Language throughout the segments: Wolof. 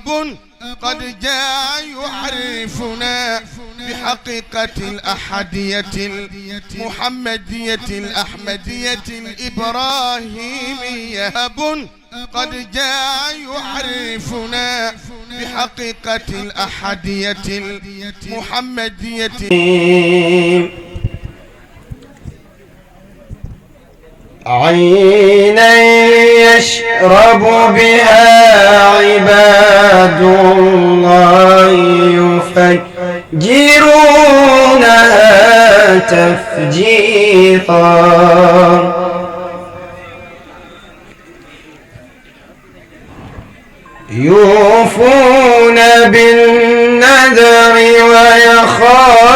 أب قد جاء يعرفنا بحقيقة الأحدية المحمدية الأحمدية الإبراهيمية. أب قد جاء يعرفنا بحقيقة الأحدية المحمدية. عينا يشرب بها عباد الله يفجرونها تفجيرا. يوفون بالنذر ويخافون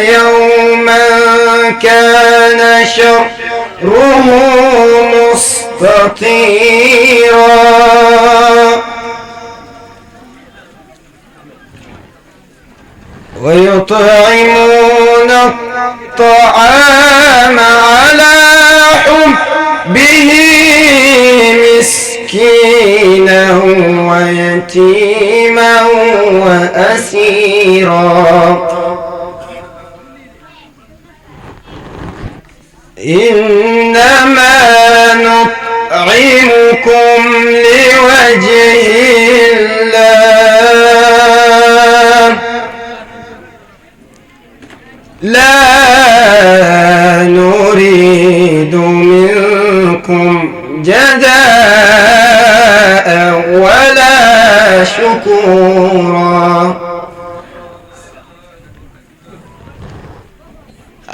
يوما كان شره مستطيرا. ويطعمون الطعام على حبه مسكينا ويتيما وأسيرا. إنما نطعمكم لوجه الله لا نريد منكم جزاء ولا شكورا.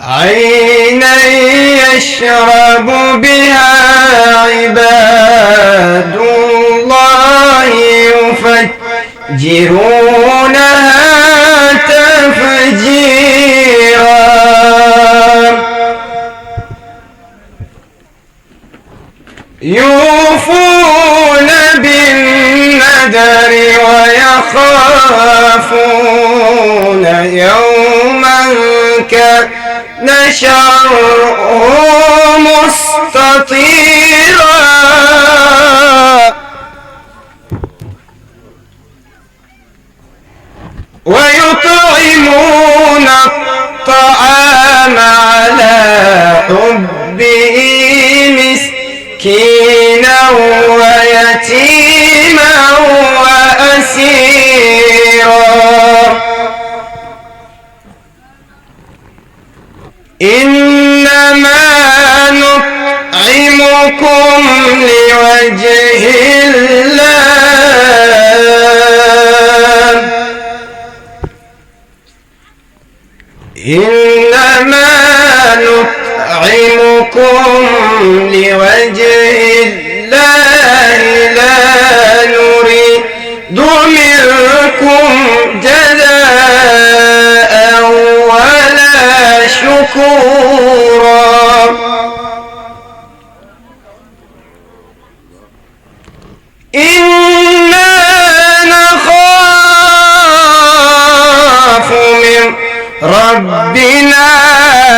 عينا يشرب بها عباد الله يفجرونها تفجيرا. يوفون بالنذر ويخافون يوما كان شره مستطيرا. ويطعمون الطعام على حبه مسكينا ويتيما وأسيرا. إنما نطعمكم لوجه الله إنما نطعمكم لوجه الله لا نريد منكم جزاء ولا شكورا. إنا نخاف من ربنا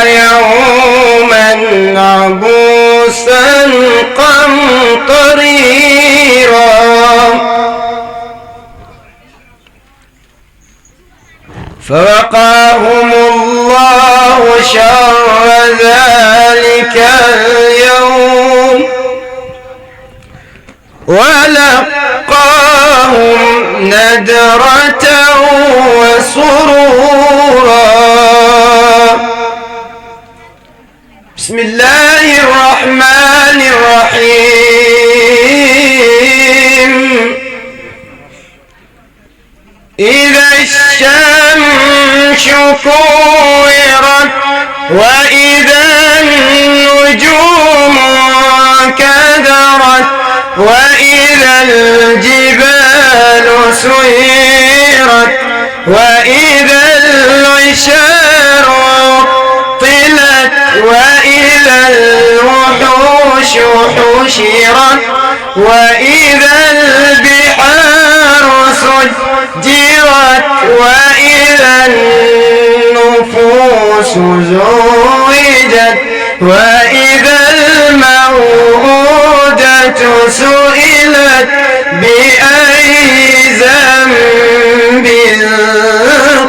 يوما عبوسا قمطريرا. فوقاهم الله شر ذلك اليوم ولقاهم نذرة وسرورا. بسم الله الرحمن الرحيم. إذا الشمس كورت وإذا النجوم كدرت وإذا الجبال سيرت وإذا العشار طلت وإذا الوحوش حشرت وإذا البحار سجرت وإذا النفوس زوجت وإذا الموءودة سئلت بأي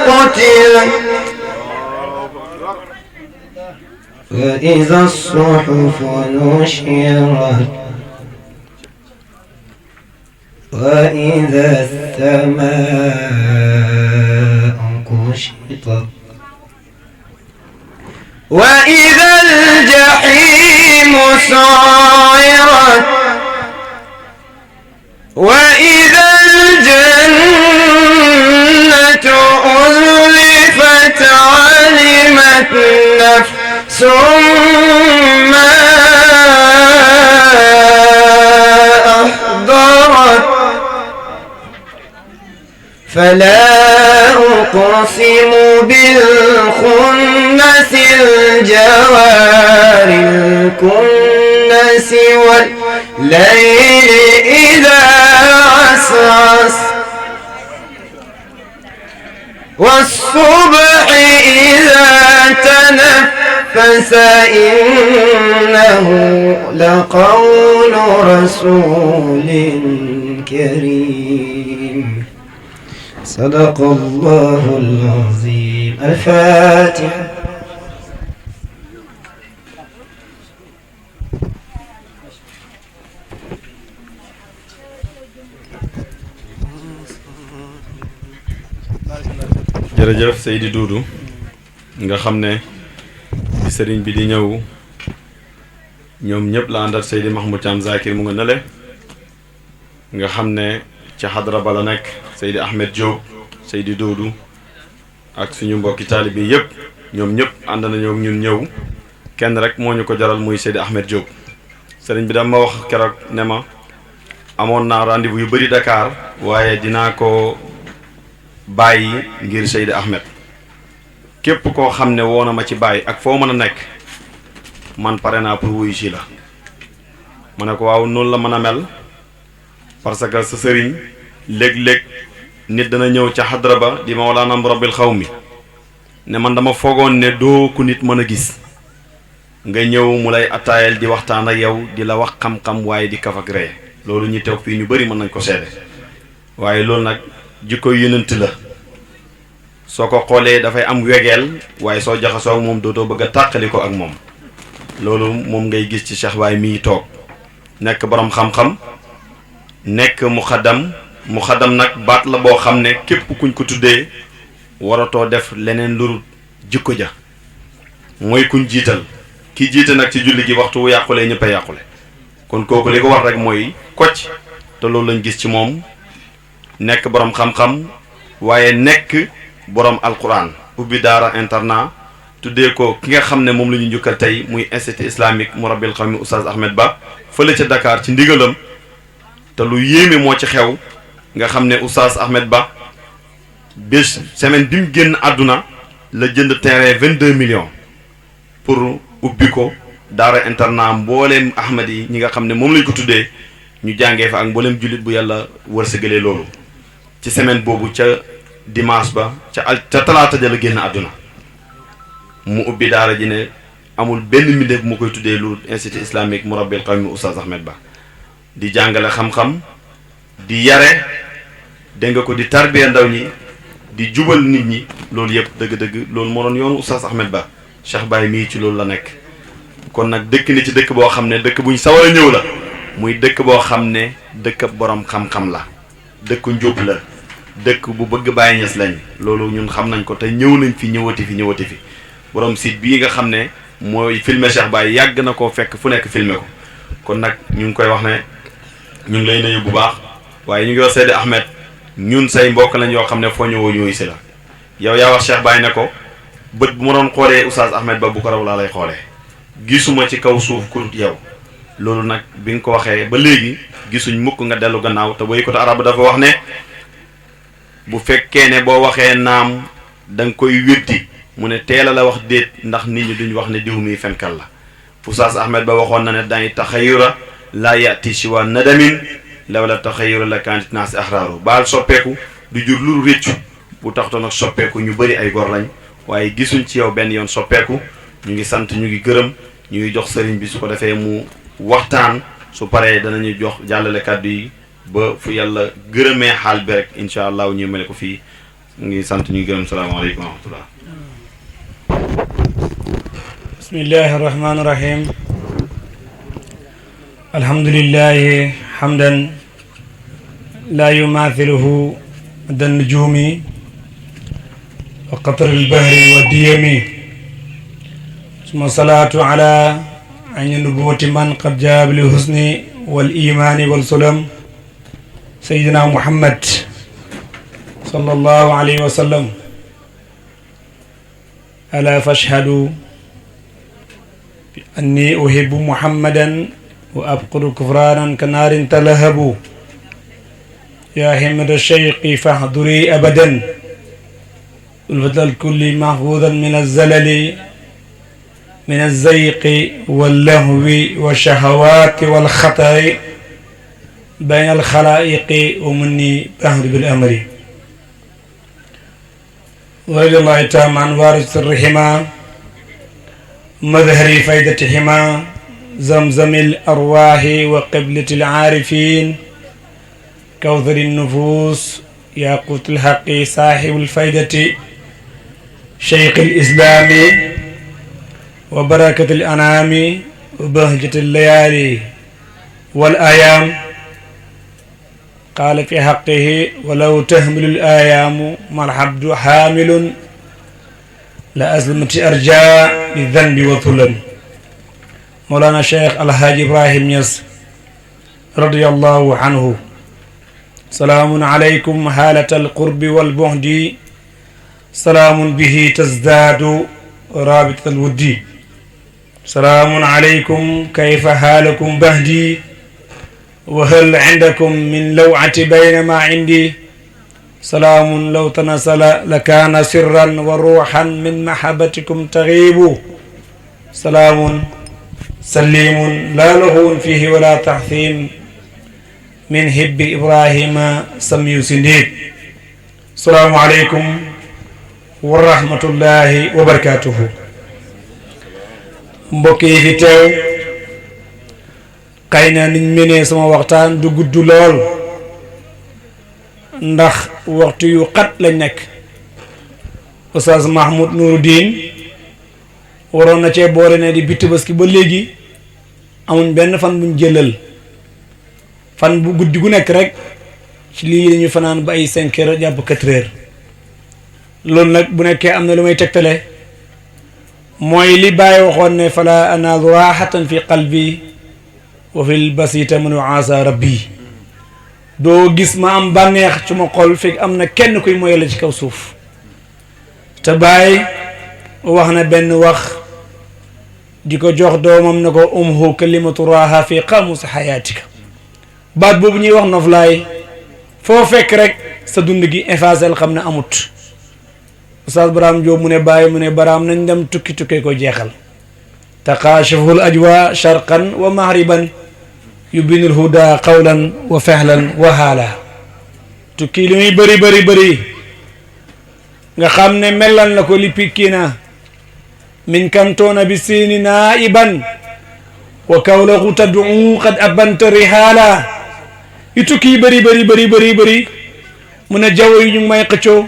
قتلت وإذا الصحف نشرت وإذا السماء كشطت وإذا الجحيم سعرت وإذا الجنة أزلفت علمت نفس ما أحضرت فلا أقسم بالخنس الجوار الكنس والليل إذا عسعس والصبح إذا تنفس إنه لقول رسول كريم صدق الله العظيم. الفاتحة. jërëjëf Seydi Doudou nga xam ne bi sëriñ bi di ñëw ñoom ñëpp la àndal Seydi Mahmoud Thiam Zakir mu nga nale nga xam ne ca xadra ba la nekk Seydi Ahmed Diop Seydi Doudou ak suñu mbokki taalibe bi yëpp ñoom ñëpp ànd nañoo ak ñun ñëw kenn rek moo ñu ko jaral muy Seydi Ahmed Diop sëriñ bi dama wax keroog ne ma amoon naa rendez-vous yu bëri Dakar waaye dinaa ko bàyyi ngir Seydi Ahmed képp koo xam ne woo na ma ci bàyyi ak foo mën a nekk man pare naa pour wuyu si la ma ne ko waaw noonu la mën a mel parce que sa sëriñ léeg-léeg nit dana ñëw ca xadra ba di mawlaana rabbil xawmi ne man dama foogoon ne doo ku nit mën a gis nga ñëw mu lay attaayal di waxtaan ak yow di la wax xam-xam waaye di kaf ak ree loolu ñi teew fii ñu bëri mën nañ ko seede waaye loolu nag jikko yonent la soo ko xoolee dafay am wegeel waaye soo jaxasoo ak moom dootoo bëgg a tàqali ko ak moom loolu moom ngay gis ci Cheikh Baye mii toog nekk borom xam-xam nekk muxaddam nag baat la boo xam ne képp kuñ ko tuddee waratoo def leneen lu jikko ja mooy kuñ jiital ki jiite nag ci julli gi waxtu wu yàqulee ñëpp a yàqule kon kooku li ko war rek mooy kocc te loolu lañ gis ci moom nekk borom xam-xam waaye nekk borom alquran ubbi daara internat tuddee ko ki nga xam ne moom la ñu njukkal tey muy institut islamique murabbil xawmi Oustaz Ahmed Ba fële ca Dakar ci ndigalam te lu yéeme moo ci xew nga xam ne Oustaz Ahmed Ba bés semaine bi mu génn àdduna la jënd terrain 22 millions pour ubbi ko daara internat mbooleem Ahmed yi ñi nga xam ne moom lañ ko tuddee ñu jàngee fa ak mbooleem jullit bu yàlla wërsëgalee loolu ci semaine boobu ca dimanche ba ca talaata ja la génn àdduna mu ubbi daara ji ne amul benn mbindeef mu koy tuddee lu institut islamique murabbil qawmi Oustaz Ahmed Ba di jàngale xam-xam di yare dégg nga ko di tarbiya ndaw ñi di jubal nit ñi loolu yëpp dëgg-dëgg loolu moo doon yoonu Oustaz Ahmed Ba Cheikh Baye mii ci loolu la nekk kon nag dëkk ni ci dëkk boo xam ne dëkk buñ sawar a ñëw la muy dëkk boo xam ne dëkk borom xam-xam la dëkku njub la dëkk bu bëgg Baye Niass lañ loolu ñun xam nañ ko te ñëw nañ fi ñëwati fi borom site bii nga xam ne mooy filmer Cheikh Baye yàgg na koo fekk fu nekk filmer ko kon nag ñu ngi koy wax ne ñu ngi lay nuyu bu baax waaye ñu ngi wax Seydi Ahmed ñun say mbokk lañ yoo xam ne foo ñëwoo ñëw si la yow yaa wax Cheikh Baye ne ko bët bu ma doon xoolee Oustaz Ahmed Ba bu ko raw laa lay xoolee gisuma ci kaw suuf ku dul yow loolu nag bi nga ko waxee ba léegi gisuñ mukk nga dellu gannaaw te boy ko te arab dafa wax ne bu fekkee ne boo waxee naam da nga koy weddi mu ne teel a la wax déet ndax nit ñi duñ wax ne diw mi fenkal la Oustaz Ahmed Ba waxoon na ne dañuy taxayura laa yati siwa nadamin lawla taxayura la kanit naas axraaru baal soppeeku du jur lu réccu bu taxtoon ak soppeeku ñu bëri ay gor lañ waaye gisuñ ci yow benn yoon soppeeku ñu ngi sant ñu ngi gërëm ñu ngi jox sëriñ bi su ko defee mu waxtaan su paree danañu jox jàllale kàddu yi ba fu yàlla gërëmee xaal bi rek incha allah ñu mel ko fii ngi sant ñu gërëm salaamaaleykum wa rahmatullah. bismillahi rahmaani rahim. alhamdulillahi hamdan la yumathiluhu dan nujumi wa qatr al-bahri wa diyami summa salatu ala ayni nubuwati man qad jaa bil husni wal imani wal sulam sayyidina Muhammad sallallahu alayhi wa sallam. ala fashhadu bi anni uhibbu Muhammadan wa abqulu kufranan ka naarin talahabu ya himmata shayqi fahduri abadan ulfatal kulli mahfudan min az-zalali min az-zayqi wal-lahwi wash-shahawati wal-khatari bayna al-khalaiqi wa minni bahri bil amri wa radiyallahu ta'ala an waris sirrihima مظهر فائدتهما زمزم الأرواح وقبلة العارفين كوثر النفوس ياقوت الحق صاحب الفائدة شيخ الإسلام وبركة الأنام وبهجة الليالي والأيام قال في حقه ولو تهمل الأيام ما الحبد حامل لا أسلمت أرجاء بالذنب وثلم. مولانا الشيخ الحاج إبراهيم ياس رضي الله عنه. سلام عليكم حالة القرب والبعد سلام به تزداد رابطة الود. سلام عليكم كيف حالكم بهدي وهل عندكم من لوعة بين ما عندي. سلام لو تنزل لكان سرا وروحا من محبتكم تغيب. سلام سليم لا لغو فيه ولا تحثيم من هب إبراهيم سمي سنديد. السلام عليكم ورحمة الله وبركاته. mbokki fi teew xëy na niñ mënee sama waxtaan du gudd lool ndax waxtu yu xat lañ nekk. Oustaz Mahmoud Nouruddin waroon na cee boole ne di bi Tabaski ba léegi amuñ benn fan buñ jëlal fan bu guddi gu nekk rek ci lii dañu fanaan ba ay 5 heures jàpp 4 heures. loolu nag bu nekkee am na lu may tegtale mooy li Baay waxoon ne fala anaalu raahatan fi qalbi wa fil basita manu asa rabbi. doo gis ma am bànneex ci ma xol fekk am na kenn kuy moy la ci kaw suuf. te Baay wax na benn wax di ko jox doomam na ko umhu kalimatu raha fi qamus hayatika. baat boobu ñuy wax noflaay foo fekk rek sa dund gi effacé xam ne amut. Oustaz Barham Diop mu ne Baay mu ne Barham nañ dem tukki tukkee ko jeexal. taqaashaful ajwa sharqan wa mahriban yubinul huda qawlan wa fehlan wa haala. tukki li muy bëri nga xam ne melal na ko li pikkina min kantoona bi siini naiban wa kawlahu tad'u qad abanta rihala. yu tukki yi bëri mu ne jaww yi ñu ngi may xëccoo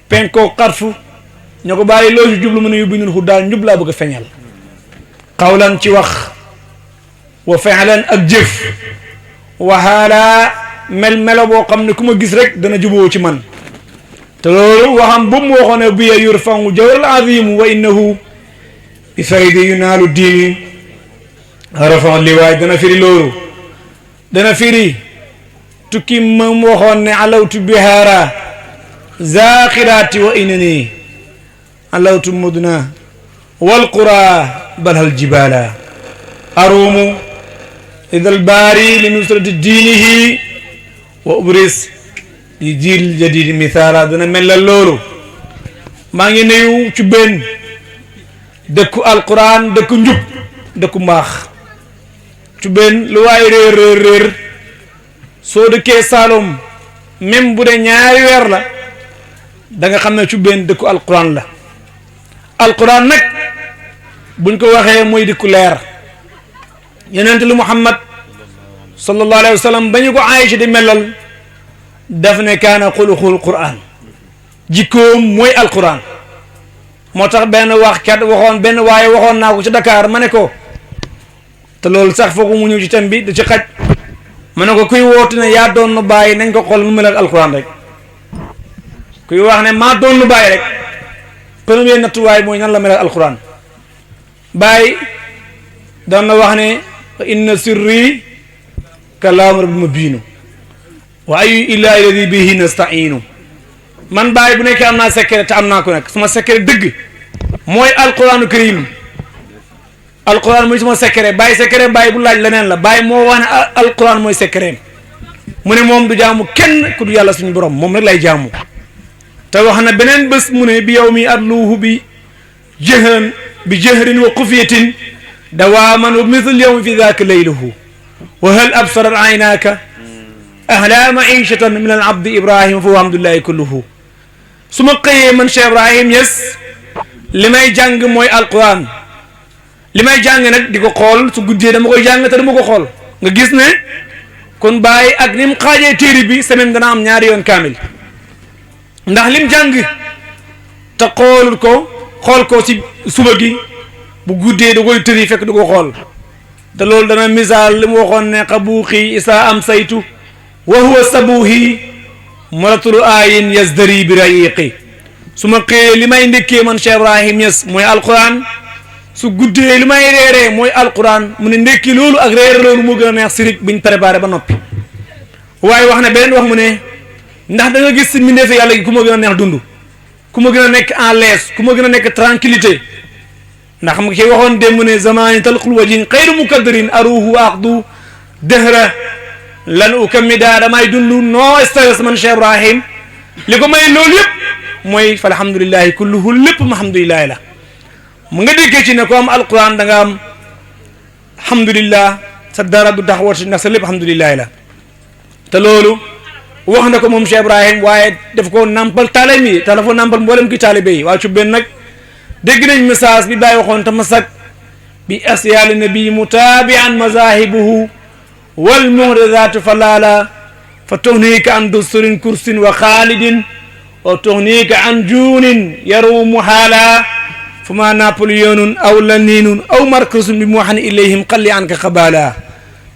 penkoo xarfu ñoo ko bàyyi loo ci jublu mu ne yubinul huda njub laa bëgg a feñal. qawlan ci wax wa fehlan ak jëf wa haala melo boo xam ne ku ma gis rek dana juboo ci man. te loolu waxam bu mu waxoon ne biya yurfa'u jawral azim wa innahu bi faydi yunaalu diini rafa'u liwaay dana firi loolu. dana firi tukki mu waxoon ne alawtu bihaara zaaxiraati wa inani alawtu mudna wal qura balhal jibaala arumu idal baari li nusrati diinihi wa ubris li jiil jadid mithaala. dana mel la loolu. maa ngi nuyu ci benn dëkku alquran dëkku njub dëkku mbaax. ci benn lu waay réer soo dëkkee Saalum même bu dee ñaari weer la da nga xam ne ci benn dëkku alquran la. alquran nag buñ ko waxee mooy dëkku leer. yonent lu Muhammad sallallahu alayhi wa sallam ba ñu ko Aïcha di melal daf ne kaana xuluqul Qur'an. jikkoom mooy alquran moo tax benn waxkat waxoon benn waaye waxoon naa ko ci Dakar ma ne ko te loolu sax foog mu ñëw ci thème bi da ci xaj ma ne ko kuy woote ne yaa doon nu bàyyi nañ ko xool mu mel ak alquran rek kuy wax ne maa doon nu bàyyi rek premier nattuwaay mooy nan la mel ak alquran bàyyi daan na wax ne inna sirri kalaam rabbi mubiinu wa ayu illaa alladi bihi nasta'iinu man bàyyi bu nekkee am naa secret te am naa ko nag sama secret dëgg mooy alquranu karim alquran mooy sama secret bàyyi bu laaj leneen la bàyyi moo wax ne alquran mooy secret mu ne moom du jaamu kenn ku du yàlla suñu borom moom rek lay jaamu te wax na beneen bés mu ne bi yow mi adluhu bi jahrin wa xufiyatin dawaaman wa misl yawmi fi daaka layluhu wa hal absarat aynaaka ahla maishatan min al abdi ibrahima fa alhamdulillahi kulluhu su ma xëyee man Cheikh Ibrahim Niass li may jàng mooy alquran li may jàng nag di ko xool su guddee dama koy jàng te dama ko xool nga gis ne kon bàyyi ak ni mu xaajee téere bi semaine dana am ñaari yoon kaamil ndax lim jàng te xool ko ci suba gi bu guddee da koy tëri fekk du ko xool te loolu dana misaal li mu waxoon ne xabuuxi isaa am saytu wa huwa sabuuhi maratul ayin yasdari bi rayiqi su ma xëyee li may ndekkee man Cheikh Ibrahim Niass mooy alquran su guddee li may reeree mooy alquran mu ne ndekki loolu ak reer loolu moo gën a neex sirik biñ préparé ba noppi waaye wax na beneen wax mu ne ndax da nga gis si mbindeefi yàlla gi ku ma gën a neex dund ku ma gën a nekk en l'aise ku ma gën a nekk tranquillité ndax xam nga ci waxoon démb ne zamani talqul wajin xayru mukaddarin aruhu aqdu dëhra lan ukamida damay dund no stress man Cheikh Ibrahim li ko may loolu yëpp mooy fa alhamdulillahi kulluhu lépp alhamdulillahi la mu nga déggee ci ne ko am alquran da nga am alhamdulillah sa dara du taxawati ndax sa lépp alhamdulillahi la te loolu wax na ko moom Cheikh Ibrahim waaye daf ko nampal taalibe yi te dafa nampal mboolem ki taalibe yi waaye ci benn nag dégg nañ message bi bàyyi waxoon tamasak bi asyaali nabi mutaabian mazahibuhu wal muhdadaatu falala fa tuxniika an dusturin kursin wa xaalidin wa tuxniika an juunin yarumu haala fa ma napoleonun aw laninun aw markasun bi muxan ilayhim qalli anka xabala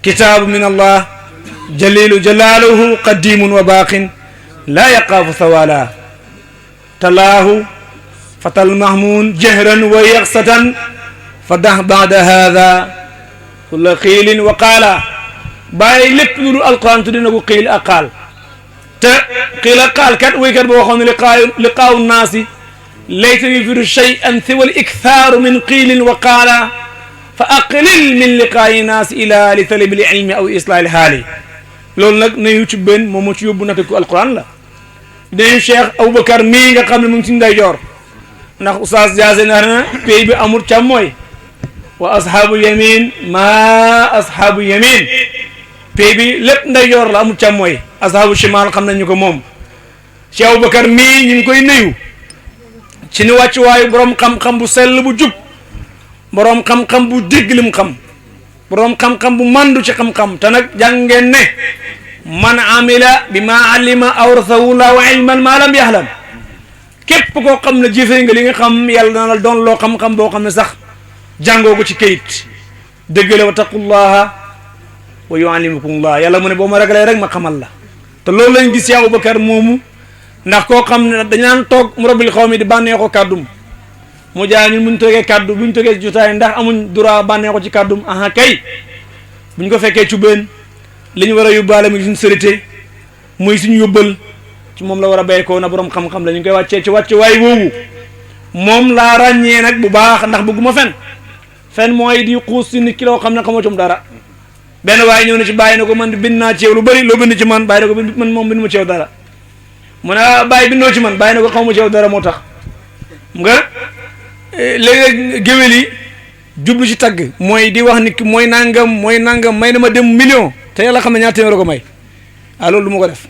kitaabu min allah jalilu jalaaluhu qadimun wa baaqin laa yaqaafu sawala talaahu fatal mahmun jahran wa yaxsatan fa dax baada hada kulla xiilin wa qaala bàyyi lépp lu dul alquran tudde na ko xiil ak qaal te xiil ak qaal kat waykat boo xam ne liqaawu naasi laysa yufidu shay'an siwa al-ikthaaru min xiilin wa qaala fa aqlil min liqaayi naasi ila li talabi l-ilmi aw islaahi l-haali loolu nag nañu ci benn moom moo ci yóbbu nag ko alquran la dañu Cheikh Aboubacar mii nga xam ne mu ngi ci ndeyjoor ndax oustaz Diasé na pays bi amul càmmooy wa ashabu yamin ma ashabu yamin pays bi lépp ndeyjoor la amul càmmooy ashabu shimal xam nañu ko moom Cheikh Aboubacar mii ñu ngi koy nuyu ci ni wàcc waayu borom xam-xam bu sell bu jub borom xam-xam bu dégg lim xam borom xam-xam bu mandu ci xam-xam te nag jàng ngeen ne man amila bi ma alima awrasahu llahu ilman ma lam yahlam képp koo xam ne jëfee nga li nga xam yàlla dana la doon loo xam-xam boo xam ne sax jàngoo ko ci kayit dëgg la wa taqullaha wa yuallimukumullah yàlla mu ne boo ma ragalee rek ma xamal la te loolu lañ gis yaa Aboubacar moomu ndax koo xam ne dañ naan toog mu rabbil xaw mi di bànneexoo kàddum mu jaay ñun buñ toogee kàddu buñ toogee ci jotaay ndax amuñ droit bànneexoo ci kàddum aha kay buñ ko fekkee cubeen li ñu war a yóbbaale muy suñu sërité muy suñu yóbbal ci moom la war a béykoo na borom xam-xam la ñu koy wàccee ci wàcce waay woowu moom laa ràññee nag bu baax ndax bëgguma fen mooy di xuus si nit ki loo xam ne xamoo ci dara benn waaye ñëw na ci bàyyi na ko man bind naa ci yow lu bëri loo bind ci man bàyyi na ko man moom bind ma ci yow dara mu ne bàyyi bindoo ci man bàyyi na ko xaw ma ci yow dara moo tax nga léegi géwél yi jublu ci tagg mooy di wax nit ki mooy nangam may na ma dem million te yàlla xam ne ñaar téeméer ko may loolu du ma ko def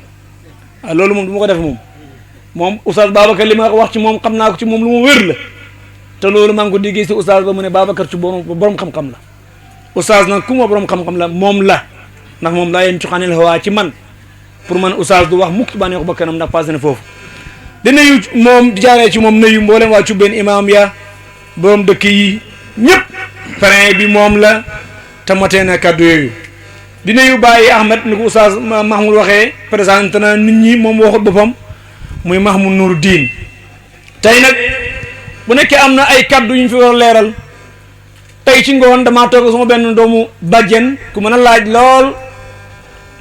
loolu moom du ma ko def moom oustaz Babacar li ma wax ci moom xam naa ko ci moom lu ma wér la te loolu maa ngi ko déggee si oustaz ba mu ne Babacar ci borom xam-xam la oustaz nag ku ma borom xam-xam la moom la ndax moom laa yéen coxaanil hawaa ci man pour man oustaz du wax mukk bànneexu ba kanam ndax passé na foofu di nuyu moom di jaaree ci moom nuyu mboolem waa Cubbeen imaam ya borom dëkk yi ñëpp parrain bi moom la te matee na kàddu yooyu di nuyu Baye Ahmed ni ko Oustaz Mahmoud waxee présenté na nit ñi moom waxut boppam muy Mahmoud Nourou Diin tey nag bu nekkee am na ay kàddu yu ñu fi war a leeral tey ci ngoon damaa toog sama benn doomu bàjjen ku mën a laaj lool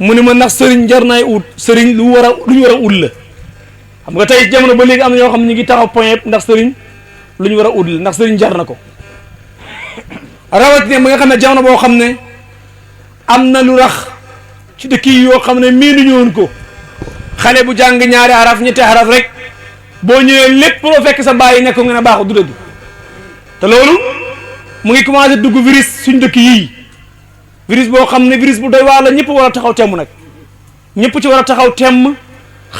mu ni ma ndax sëriñ jar naay ut sëriñ lu ñu war a ut la xam nga tey jamono ba léegi am na ñoo xam ne ñu ngi taxaw point ndax sëriñ lu ñu war a ut la ndax sëriñ jar na ko rawatina ba nga xam ne jamono boo xam ne am na lu rax ci dëkk yi yoo xam ne miinuñu woon ko xale bu jàng ñaari araf ñetti araf rek boo ñëwee lépp loo fekk sa bàyyi nekk nga ne baaxul du dëgg te loolu mu ngi commencé dugg virus suñ dëkk yii virus boo xam ne virus bu doy waar la ñëpp war a taxaw temm nag ñëpp ci war a taxaw temm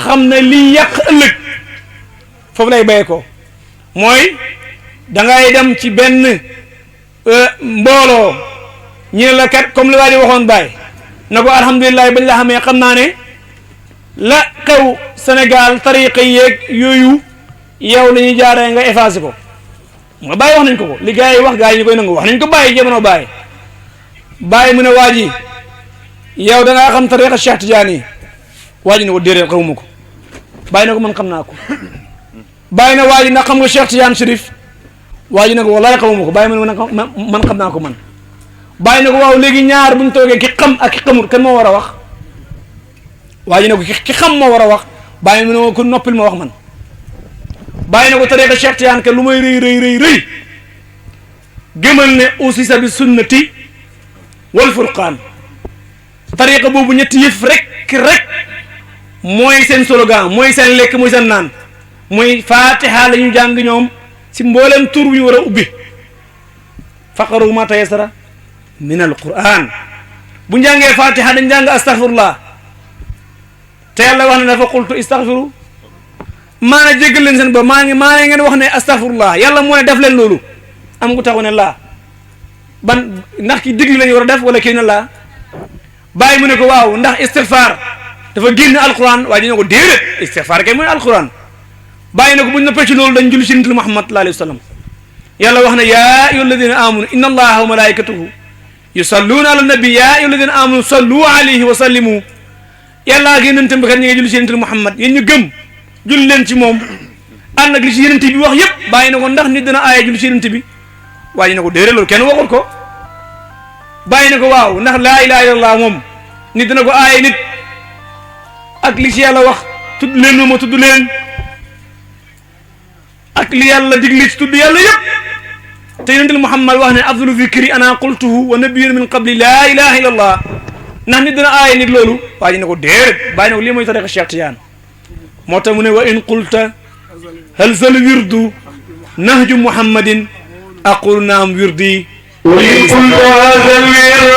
xam ne liy yàq ëllëg foofu lay béyee ko mooy dangay dem ci benn mbooloo ñu ne la kat comme li waa ji waxoon Baye na ko alhamdulilah bañ la xamee xam naa ne la xew Sénégal tariqa yeeg yooyu yow la ñuy jaaree nga effacé ko nga Baye wax nañ ko li gars yi wax gars yi ñu koy nangu wax nañ ko Baye jamono Baye mu ne waa ji yow da ngaa xam tariqa Cheikh Tidiane yi waa ji ne ko déedéet xamuma ko Baye ne ko man xam naa ko Baye ne waa ji ndax xam nga Cheikh Tidiane Chérif waa ji ne ko wallaay xamuma ko Baye mu ne man xam naa ko man Baye ne ko waaw léegi ñaar buñ toogee ki xam ak ki xamul kan moo war a wax waa ji ne ko ki xam moo war a wax Baye mu ne ko noppil ma wax man Baye ne ko tariqa Cheikh Tidiane ke lu may rëy gëmal ne usisa bi sunnati wal furqaan tariqa boobu ñetti yëf rek mooy seen slogan mooy seen lekk mooy seen naan mooy fatiha la ñu jàng ñoom si mboolem tur bu ñu war a ubbi faqaru ma tayassara min al quran bu njàngee fatiha dañ jàng astaghfirullah te yàlla wax ne dafa qultu istaghfiru maa ne jéggal leen seen ba maa ne ngeen wax ne astaghfirullah yàlla moo ne def leen loolu am ngu taxu ne laa ban ndax ki digli lañu war a def wala kii ne laa bàyyi mu ne ko waaw ndax istighfar dafa génn alquran waa ji ne ko déedéet istighfar kay mooy alquran bàyyi na ko bu ñu noppee ci loolu dañ julli ci nit Muhammad sallallahu alayhi wa sallam yàlla wax na yaa ayyuha alladina amanu inna allaha wa malaikatahu yusalluuna ala nabi yaa ayyuha alladina amanu sallu alayhi wa sallimu yàlla ak yonentam bi kat ñi ngi julli ci nit Muhammad yéen ñu gëm julli leen ci moom ànd ak li ci yonent bi wax yëpp bàyyi na ko ndax nit dina aaya julli ci yonent bi waa ji ne ko déedéet loolu kenn waxul ko bàyyi na ko waaw ndax laa ilaha illallah moom nit dina ko aaya nit ak li ci yàlla wax tudd leen moom ma tudd leen ak li yàlla digli ci tudd yàlla yëpp te yonental Muhammad wax ne afdalu zikri ana qultuhu wa nabiyyun min qabli laa ilaha illallah ndax nit dina aaya nit loolu waa ji ne ko déedéet bàyyi na ko lii mooy tariqa Cheikh Tidiane moo tax mu ne wa in qulta hal zal wirdu nahju muhammadin aqulu naam wirdi wa in qulta hal wirdu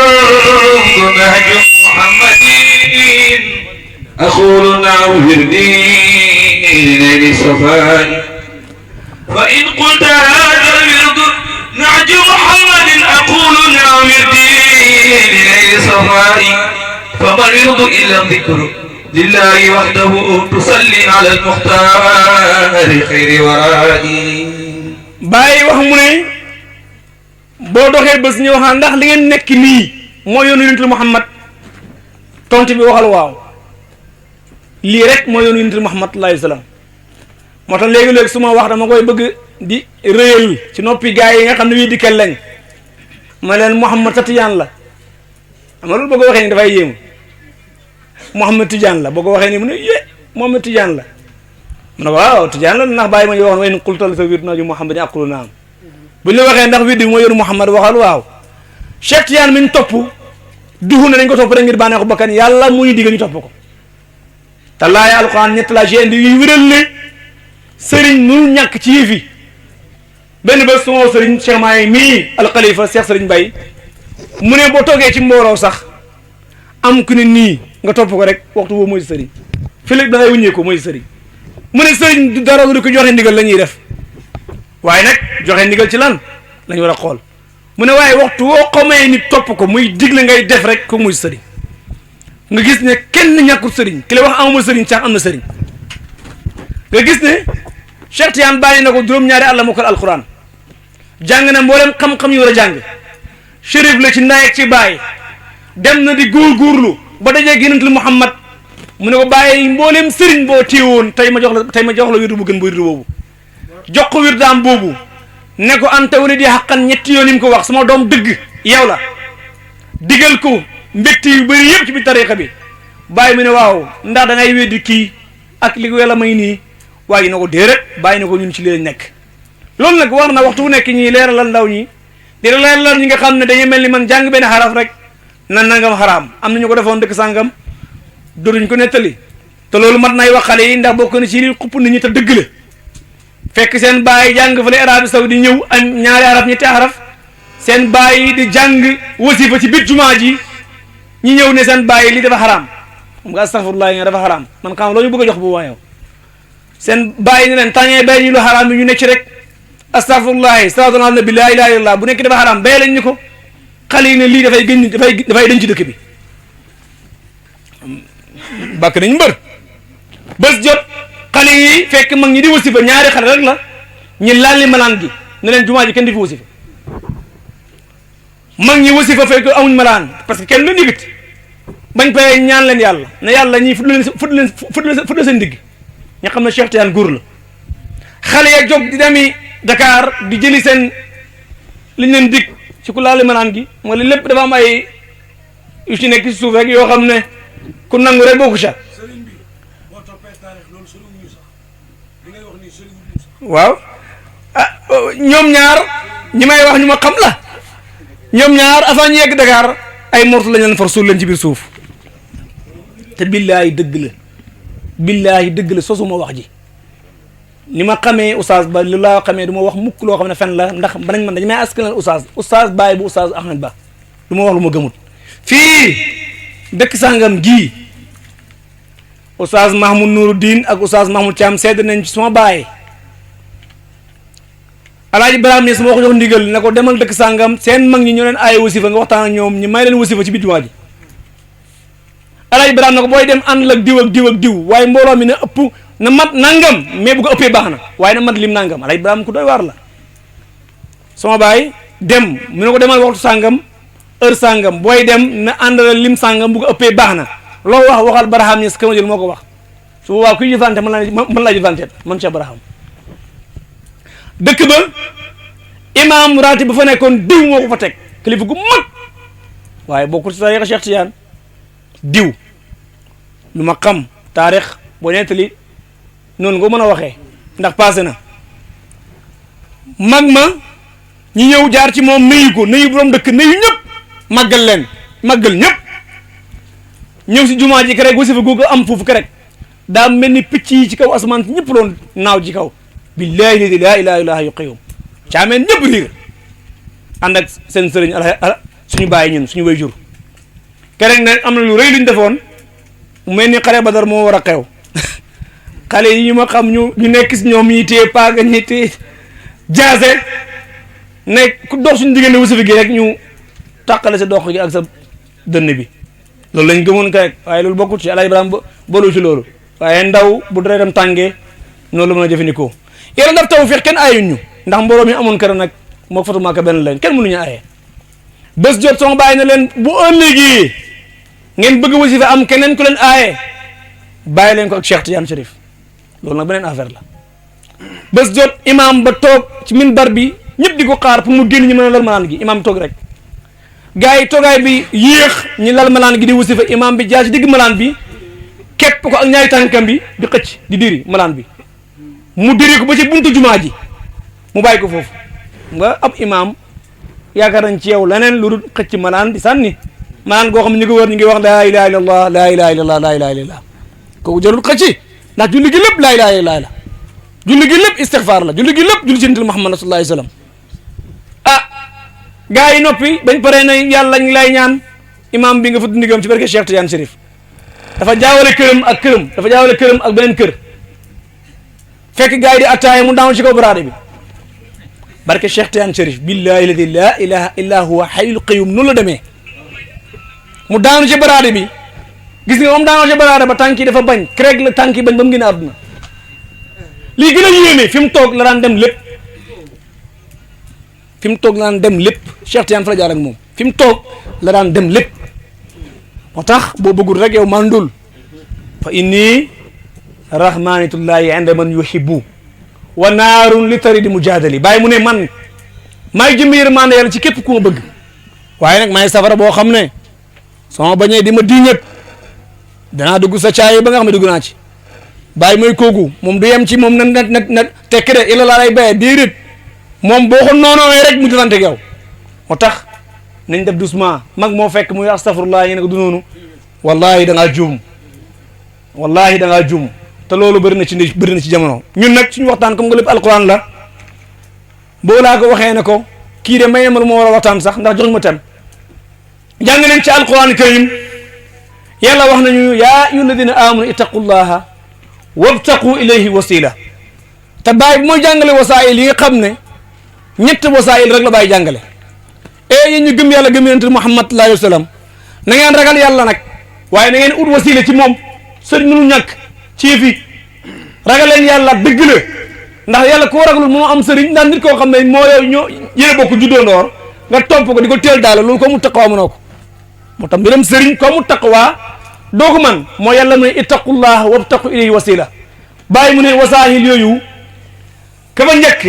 nahju muhammadin aqulu naam wirdi li safari وإن قلت هذا الورد نهج محمد أقول نعم وردي لليل صفاري فما الورد إلا الذكر لله وحده تصلي على المختار خير ورائي bàyyi wax mu ne boo doxee bés ñu waxaa ndax li ngeen nekk nii moo yoonu yonentul Muhammad tontu bi waxal waaw lii rek moo yoonu yonentul Muhammad sallallahu alayhi wa sallam moo tax léegi-léegi su ma wax dama koy bëgg di réyal ci noppi gars yi nga xam ne wii dikkal lañ ma leen Mouhamad sa Tijaan la ama loolu boo ko waxee ni dafay yéemu Mouhamad Tijaan la boo ko waxee ni mu ne yé Mouhamad Tijaan la mu ne ko waaw Tijaan la ndax bàyyi ma ñu waxoon way ni xultal sa wird naju Mouhamad aqulu naam bu ñu la waxee ndax wird bi moo yoonu Mouhamad waxal waaw Cheikh Tijaan mi ñu topp duxu ne dañ ko topp rek ngir bànneexu bakkan yàlla mu ñu diggal ñu topp ko te laay alquran ñett laa ci indi yuy wéral ne sëriñ mënul ñàkk ci yëf yi benn bés suma sëriñ Cheikh Maay mii alxalifa Cheikh Sëriñ Bay mu ne boo toogee ci mbooloo sax am ku ne nii nga topp ko rek waxtu boobu mooy sëriñ fi léegi da ngay wuññee ko mooy sëriñ mu ne sëriñ du dara du ko joxe ndigal la ñuy def waaye nag joxe ndigal ci lan la ñu war a xool mu ne waaye waxtu woo xamee nit topp ko muy digle ngay def rek ko muy sëriñ nga gis ne kenn ñàkkul sëriñ ki la wax amuma sëriñ sax am na sëriñ nga gis ne Cheikh Tidiane bàyyi na ko juróom-ñaari àlla mokkal alquran jàng na mboolem xam-xam yi war a jàng shérif la ci ndaay ak ci bàyyi dem na di góorgóorlu ba dajee génantul Muhammad mu ne ko bàyyi mboolem sëriñ boo téewoon tey ma jox la wirdu bu gën bu wirdu boobu jox ko wirdaam boobu ne ko anta wala di xaqan ñetti yoon yi mu ko wax sama doom dëgg yow la digal ko mbégte yu bëri yëpp ci biir tariqa bi bàyyi mu ne waaw ndax da ngay weddi kii ak li ko yàlla may nii waa ji na ko déedéet bàyyi na ko ñun ci li lañ nekk loolu nag war na waxtu bu nekk ñi leeralal ndaw ñi di leeralal ñi nga xam ne dañuy mel ni man jàng benn xaraf rek na nangam xaraam am na ñu ko defoon dëkk sàngam dootuñ ko nettali te loolu mat nay wax xale yi ndax bokk na ci li xupp nit ñi te dëgg la fekk seen baay jàng fële Arabie Saoudi ñëw am ñaari araf ñetti araf seen baay di jàng wasifa ci biir jumaa ji ñi ñëw ne seen baay lii dafa xaraam xam nga astaghfirullah nga dafa xaraam man xam loolu ñu bëgg a jox bu waayow seen baay ne leen tàngee bay ñu lu xaraam yi ñu nekk ci rek astaghfirullah salaatu ala nabi la ilaha illallah bu nekk dafa xaraam bay lañ ñu ko xale yi ne lii dafay gën dafay dañ ci dëkk bi bàkk nañ mbër bés jot xale yi fekk mag ñi di wasifa ñaari xale rek la ñi lalli malaan gi ne leen jumaa ji kenn di fi wasifa mag ñi wasifa fekk amuñ malaan parce que kenn lu ndigit bañ pare ñaan leen yàlla ne yàlla ñii fut seen digg ña xam ne Cheikh Tidiane góor la xale ya jóg di demi Dakar di jëli seen liñ leen dig ci ku lalli malaan gi mooy li lépp dafa am ay yu ci nekk ci suuf rek yoo xam ne ku nangu rek bokku ca waaw ah ñoom ñaar ñi may wax ñu ma xam la ñoom ñaar avant ñu yegg Dakar ay mortu lañ leen far suul leen ci biir suuf te billaahi dëgg la sosuma wax ji ni ma xamee oustaz ba li laa xamee du ma wax mukk loo xam ne fen la ndax banañ man dañu may askanal oustaz Baye bu oustaz Ahmed Ba du ma wax lu ma gëmut fii dëkk sàngam gii oustaz Mahmoud Nouruddin ak oustaz Mahmoud Thiam sedd nañ ci suma baay Alaaji Ibrahima Niass moo ko jox ndigal ne ko demal dëkk sàngam seen mag ñi ñoo leen aaye wasifa nga waxtaan ak ñoom ñu may leen wasifa ci biir jumaa ji Alaaji Ibrahima ne ko booy dem ànd ak diw ak diw ak diw waaye mbooloo mi na ëpp na mat nangam mais bu ko ëppee baax na waaye na mat lim nangam Alaaji Ibrahima ku doy waar la sama baay dem mu ne ko demal waxtu sàngam heure sàngam booy dem na àndal lim sàngam bu ko ëppee baax na loo wax waxal Baraham Niass kama jël moo ko wax su boobaa kuy jëfante mën laa jëfante man Cheikh Baraham dëkk ba imam raati ba fa nekkoon diw moo ko fa teg kilifa gu mag waaye bokkul ci tariqa Cheikh Tidiane diw lu ma xam taarix boo nettali noonu nga mën a waxee ndax passé na mag ma ñi ñëw jaar ci moom nuyu ko nuyu borom dëkk nuyu ñëpp màggal ñëpp ñëw si jumaa ji kerek wasifa googu am foofu kerek daa mel ni picc yi ci kaw asamaan si ñëpp doon naaw ci kaw billahi ladi laa ilaha illa huwa qayyum caameen ñëpp riir ànd ak seen sëriñ suñu bàyyi ñun suñu way jur kerek nag am na lu rëy luñ defoon mu mel ni xare Badar moo war a xew xale yi ñu ma xam ñu nekk si ñoom ñi téye paaga ñi téye jaase ne ku dox suñu diggante wasifa gi rek ñu tàqale sa dox gi ak sa dënn bi loolu lañ gëmoon ka rek waaye loolu bokkul ci Alaaji Ibrahima boolu ci loolu waaye ndaw bu deretam tàngee noonu la mën a jëfandikoo yàlla daf taw feex kenn aayuñ ñu ndax mbooloo mi amoon kër nag moo Fatou Maka benn lañ kenn mënuñu aaye bés jot sama bàyyi na leen bu ëllëgee ngeen bëgg wasifa am keneen ku leen aaye bàyyi leen ko ak Cheikh Tidiane Chérif loolu nag beneen affaire la bés jot imam ba toog ci minbar bi ñëpp di ko xaar pour mu génn ñu mën a lal malaan gi imam toog rek gars yi toogaay bi yéex ñi lal malaan gi di wasifa imam bi jaar ci digg malaan bi képp ko ak ñaari tànkam bi di xëcc di diri malaan bi mu diri ko ba ci buntu jumaa ji mu bàyyi ko foofu nga ab imam yaakaar nañ ci yow leneen lu dul xëcc malaan di sànni malaan goo xam ne ñu ko wër ñu ngi wax laa ilaha illallah laa ilaha illallah laa ilaha illallah kooku jëlul xëcc ndax julli gi lépp laa ilaha illallah la julli gi lépp istighfar la julli gi lépp julli ci Muhammad sallallahu alayhi wasallam ah gaa yi noppi bañ paree na yàlla ñu lay ñaan imam bi nga fa ndigam ci barke Cheikh Tidiane Chérif dafa jaawale këram ak beneen kër fekk gaa yi di attaaya mu daaw ci kaw baraade bi barke Cheikh Tidiane Chérif billahi alladi la ilaha illa huwa hayyul qayyum noonu la demee mu daanu ci baraade bi gis nga moom daanu ci baraade ba tànk yi dafa bañ kreg la tànk yi bañ ba mu génn àdduna lii gën a yéeme fi mu toog la daan dem lépp fi mu toog la daan dem lépp Cheikh Tidiane fa la jaar ak moom fi mu toog la daan dem lépp moo tax boo bëggul rek yow mandul fa inni rahmanitullahi inda man yuhibbu wa naarun li tari di mujadali bàyyi mu ne man maay jëmmi yërmande yàlla ci képp ku ma bëgg waaye nag maay safara boo xam ne sama bañee di ma diñëg danaa dugg sa caay ba nga xam ne dugg naa ci bàyyi mooy kooku moom du yem ci moom na tekki de illa laa lay béyee déedéet moom boo ko noonoowee rek mu jëfante ak yow moo tax nañ def doucement mag moo fekk muy astafurlah ngeen ko du noonu wallahi da ngaa juum wallahi da ngaa juum te loolu bëri na ci jamono ñun nag suñu waxtaan comme nga lépp alquran la boo laa ko waxee ne ko kii de may ma lu ma war a waxtaan sax ndax jox ma tam jàng nañ ci alquran karim yàlla wax nañu yaa ayyuha alladina amanu ittaqullaha wabtaqu ilayhi wasila te bàyyi bu mooy jàngale wasaayil yi nga xam ne ñett wasaayil rek la bàyyi jàngale yéen ñu gëm yàlla gëm yonent Muhammad sallallahu alayhi wa sallam na ngeen ragal yàlla nag waaye na ngeen ut wasila ci moom sëriñ mënu ñàkk ci fi ragal leen yàlla dëgg la ndax yàlla koo ragalul moo am sëriñ ndax nit koo xam ne moo yow ñoo yéen bokk juddoo ndoor nga topp ko di ko teel daal loolu ko mu taqawaa mënoo ko moo tax mbiram sëriñ ko mu taqawaa doo ko man moo yàlla mu ne ittaqullah wabtaqu ilayhi wasila bàyyi mu ne wasaahil yooyu ka fa njëkk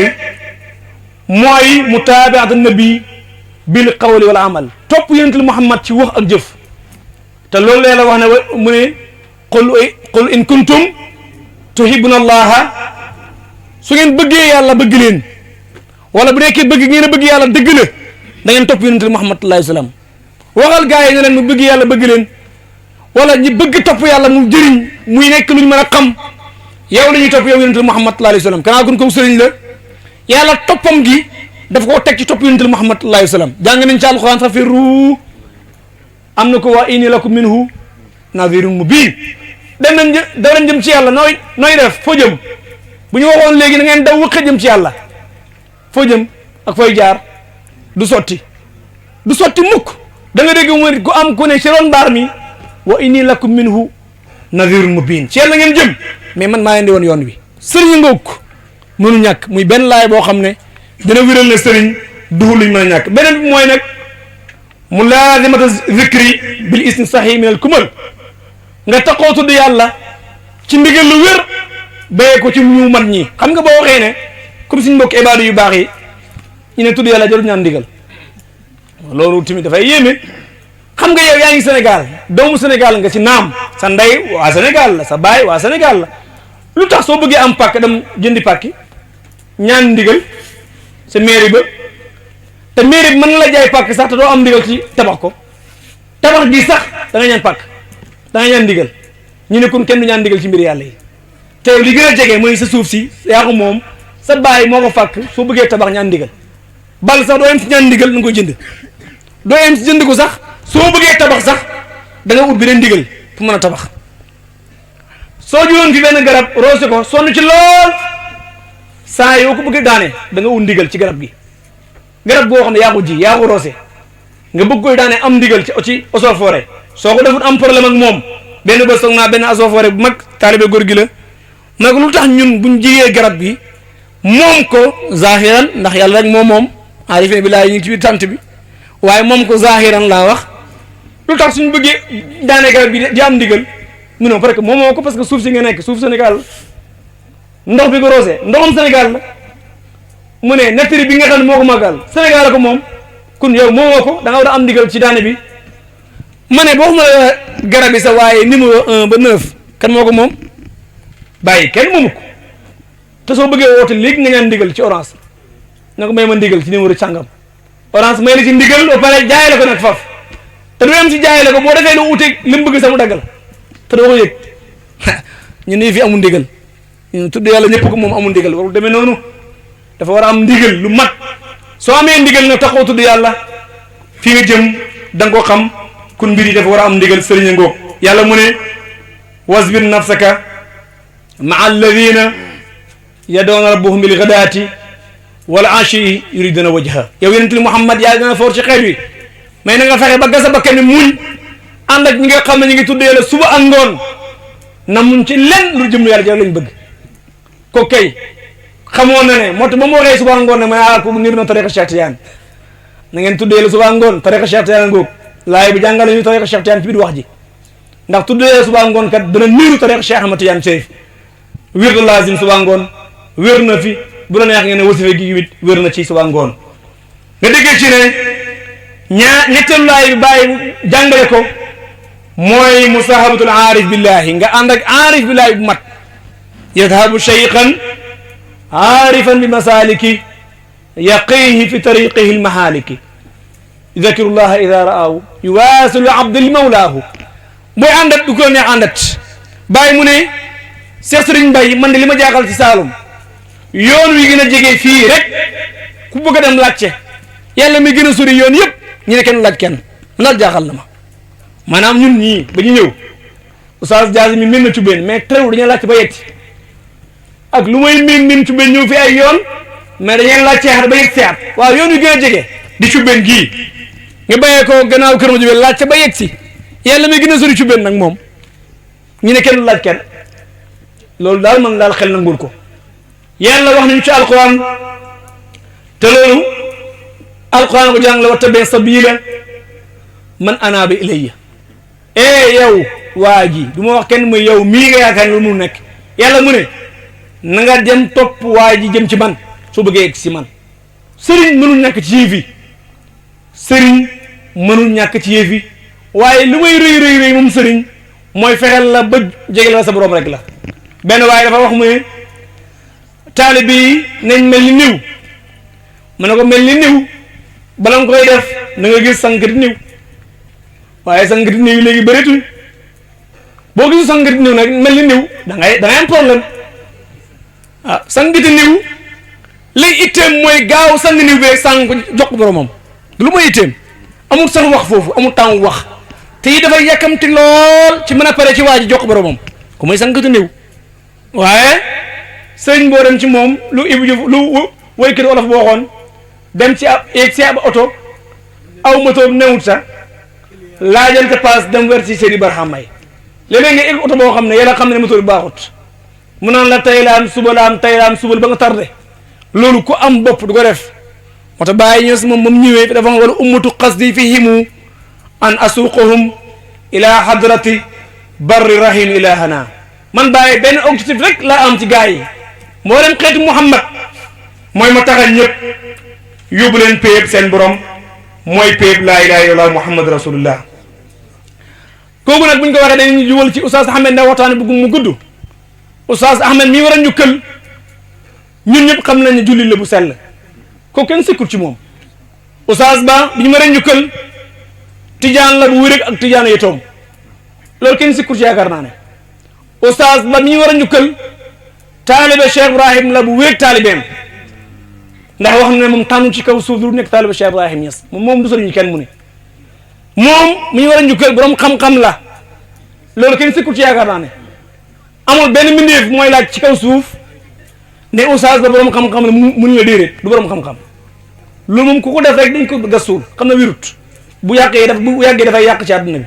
mooy mutaabaatu nabi bil qawli wal amal topp yonentul Muhammad ci wax ak jëf te loolu la wax ne mu ne qul in kuntum tuhibbuna allaha su ngeen bëggee yàlla bëgg leen wala bu nekkee bëgg ngeen a bëgg yàlla dëgg la da ngeen topp yonentul Muhammad sallallahu alayhi wasallam waxal gaa yi ne leen mu bëgg yàlla bëgg leen wala ñi bëgg topp yàlla mu jëriñ muy nekk luñ mën a xam yow la ñuy topp yow yonentul Muhammad sallallahu alayhi wasallam kanaa gun ko sëriñ la yàlla toppam gi daf koo teg ci topp yonentul Muhammad sallallahu alayhi wasallam jàng nañ ci alquran fa firru am na ko waa inni lakum minhu nadhirun mubin daw nañ jëm ci yàlla nooy def foo jëm bu ñu waxoon léegi na ngeen daw wëqe jëm ci yàlla foo jëm ak fooy jaar du sotti mukk da nga dégg mu ku am ku ne ci roon mbaar mi wa inni lakum minhu nadhirun mubin ci yàlla ngeen jëm mais man maa leen di woon yoon wi sëriñ ngoog mënu ñàkk muy benn laay boo xam ne dina wéral ne sëriñ duhul luñ mën a ñàkk beneen bi mooy nag mu laazimata zikri bil isni sahih min al kumal nga taxoo tudd yàlla ci ndigal lu wér bayee ko ci ñu mat ñi xam nga boo waxee ne comme suñ mbokk ibaadu yu baax yi ñu ne tudd yàlla jarul ñaan ndigal loolu tamit dafay yéeme xam nga yow yaa ngi Sénégal doomu Sénégal nga ci naam sa ndey waa Sénégal la sa baay waa Sénégal la lu tax soo bëggee am pàkk dem jëndi pàkki ñaan ndigal sa mairie ba te mairie bi mën na la jaay pàkk sax te doo am ndigal ci tabax ko tabax gi sax da nga ñaan pàkk da nga ñaan ndigal ñu ne kon kenn du ñaan ndigal ci mbir yàlla yi te li gën a jege mooy sa suuf si yaa ko moom sa baay moo ko fàkk soo bëggee tabax ñaan ndigal bal sax doo yem si ñaan ndigal da nga koy jënd doo yem si jënd ko sax soo bëggee tabax sax da nga ut beneen ndigal pour mën a tabax soo jiwoon fi benn garab roose ko sonn ci lool saa yoo ko bëgg daane da nga ut ndigal ci garab gi garab boo xam ne yaa ko ji yaa ko roose nga bëgg koy daane am ndigal ci eaux et forêt soo ko defut am problème ak moom benn bés soog naa benn eaux et forêt bu mag taalibe góor gi la ma ne ko lu tax ñun buñ jiyee garab gi moom ko zahiran ndax yàlla rek moom arifin bi laa ñu ngi ci biir tant bi waaye moom ko zahiran laa wax lu tax suñu bëggee daane garab gi di am ndigal mu ne parce que moom moo ko parce que suuf si nga nekk suuf Sénégal la ndox bi ko roose ndoxam Sénégal la mu ne nettari bi nga xam ne moo ko màggal Sénégal la ko moom kun yow moomoo ko da nga war a am ndigal ci daane bi ma ne boo xam ne garab yi sa waaye numéro 1 ba 9 kan moo ko moom bàyyi kenn moomu ko te soo bëggee woote léegi nga ñaan ndigal ci orange na ko may ma ndigal ci numéro sàngam orange may la ci ndigal ba pare jaay la ko nag faf te du yem si jaay la ko boo defee lu uteeg li mu bëgg sax mu daggal te doo ko yëg ñu ne fi amul ndigal ñu tudd yàlla ñëpp ko moom amul ndigal warul demee noonu dafa war a am ndigal lu mat soo amee ndigal nag taxoo tudd yàlla fi nga jëm da nga ko xam kun mbir yi dafa war a am ndigal sëriñ ngoog yàlla mu ne wasbir nafsaka maa alladina yadoona rabbahum bil ghadaati wal ashi yuriduna wajha yow yonent li Muhammad yaa gën a foor ci xeet wi mais na nga fexe ba gasa ba kenn muñ ànd ak ñi nga xam ne ñu ngi tudd yàlla suba ak ngoon na muñ ci lenn lu jëm yàlla jël lañ bëgg ko kay xamoon na ne moo tax ba mu waxee suba ngoon ne ma ko niru na tariqa Cheikh Tidiane na ngeen tuddee la suba ngoon tariqa Cheikh Tidiane ngoog laay bi jàngale ñu tariqa Cheikh Tidiane ci biir wax ji ndax tuddee suba ngoon kat dana niru tariqa Cheikh Ahmad Tidiane Chérif wirdu lazim suba ngoon wér na fi bu la neex ngeen ne wasifa gi wit wér na ci suba ngoon nga déggee ci ne ñetteelu laay bi bàyyi jàngale ko mooy musahabatul aarif billahi nga ànd ak aarif billahi bu mat yadhabu cheykhan aarifan bi masaliki yaqihi fi tariqihi almahaliki yudakiru llaha ida ra'ahu yuwaasilu abdu li mawlaahu mooy àndat du ko neex àndat bàyyi mu ne Cheikh Serigne Mbaye man de li ma jaaxal ci Saalum yoon wi gën a jege fii rek ku bëgg a dem laajte yàlla mi gën a sori yoon yëpp ñu ne kenn laaj kenn laaj jaaxal na ma maanaam ñun ñii ba ñu ñëw Oustaz Diaz mi mën na Cubeen mais teewul dañuy laajte ba yegg ak lu may min Cubeen ñëw fi ay yoon mais dañuy laajte xar ba yegg si at waaw yoon wi gën a jege di Cubeen gii nga bàyyee ko gannaaw kër ma jubeen laajte ba yegg si yàlla mi gën a sori Cubeen nag moom ñu ne kenn laaj kenn loolu daal man daal xel nangul ko yàlla wax nañu ci alquran te loolu alquran ko jàng la wattabi sabila man anaaba ilayya yow waa ji du ma wax kenn muy yow mii nga yaakaar ne lu mu nekk yàlla mu ne na nga dem topp waa ji jëm ci man soo bëggee egg si man sëriñ mënul ñàkk ci yëf yi sëriñ mënul ñàkk ci yëf yi waaye lu may rëy moom sëriñ mooy fexeel la ba jege la sa borom rek la benn waaye dafa wax mu ne taalibe yi nañ mel ni niw mu ne ko mel ni niw bala nga koy def na nga gis sànkati niw waaye sànkati niw léegi bëreetul boo gisu sànkati niw nag mel ni niw da ngay am problème ah sànkati niw lay itteem mooy gaaw sang niw bee sànq jox ko boromam lu mooy itteem amul sax wax foofu amul temps wax te yi dafay yàkkamti lool ci mën a pare ci waa ji jox ko boromam ku mooy sànkati niw waaye sëriñ boo dem ci moom lu Ibou Diouf lu woykat wolof boo waxoon dem ci ab yegg si ab oto aw moto newut sax laajal te paas dem wer ci seen i barxam may léeg-léeg nga egg oto boo xam ne yàlla xam ne moto bi baaxut mu naan la tey la am suba la am tey la am suba ba nga tardé loolu ku am bopp du ko def moo tax bàyyi ñës moom ñëwee dafa wala ummatu qasdi fihimu an asuqahum ila hadrati barri rahim ilahana man bàyyi benn objectif rek laa am ci gars yi moo leen xeetu Muhammad mooy ma taxal ñëpp yóbbu leen péeb seen borom mooy péeb laa ilaha illallah Muhammad rasulullah kooku nag buñ ko waxee dañuy jubal ci Oustaz Ahmed Ndaw waxtaane bëgg mu gudd Oustaz Ahmed mii war a njukkal ñun ñëpp xam nañ ne jullit la bu sell ko kenn sikkul ci moom Oustaz Ba bi ñu war a njukkal tijaan la bu wér ak tijaan yi toom loolu kenn sikkul ci yaakaar naa ne Oustaz Ba mi war a njukkal taalibe Cheikh Ibrahim la bu wéeg taalibeem ndax wax na ne moom tànnu ci kaw suuf du nekk taalibe Cheikh Ibrahim Niass moom du sëriñ kenn mu ne moom mi war a njukkal borom xam-xam la loolu kenn sikkul ci yaakaar naa ne amul benn mbindeef mooy laaj ci kaw suuf ne Oustaz Ba borom xam-xam la mun la déedéet du borom xam-xam loolu moom ku ko def rek dañ ko gasul xam na wirut bu yàggee dafay yàq ci àdduna bi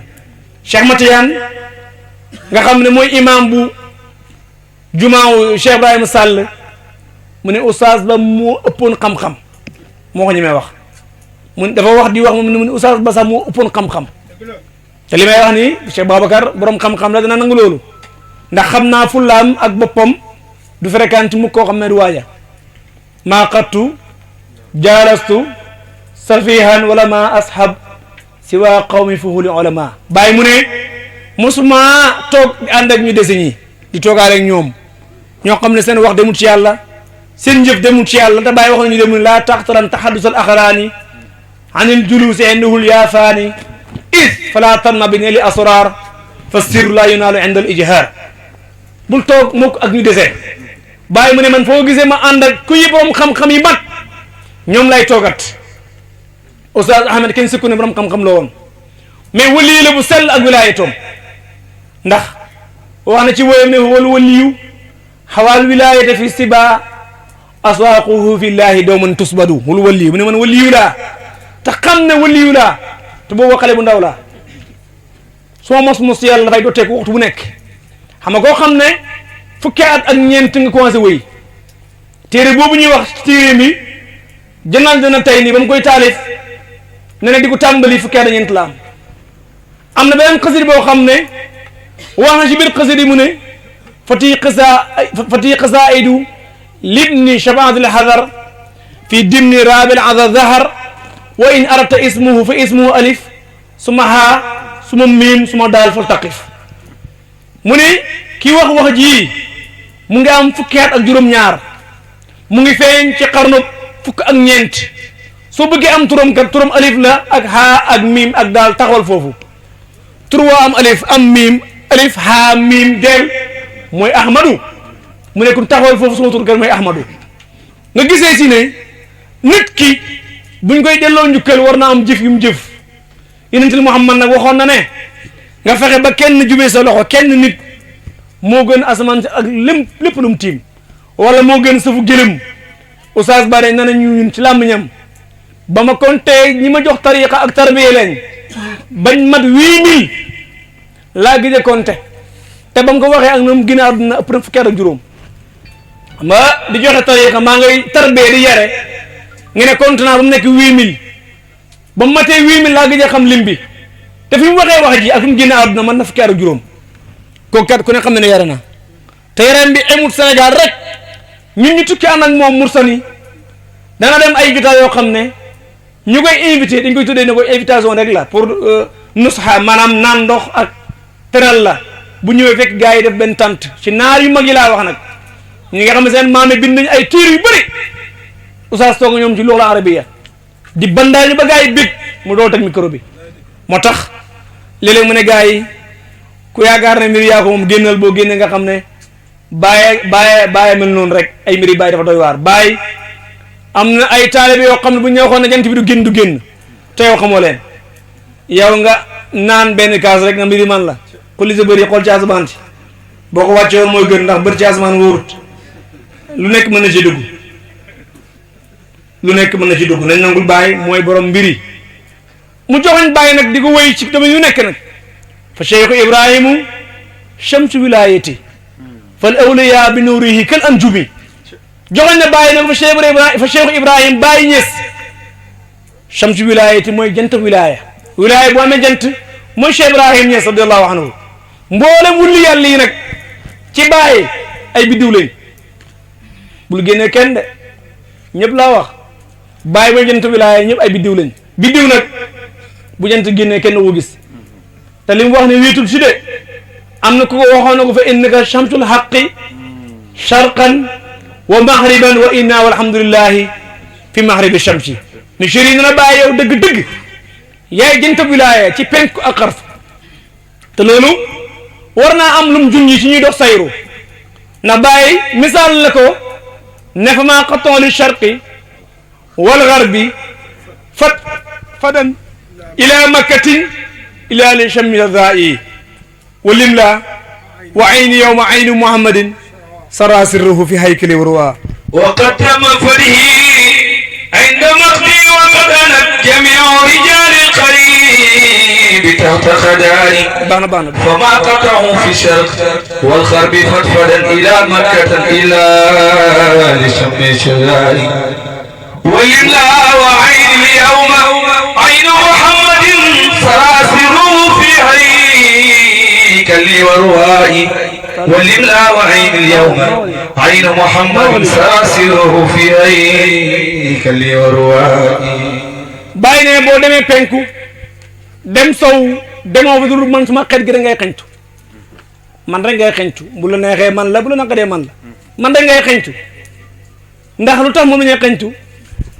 Cheikh Matiyaan nga xam ne mooy imam bu jumaaw Cheikh Ibrahima Sall mu ne Oustaz Ba moo ëppoon xam-xam moo ko ñemee wax mu dafa wax di wax moom mu ne Oustaz Ba sax moo ëppoon xam-xam te li may wax ni Cheikh Babacar borom xam-xam la dana nangu loolu ndax xam naa fullaam ak boppam du fréquente mukk koo xam ne du waaja maa qattu jaalastu safihan wala ma ashab siwa qawmi fuhuli ulama bàyyi mu ne mosuma toog ànd ak ñu dese ñi di toogaale ak ñoom ñoo xam ne seen wax demul ci yàlla seen jëf demul ci yàlla te bàyyi wax nañu demul laa taxtaran taxaddus al axraani anil julusi indahul yaafaani is fala tanma bi ne li asrar fa sirru la yunaalu inda al ijhaar bul toog mukk ak ñu dese bàyyi mu ne man foo gisee ma ànd ak ku yi borom xam-xam yi mat ñoom lay toogat Oustaz Ahmed kenn sikku ne borom xam-xam la woon mais wali la bu sell ak wilaayatoom ndax wax na ci woyam ne wal waliyu xawaal wilayata fi siba aswaquhu fi llahi dooman tusbadu wal waliyu mu ne man waliyu laa te xam ne waliyu laa te boobu xale bu ndaw laa soo mos yàlla dafay dooteeku waxtu bu nekk xam nga koo xam ne fukki at ak ñeent nga commencé wëy téere boobu ñuy wax téere mi jënal dana tey nii ba mu koy taalif ne di ko tàmbali fukki at ñeent la am na beneen xasida boo xam ne wax na ci biir xasida mu ne fati qasaidu libni shabaat al hadar fi dimni rabil adha zahar wa in arata ismuhu fa ismuhu alif suma haa suma miim suma daal fal taqif mu ne kii wax ji mu ngi am fukki at ak juróom-ñaar mu ngi feeñ ci xarnu fukk ak ñeent soo bëggee am turam kat turam alif la ak haa ak miim ak daal taxawal foofu tur waa am alif am miim alif haa miim del mooy ahmadu mu ne ku taxawal foofu suma tur kat mooy ahmadu nga gisee si ne nit ki buñ koy delloo njukkal war na am jëf yu mu jëf yonent bi Muhammad nag waxoon na ne nga fexe ba kenn jubee sa loxo kenn nit moo gën asamaan ak lépp lu mu tiim wala moo gën safu gëlëm Oustaz Bada na ñun ci làmmiñam ba ma compté ñi ma jox tariqa ak tarbiya leen bañ mat 8000 laa gëj a compté te ba mu ko waxee ak na mu gën a àdduna ëpp na fukki at ak juróom ma di joxe tariqa maa ngay tarbiya di yare nga ne compté naa ba mu nekk 8000 ba mu matee 8000 laa gëj a xam lim bi te fi mu waxee wax ji ak fi mu gën a àdduna mën na fukki at ak juróom kooku kat ku ne xam ne yare na te yareen bi amul Sénégal rek ñun ñu tukki ànd ak moom Mauritanie dana dem ay jotaay yoo xam ne ñu koy invité dañ koy tuddee ne ko invitation rek la pour nusxa maanaam naan ndox ak teral la bu ñëwee fekk gars yi def benn tante ci naar yu mag yi laa wax nag ñi nga xam ne seen maame bind nañ ay téere yu bëri oustaz toog ñoom ci luxla arabiya di bandaañu ba gars yi bég mu dool teg micro bi moo tax léeg-léeg mu ne gars yi ku yaakaar ne mbir yaa ko moom génnal boo génne nga xam ne bàyyi mel noonu rek ay mbiri bàyyi dafa doy waar bàyyi am na ay taalibe yoo xam ne bu ñu waxoon ne jant bi du génn te yow xamoo leen yow nga naan benn kaas rek nga mbiri man la ku li sa bëri xool ci asamaan si boo ko wàcce woon mooy gën ndax bëri ci asamaan wóorut lu nekk mën na ci dugg nañ nangul bàyyi mooy borom mbiri mu joxoñ bàyyi nag di ko wéy ci domaine yu nekk nag fa cheikhu ibrahimu chamsu wilayati fal awliya bi nuurihi kal anjumi joxoñ na bàyyi nag fa cheikhu ibrahim bàyyi ñees chamsu wilayati mooy jant wilaya wilaya bu amee jant mooy cheikh ibrahim ñees radiallahu anhu mboolem wulli yàlla yi nag ci bàyyi ay biddiw lañ bul génnee kenn de ñëpp laa wax bàyyi mooy jant wilaya ñëpp ay biddiw lañ biddiw nag bu jant génnee kenn woo gis te li mu wax ne wéetul si de am na ku ko waxoon na ko fa innaka shamsul haqqi sharqan wa maghriban wa inna walhamdulillahi fi maghribi shamsi ne chéri na bàyyi yow dëgg-dëgg yaay jant wilaaya ci penku ak xarf te loolu war naa am lum junñi ci ñuy dox sayru na bàyyi misaal la ko ne fa maa qaton li sharqi wal gharbi fadan ila makkatin ila li shammi dhaa'i wa limla wa ayni yawma ayni muhammadin sara sirruhu fi haykali warwa وقد تم فره عند مقدي وقدنت جميع رجال القريب تحت خداري بانا فما قطعوا في الشرق والغرب فدفدا الى مكة الى لشم شراري ولله وعين اليوم عين محمد سراسره في هيكل وروائي ولله وعين اليوم عين محمد سراسره في هيكل وروائي bàyyi ne boo demee penku dem sow demoo fa dul man suma xet gi rek ngay xeñtu man rek ngay xeñtu bu la neexee man la bu la naqadee man la man rek ngay xeñtu ndax lu tax moom la ñuy xeñtu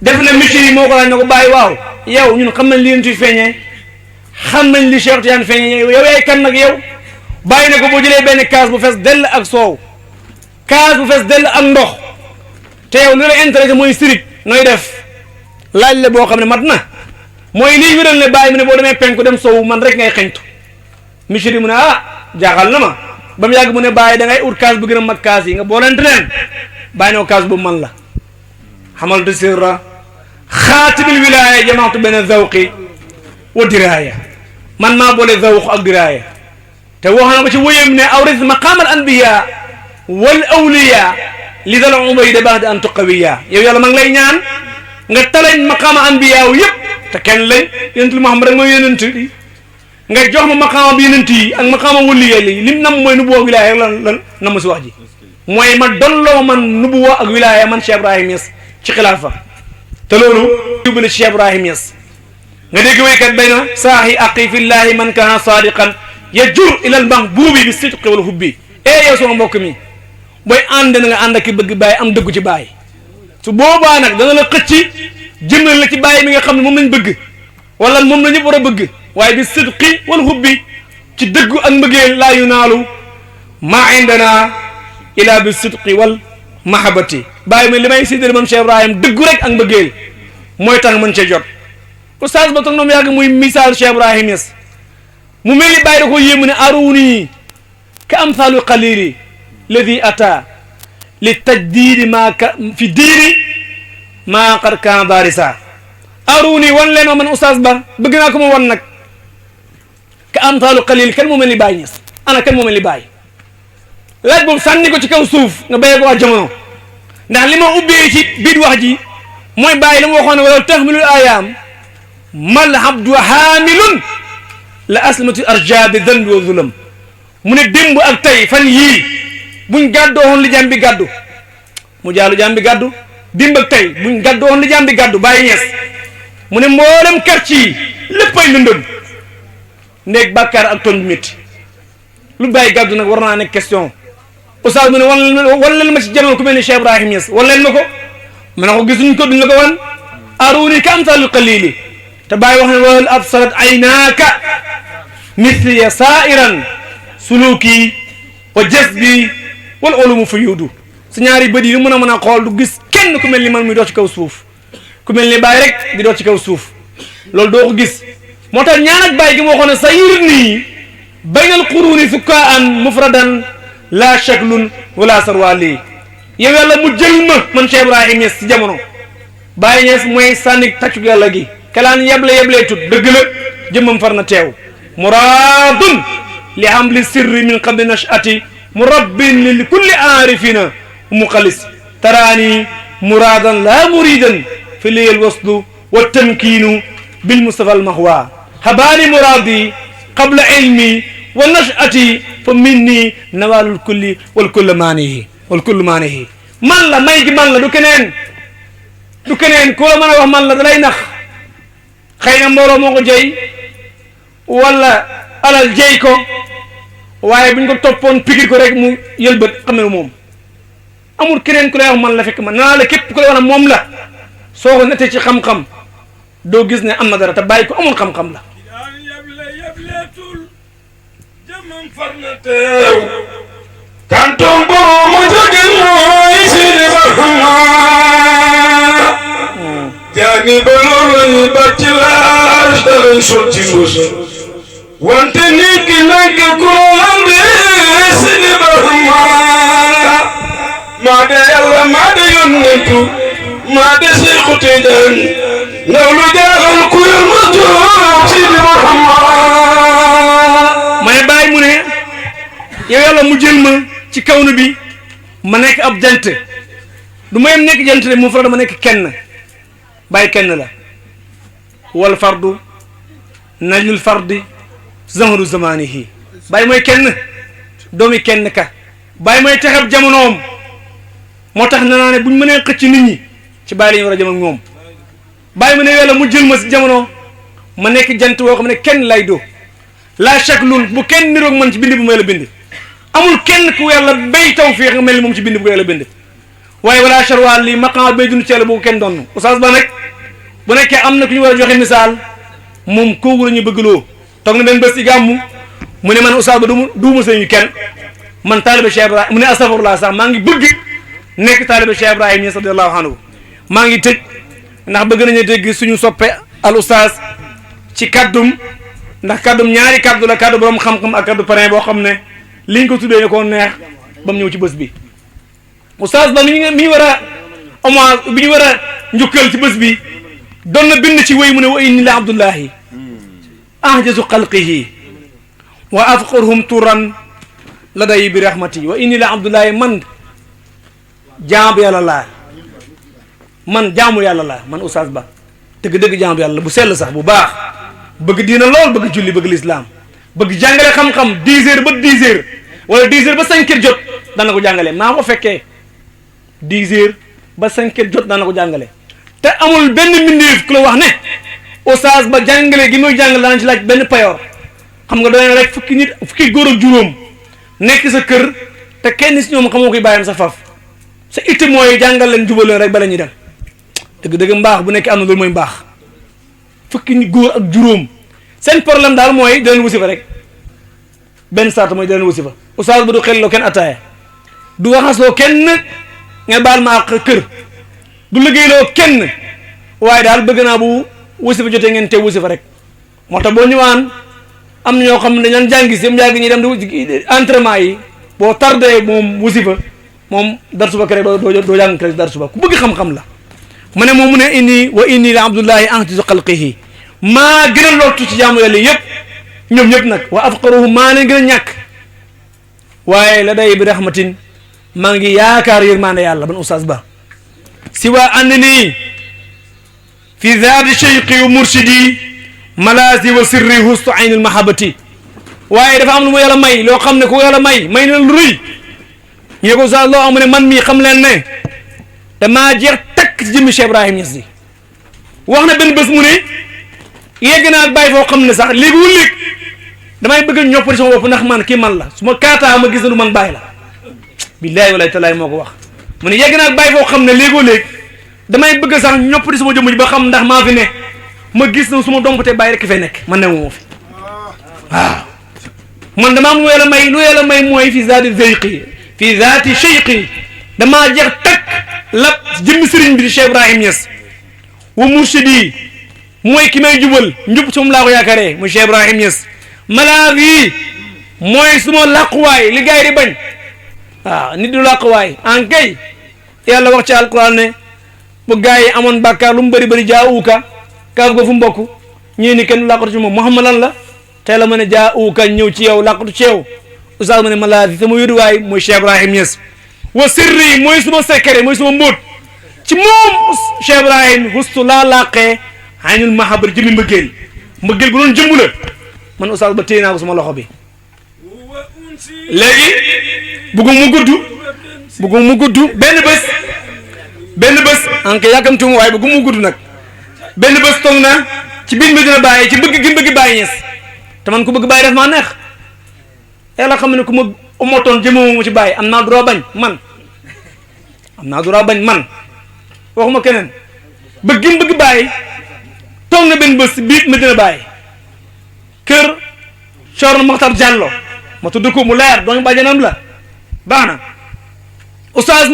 def na misiri yi moo ko laaj na ko bàyyi waaw yow ñun xam nañ li leen tuy feeñee xam nañ li Cheikh Tidiane feeñee yow yaay kan nag yow bàyyi ne ko boo jëlee benn kaas bu fees dell ak soow kaas bu fees dell ak ndox te yow li la intéressé mooy sirik nooy def laaj la boo xam ne mat na mooy lii wéral ne bàyyi mu ne boo demee penku dem sow man rek ngay xeñtu misiri mu ne ah jaaxal na ma ba mu yàgg mu ne bàyyi da ngay ut kaas bu gën a mag kaas yi nga boolente leen bàyyi ne ko kaas bu man la xamaltu sirra xaatibil wilaaya jamaatu benn zawqi wa diraaya man maa boole zawq ak diraaya te wax na ko ci wóyam ne awris maqaam al anbiya wal awliya li dal ubayda ba'da an tuqawiya yow yàlla ma ngi lay ñaan nga talañ maqaama anbiyaaw yëpp te kenn lañ yonent Muhammad rek mooy yonent nga jox ma maqaama bi yonent yi ak maqaama wulliya li lim nam mooy nubuwa wilaaya lan nam si wax ji mooy ma dolloo man nubuwa ak wilaaya man Cheikh Ibrahim Niass ci xilaafa te loolu yóbbu na Cheikh Ibrahim Niass nga dégg waykat bay na saahi aqi fillahi man kaana sadiqan yajur ila al mahbubi bi sidqi wal hubbi yow sama mbokk mi booy ànd na nga ànd ak ki bëgg bàyyi am dëggu ci bàyyi su boobaa nag dana la xëcc jëmmal la ci bàyyi mi nga xam ne moom lañ bëgg wala moom la ñëpp war a bëgg waaye bi sidqi wal hubbi ci dëggu ak mbëggeel laa yunaalu maa indana ila bi sidqi wal mahabati bàyyi mi li may séddale moom Cheikh Ibrahim dëggu rek ak mbëggeel mooy tax mën cee jot oustaz ba toog noonu yàgg muy misaal Cheikh Ibrahim Niass mu mel ni bàyyi da ko yéemu ne aruni ka amthalu qalili ladi ata li tajdidi maa ka fi diini maa qad kaana darisa aruni wan leen ma man oustaz ba bëgg naa ko ma wan nag ka amthalu qalil kan moo mel ni Baye Niass ana kan moo mel ni Baye laaj boobu sànni ko ci kaw suuf nga béyee ko waa jamono ndax li ma ubbee ci biir wax ji mooy Baye la ma waxoon ne wala tahmilul ayaam mal abdu haamilun la aslamatu arja bi danbi wa zulam mu ne démb ak tey fan yii buñ gàddoo woon li jàmm bi gàddu mu jaalu jàmm bi gàddu démb ak tey buñ gàddoo woon li jàmm bi gàddu Baye Niass mu ne mboolem quartier yi léppay lëndëm ndéeg bàkkaar ak ton bi métti lu Baye gàddu nag war naa nekk question oustaz mu ne wan leen ma ci jamono ku mel ni Cheikh Ibrahim Niass wan leen ma ko mu ne ko gisuñ ko duñ la ko wan aruni ka amsalul qalili te Baye wax ne wal absarat aynaaka misliya sairan suluki wa jasbi wal ulumu fuyudu su ñaari bët yi mën a xool du gis kenn ku mel ni man muy dox ci kaw suuf ku mel ni Baye rek di dox ci kaw suuf loolu doo ko gis moo tax ñaan ak Baye gi moo waxoon ne sayirni baynal quruni sukkaan mufradan la shaklun wala sarwali yow yàlla mu jël ma man Cheikh Ibrahim Niass ci jamono Baye Niass mooy sànni tàccug yàlla gi kalaan yeble tut dëgg la jëmmam far na teew muradun li hamli sirri min qabli nashati murabbin li kulli aarifina muxalis taraani muradan la muridan fi liyal waslu wa tamkiinu bil mustafa al mahwa habaani muradi qabla ilmi wa nashati fa minni nawalul kulli wal kullu maanihi man la may gi man la du keneen ku la mën a wax man la da lay nax xëy na mbooloo moo ko jëy wala alal jëy ko waaye buñ ko toppoon pikir ko rek mu yëlbët xam ne moom amul keneen ku lay wax man la fekk man naa la képp ku lay wax ne moom la soo ko nettee ci xam-xam doo gis ne am na dara te bàyyi ko amul xam-xam la kantom boo ma jógin mooy Sidi Barhama jaani balooy bàcc laaj dalay sotti mbuus wante nit ki nekk kuréel bi Sidi Barhama maa de yàlla maa de yónnentu maa de Seexu Tijaan ndaw lu jaaxal kuréel ma jóg Sidi Barhama may bàyyi mu ne yow yàlla mu jël ma ci kawnu bi ma nekk ab jant du ma yem nekk jant de mu fara dama nekk kenn bàyyi kenn la wal fardu najlul fardi zahru zamanihi bàyyi mooy kenn doomi kenn ka bàyyi mooy texab jamonoom moo tax na naa ne buñ mënee xëcc nit ñi ci bàyyi la ñu war a jëm ak ñoom bàyyi mu ne yàlla mu jël ma si jamono ma nekk jant woo xam ne kenn lay do la shaklun bu kenn niroog man ci bind bu may la bind amul kenn ku yàlla bay tawfiix nga mel ni moom ci bind bu ko yàlla bind waaye wala charwal lii maqaama bay dund ci yàlla bu ko kenn doon oustaz ba nag bu nekkee am na ku ñu war a joxe misaal moom kooku la ñu bëggloo toog na benn bés ci gàmmu mu ne man oustaz ba duuma sëñu kenn man taaliba Cheikh Ibrahim mu ne astafurlah sax maa ngi bëgg nekk taaliba Cheikh Ibrahim Niass radiyallahu anhu maa ngi tëj ndax bëgg nañu dégg suñu soppe al oustaz ci kaddum ndax kaddum ñaari kaddu la kaddu borom xam-xam ak kaddu parrain boo xam ne liñ ko tuddee ne ko neex ba mu ñëw ci bés bi oustaz ba mi war a hommage bi ñu war a njukkal ci bés bi doon na bind ci wéy mu ne wa inni la abdullahi ahjazu xalqihi wa afqarhum turan laday bi rahmati wa inni la abdullahi man jaamu yàlla laa man jaamu yàlla laa man Oustaz Ba dëgg-dëgg jaamu yàlla bu sell sax bu baax bëgg diina lool bëgg julli bëgg lislaam bëgg jàngale xam-xam 10 heures ba 10 heures wala 10 heures ba 5 heures jot dana ko jàngale maa ko fekkee 10 heures ba 5 heures jot dana ko jàngale te amul benn mbindeef ku la wax ne Oustaz Ba jàngale gi muy jàngale dana ci laaj benn payoor xam nga doon rek fukki góor ak juróom nekk sa kër te kenn si ñoom xamoo koy bàyyam sa faf sa itte mooy jàngal leen jubal leen rek bala ñuy dem dëgg-dëgg mbaax bu nekk am na loolu mooy mbaax fukki ni góor ak juróom seen problème daal mooy da leen wasifa rek benn saata mooy da leen wasifa Oustaz Ba du xelloo kenn ataaya du waxasloo kenn nga baal ma ak kër du liggéeyloo kenn waaye daal bëgg naa bu wasifa jotee ngeen teew wasifa rek moo tax boo ñëwaan am na ñoo xam ne dañu jàngi si jàngi ñi dem di entraînement yi boo tardé moom wasifa moom dar suba kere doo jàng kere dar suba ku bëgg xam-xam la mu ne moom mu ne inni wa inni la abdullahi antisu xalqihi maa gën a lottu ci jaamu yàlla yëpp ñoom ñëpp nag wa afqaruhu maa leen gën a ñàkk waaye la day bi rahmatin maa ngi yaakaar yërmande yàlla ban Oustaz Ba si waa ànd nii fi zaati cheyqi wa murshidi malaasi wa sirri hustu aynul mahabati waaye dafa am lu mu yàlla may loo xam ne ku yàlla may na lu rëy ñu ko Oustaz loo am ne man mii xam leen ne damaa jeex takk ci jëmmi Cheikh Ibrahim Niass di wax na benn bés mu ne yegg naa bàyyi foo xam ne sax léegi wu léeg damay bëgg a ñoppati sama bopp ndax man kii man la su ma kaataa ma gis na du man bàyyi la billaahi walaay talaay moo ko wax mu ne yegg naa bàyyi foo xam ne léegoo léeg damay bëgg sax ñoppati sama jëmm ji ba xam ndax maa fi ne ma gis na su ma dompatee bàyyi rek fay nekk man ne moo fi waaw man dama am lu yàlla may mooy fi zaati zeyqi fi zaati cheyqi damaa jeex takk la jëmmi sëriñ bi di Cheikh Ibrahim Niass wa murshidi mooy ki may jubal njub su ma laa ko yaakaaree muy Cheikh Ibrahim Niass malaar yi mooy suma làquwaay li gars yi di bañ waaw nit du làquwaay en kay yàlla wax ci alquran ne bu gars yi amoon bàkkaar lu mu bëri bëri jaa uuka kaaf go fu mbokk ñii ni kenn làqatu ci moom Muhammad lan la tey la ma ne jaa uuka ñëw ci yow làqatu ci yow Oustaz ma ne malaar yi sama yóduwaay mooy Cheikh Ibrahim Niass wa sirri mooy suma secret mooy suma mbóot ci moom Cheikh Ibrahim hustu laa laqee aynul mahabbar jëmi mbëggeel bu doon jëmbu la man Oustaz Ba téye naa ko sama loxo bi léegi bëggu mu gudd benn bés anke yàkkamti mu waaye bëggu mu gudd nag benn bés toog na ci biir Medina Baye ci bëgg gi bëgg Baye Niass te man ku bëgg Baye def maa neex yàlla xam ne ku ma omotoon jëmoo mu ci Baye am naa droit bañ man waxuma keneen bëgg gi bëgg Baye toog na benn bés biir Medina Baye kër Thierno Mokhtar Diallo ma tudd ko mu leer dooñu bàjjanam la baax na Oustaz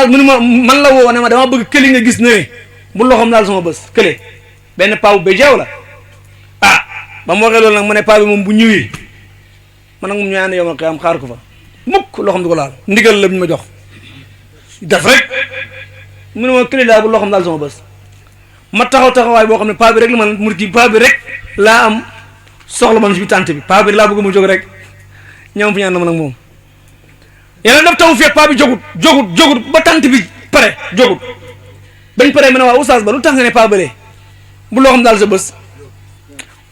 mu ne ma man la woo ne ma dama bëgg këli nga gis ne bu loxoom laal sama bés kële benn paa bu béjaaw la ba mu waxee loolu nag ma ne paa bi moom bu ñëwee man nag moom ñu ànd yow ma am xaar ko fa mukk loxoom di ko laal ndigal la ñu ma jox def rek mu ne ma këli daal bu loxoom laal sama bés ma taxawaay boo xam ne paa bi rek la man mu kii paa bi rek laa am soxla man si tànt bi paa bi laa bëgg mu jóg rek ñoom fi ñu ànd ma nag moom yàlla daf taw fekk paa bi jógut ba tànt bi pare jógut bañ pare ma ne waaw Oustaz Ba lu tax nga ne paa bële bu loo xam daal sa bés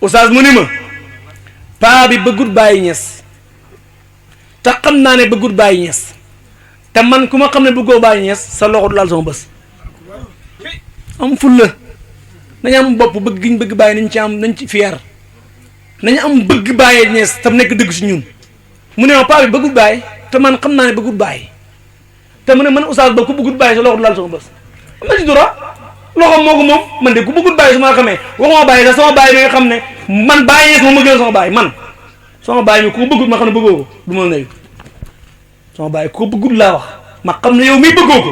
Oustaz mu ni ma paa bi bëggut Baye Niass te xam naa ne bëggut Baye Niass te man ku ma xam ne bëggoo Baye Niass sa loxo du laal sama bés am fulla nañu am bopp bëgg giñ bëgg Baye nañ ci fier nañu am bëgg Baye Niass tam nekk dëgg si ñun mu ne ma paa bi bëggut Baye te man xam naa ne bëggut Baye te mu ne man Oustaz Ba ku bëggut Baye sa loxo du laal sama bés am na ci dura loxo moo ko moom man de ku bëggut Baye su ma xamee waxuma Baye sax sama Baye mi nga xam ne man Baye Niass moom ma gën sama Baye man sama Baye mi ku bëggut ma xam ne bëggoo ko du ma la nuyu sama Baye ku bëggut laa wax ma xam ne yow mii bëggoo ko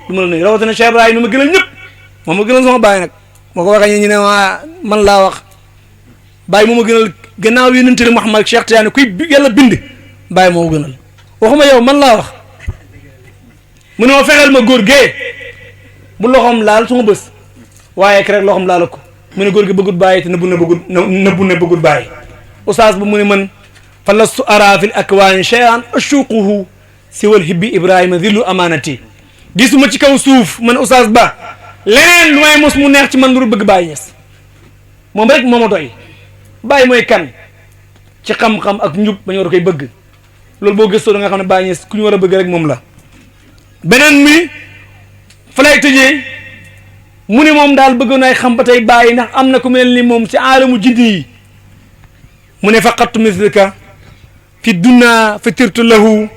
du ma la nuyu rawatina Cheikh Ibrahim mi ma gënal ñëpp moom ma gënal sama Baye nag moo ko waxee ñu ne man laa wax Baye moo ma gënal gannaaw yonent ne Muhammad Cheikh Tidiane kuy yàlla bind Baye moo gënal waxuma yow man laa wax mu ne ma fexeel ma góor gee bu loxoom laal suma bés waaye rek loxoom laal ko mu ne góor gi bëggut Baye te nëbbu ne bëggut Baye Oustaz Ba mu ne man fa lastu ara fil akwaani shay'an ashuquhu siwal hibbi ibrahima zillu amanati gisuma ci kaw suuf man Oustaz Ba leneen lu may mos mu neex ci man lu bëgg Baye Niass moom rek moo ma doy Baye mooy kan ci xam-xam ak njub ba ñu war a koy bëgg loolu boo gëstoo da nga xam ne Baye Niass ku ñu war a bëgg rek moom la beneen mi fa lay tëjee mu ne moom daal bëgg naay xam ba tey Baye ndax am na ku mel ni moom ci aalamu jinni yi mu ne faqattu mislika fi dunya fatirtu lahu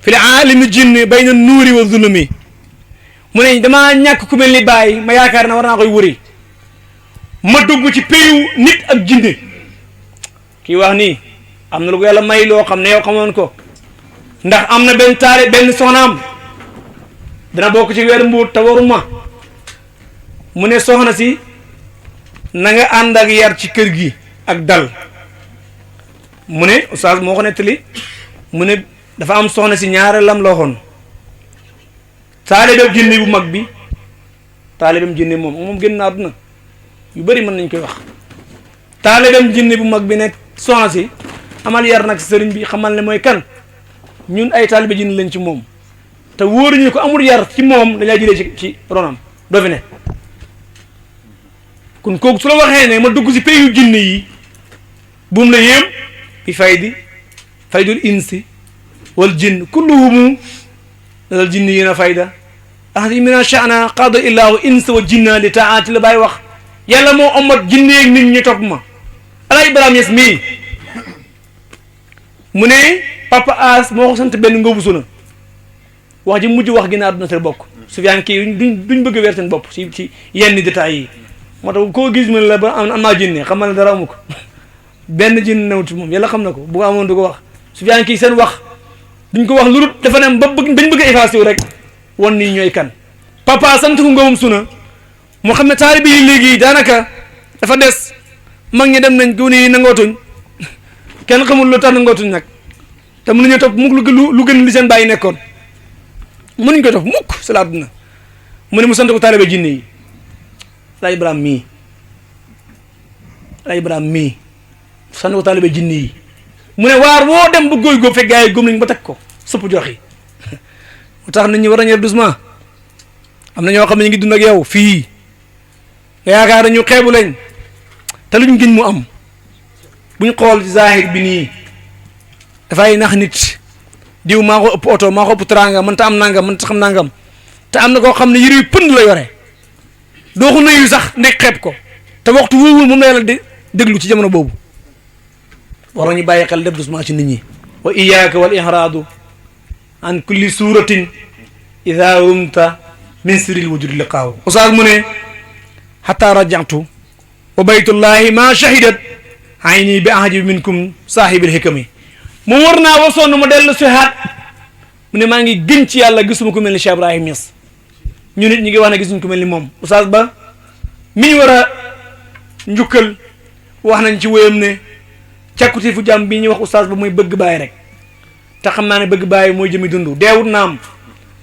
fi l aalami jinni bayna nuuri wa zulumi mu ne damaa ñàkk ku mel ni Baye ma yaakaar na war naa koy wëri ma dugg ci péyu nit ak jinne kii wax nii am na lu ko yàlla may loo xam ne yow xamoon ko ndax am na benn taale benn soxnaam dana bokk ci weer mbuut te waruma mu ne soxna si na nga ànd ak yar ci kër gi ak dal mu ne Oustaz moo ko nettali mu ne dafa am soxna si ñaareelam la waxoon taalibeem jinne bu mag bi taalibeem jinne moom génn na àdduna yu bëri mën nañ koy wax taalibeem jinne bu mag bi ne soxna si amal yar nag sëriñ bi xamal ne mooy kan ñun ay taalibe jinne lañ ci moom te wóoruñu ko amul yar ci moom dañ lay jëlee ci ronam doo fi ne kon kooku su la waxee ne ma dugg si pays yu jinne yi buum la yéem bi faydul insi wal jinn kulluhumu dal jinni yi na fayda ahdi mina sha'na qada illahu insa wa jinna li taati la Baye wax yàlla moo omat jinne ak nit ñi topp ma ala Ibrahima Niass mii mu ne papa as moo ko sant benn ngóobu suna wax ji mujj wax gi na àdduna te bokk Sufyaan kii duñ bëgg a weer seen bopp ci yenn détails yi moo tax koo gis mu ne la ba am naa jinne xamal ne dara amu ko benn jinne newut moom yàlla xam na ko bu amoon du ko wax Sufyaan kii seen wax duñ ko wax lu dul dafa ne ba bëgg dañ bëgg a effacé wu rek wan nii ñooy kan papa sant ko ngóobam suna moo xam ne taalibe yi léegi daanaka dafa des mag ñi dem nañ gune yi nangootuñ kenn xamul lu tax nangootuñ nag te mën nañu topp mukk lu gën li seen bàyyi nekkoon mënuñ koy topp mukk si la àdduna mu ne mu sant ko taalibe jinne yi Laay Ibrahima mii sant ko taalibe jinne yi mu ne waar woo dem ba góoy góob fekk gaa yi góom nañ ba teg ko supp joxi mu tax nit ñi war a ñëw doucement am na ñoo xam ne ñu ngi dund ak yow fii nga yaakaar ñu xeebu lañ te luñ gën mu am buñ xool ci zahir bi nii dafay nax nit diw maa ko ëpp oto maa ko ëpp teraanga mën ta am nangam mën ta xam nangam te am na koo xam ne yëre yu pënd la yore doo ko nuyu sax ndek xeeb ko te waxtu wuuwul moom la yàlla di déglu ci jamono boobu war ñu bàyyi xel def doucement ci nit ñi wa iyyaka wal ihraadu an kulli suratin ida rumta min siril wujud liqaaw Oustaz mu ne hatta raja'tu wa baytullahi ma shahidat ayni bi ahadi minkum saahibil hikami mu war naa wasoon ma dellu si haat mu ne maa ngi gën ci yàlla gisuma ko mel ni Cheikh Ibrahima Niass ñu nit ñi ngi wax ne gisuñ ko mel ni moom Oustaz Ba mi ñu war a njukkal wax nañ ci wéyam ne càkkuti fu jàmm bii ñuy wax Oustaz Ba mooy bëgg Baye rek te xam naa ne bëgg Baye mooy jëmi dund deewut naam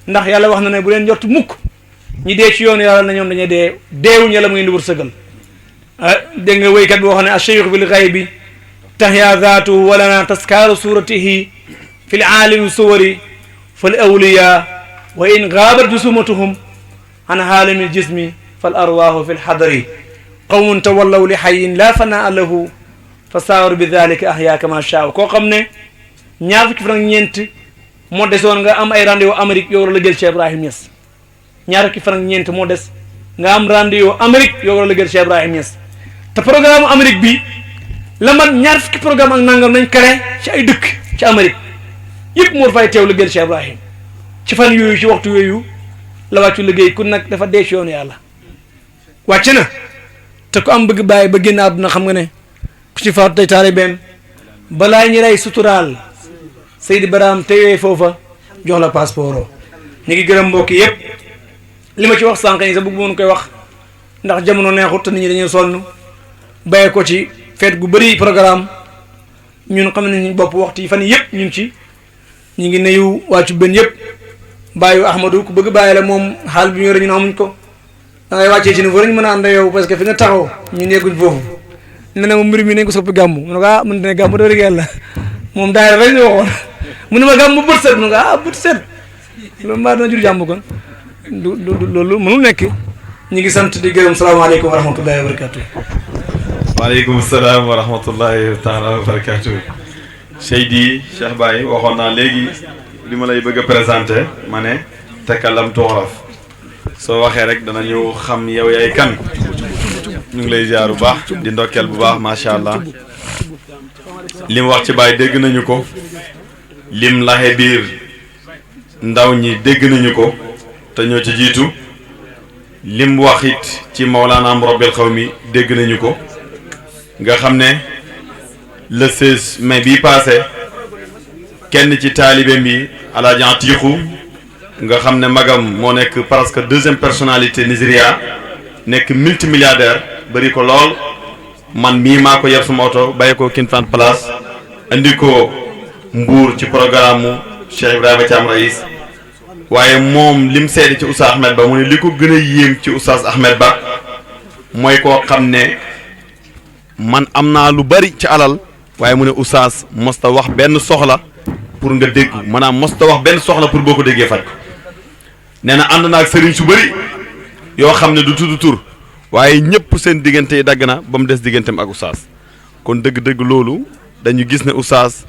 ndax yàlla wax na ne bu leen njort mukk ñi dee ci yoonu yàlla na ñoom dañuy dee deewuñ yàlla mu ngi di wërsëgal dégg nga wéykat bi wax ne acheikh bil ghaybi tahya zaatuhu walana taskaaru suratihi fi l aalimi suwari fal awliya wa in gaabat jusumatuhum an haalimi jismi fal arwaahu fi l xadari qawmun tawallaw li xayin la fanaa lahu fa saawaru bi dalika ahya kama shaaw koo xam ne ñaar fukki fan ak ñeent moo desoon nga am ay rendez-vous Amérique yow war a liggéeyal Cheikh Ibrahima Niass ñaar fukki fan ak ñeent moo des nga am rendez-vous Amérique yow war a liggéeyal Cheikh Ibrahima Niass te programme Amérique bi la man ñaar fukki programme ak nangam nañ kare ci ay dëkk ci Amérique yëpp moo fay teew liggéeyal Cheikh Ibrahima ci fan yooyu ci waxtu yooyu la wàccu liggéey ku nag dafa dee ci yoonu yàlla wàcc na te ku am bëgg Baye ba génn àdduna xam nga ne ku ci faatu tey taalibeem balaa ñi rey suturaal Seydi Baraam teyee foofa jox la passeport ñu ngi gërëm mbokki yëpp li ma ci wax sànq yi sa bëgg moon koy wax ndax jamono neexut te nit ñi dañuy sonn bàyyi ko ci feet gu bëri programme ñun xam nañ bopp waxtu yi fan yëpp ñu ngi ci ñu ngi nuyu wàccu benn yëpp bàyyi Ahmadou ku bëgg bàyyi la moom xaal bi ñu yore ñun amuñ ko da ngay wàccee ci niveau rek mën a ànd yow parce que fi nga taxaw ñu nekkuñ foofu ne na moom mbir mi nañ ko soppi gàmmu mu ne ko ah mënut ne gàmmu doo dëgg yàlla moom daay rek ñu waxoon mu ne ma gàmm bët set mu nga bët set loolu mbaa dina jur jàmm kon loolu mënul nekk. ñu ngi sant di gërëm salaamaaleykum wa rahmatullahi wa barakatu. waaleykum salaam wa rahmatullahi taala wa barakatu. Seydi Cheikh Baye waxoon naa léegi li ma lay bëgg a présenté ma ne takalam tu'raf soo waxee rek dana ñëw xam yow yaay kan. ñu ngi lay ziar bu baax di ndokkeel bu baax macha allah lim wax ci Baye dégg nañu ko lim laxe biir ndaw ñi dégg nañu ko te ñoo ci jiitu lim wax it ci Mawlana Rabbil Xawmi dégg nañu ko nga xam ne le 16 mai bii passé kenn ci taalibeem yi Alaaji Atiiku nga xam ne magam moo nekk presque deuxième personnalité Nigeria nekk multimilliardaire bëri ko lool man mii maa ko yeb suma oto bàyyi ko Kinfant Place andi ko Mbuur ci programme mu Cheikh Ibrahima Thiam Raïs waaye moom lim seede ci Oustaz Ahmed Ba mu ne li ko gën a yéem ci Oustaz Ahmed Ba mooy koo xam ne man am naa lu bari ci alal waaye mu ne Oustaz mosta wax benn soxla pour nga dégg maanaam mosta wax benn soxla pour boo ko déggee faj ko nee na ànd naa ak sëriñ su bari yoo xam ne du tudd tur waaye ñëpp seen diggante yi dagg na ba mu des digganteem ak Oustaz kon dëgg-dëgg loolu dañu gis ne Oustaz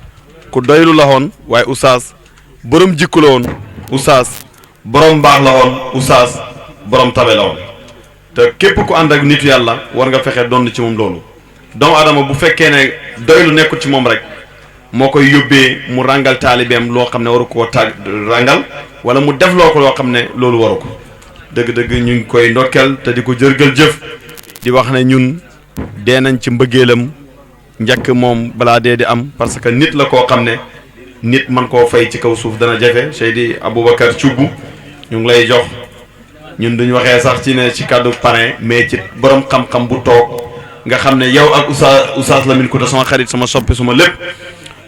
ku doylu la woon waaye Oustaz borom jikku la woon Oustaz borom mbaax la woon Oustaz borom tabe la woon te képp ku ànd ak nitu yàlla war nga fexe doon ci moom loolu doomu adama bu fekkee ne doylu nekkul ci moom rek moo koy yóbbee mu ràngal taalibeem loo xam ne waru koo ràngal wala mu def loo ko loo xam ne loolu waru ko dëgg-dëgg ñu ngi koy ndokkel te di ko jërgal jëf di wax ne ñun dee nañ ci mbëggeelam njëkk moom balaa dee di am parce que nit la koo xam ne nit man koo fay ci kaw suuf dana jafe Seydi Aboubacar Thioub ñu ngi lay jox ñun duñ waxee sax ci ne ci kàddu parrain mais ci borom xam-xam bu toog nga xam ne yow ak Oustaz Lamine Kouta sama xarit sama soppi suma lépp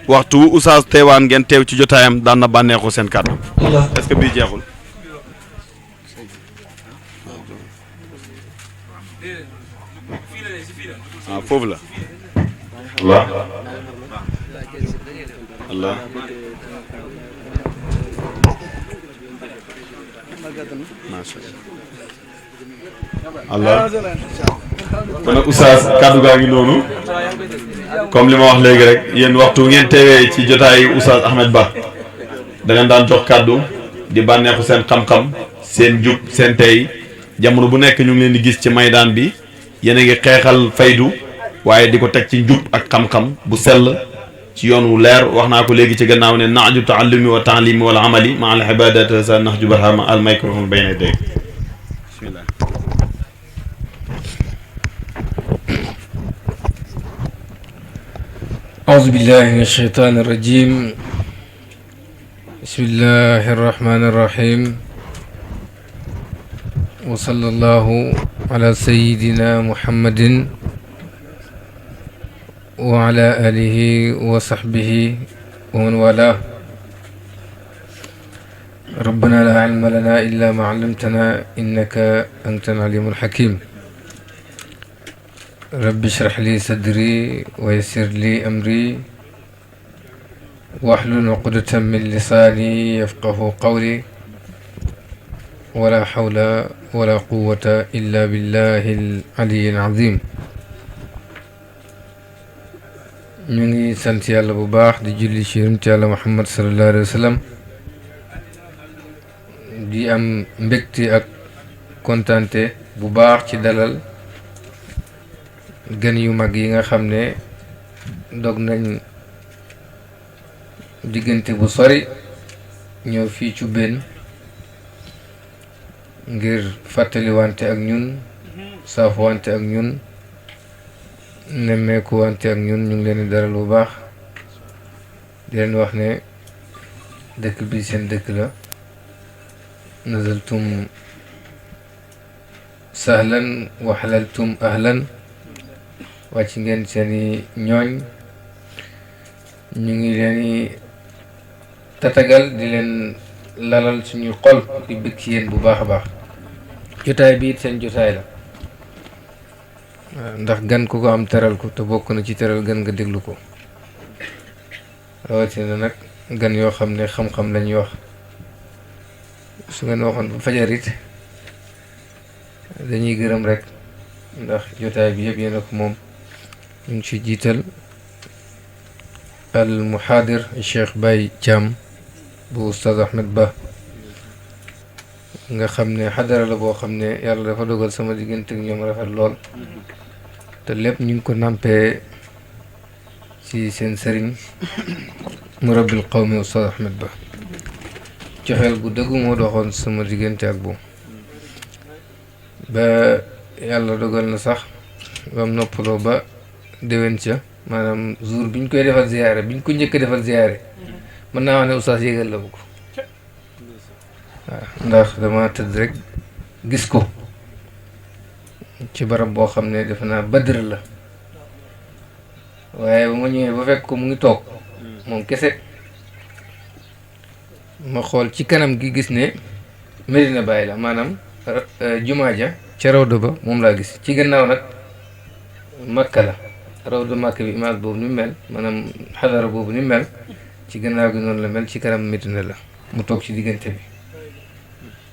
waxtu Oustaz teewaan ngeen teew ci jotaayam daan na bànneexu seen kàddu est-ce que bii jeexul ah foofu la Allah Allah macha Allah kon nag Oustaz kàddu gaa ngi noonu comme li ma wax léegi rek yéen waxtu ngeen teewee ci jotaayu Oustaz Ahmed Ba da ngeen daan jox kàddu di bànneexu seen xam-xam seen jub seen tey jamono bu nekk ñu ngi leen di gis ci maydaan bi yéen a ngi xeexal faydu waaye di ko teg ci njub ak xam-xam bu sell ci yoon wu leer wax naa ko léegi ci gannaaw ne naaju taallumi wa taalimi wal amali ma al ibadat sa naxju barhama al microphone bayna dégg bismillah أعوذ بالله من الشيطان الرجيم بسم الله الرحمن الرحيم وصلى الله على سيدنا محمد وعلى آله وصحبه ومن والاه ربنا لا علم لنا إلا ما علمتنا إنك أنت العليم الحكيم رب اشرح لي صدري ويسر لي أمري واحلل عقدة من لساني يفقه قولي ولا حول ولا قوة إلا بالله العلي العظيم ñu ngi sant yàlla bu baax di julli ci yonent yàlla Muhammad sallallahu alayhi wa sallam di am mbégte ak kontante bu baax ci dalal gan yu mag yi nga xam ne dog nañ diggante bu sori ñëw fii ci benn ngir fàttaliwante ak ñun saafwante ak ñun nemmeeku wante ak ñun ñu ngi leen di dalal bu baax di leen wax ne dëkk bi seen dëkk la nazaltum sahlan wa halaltum ahlan wàcc ngeen seeni ñooñ ñu ngi leen di tatagal di leen lalal suñuy xol di bëgg ci yéen bu baax a baax jotaay bi it seen jotaay la ndax gan ku ko am teral ko te bokk na ci teral gan nga déglu ko rawatina nag gan yoo xam ne xam-xam lañuy wax su ngeen waxoon bu fajar it dañuy gërëm rek ndax jotaay bi yëpp yéen a ko moom ñu ngi ci jiital al muhaadir Cheikh Baye Thiam bu Oustaz Ahmed Ba nga xam ne xadara la boo xam ne yàlla dafa dogal sama diggante ak ñoom rafet lool te lépp ñu ngi ko nampee ci seen sëriñ murabbil qawmi Oustaz Ahmed Ba cofeel gu dëggu moo doxoon sama diggante ak moom ba yàlla dogal na sax bam noppaloo ba déwén ca maanaam jour biñ koy defal ziyaare biñ ko njëkk defal ziyaare mën naa wax ne oustaz yégal la bu ko waaw ndax dama tëdd rek gis ko ci barab boo xam ne defe naa Badr la waaye ba ma ñëwee ba fekk ko mu ngi toog moom kese ma xool ci kanam gi gis ne Medina Baye la maanaam jumaa ja ca rawda ba moom laa gis ci gannaaw nag Makka la rawda Makka bi image boobu ni mu mel maanaam xadara boobu ni mu mel ci gannaaw gi noonu la mel ci kanam Medina la mu toog ci diggante bi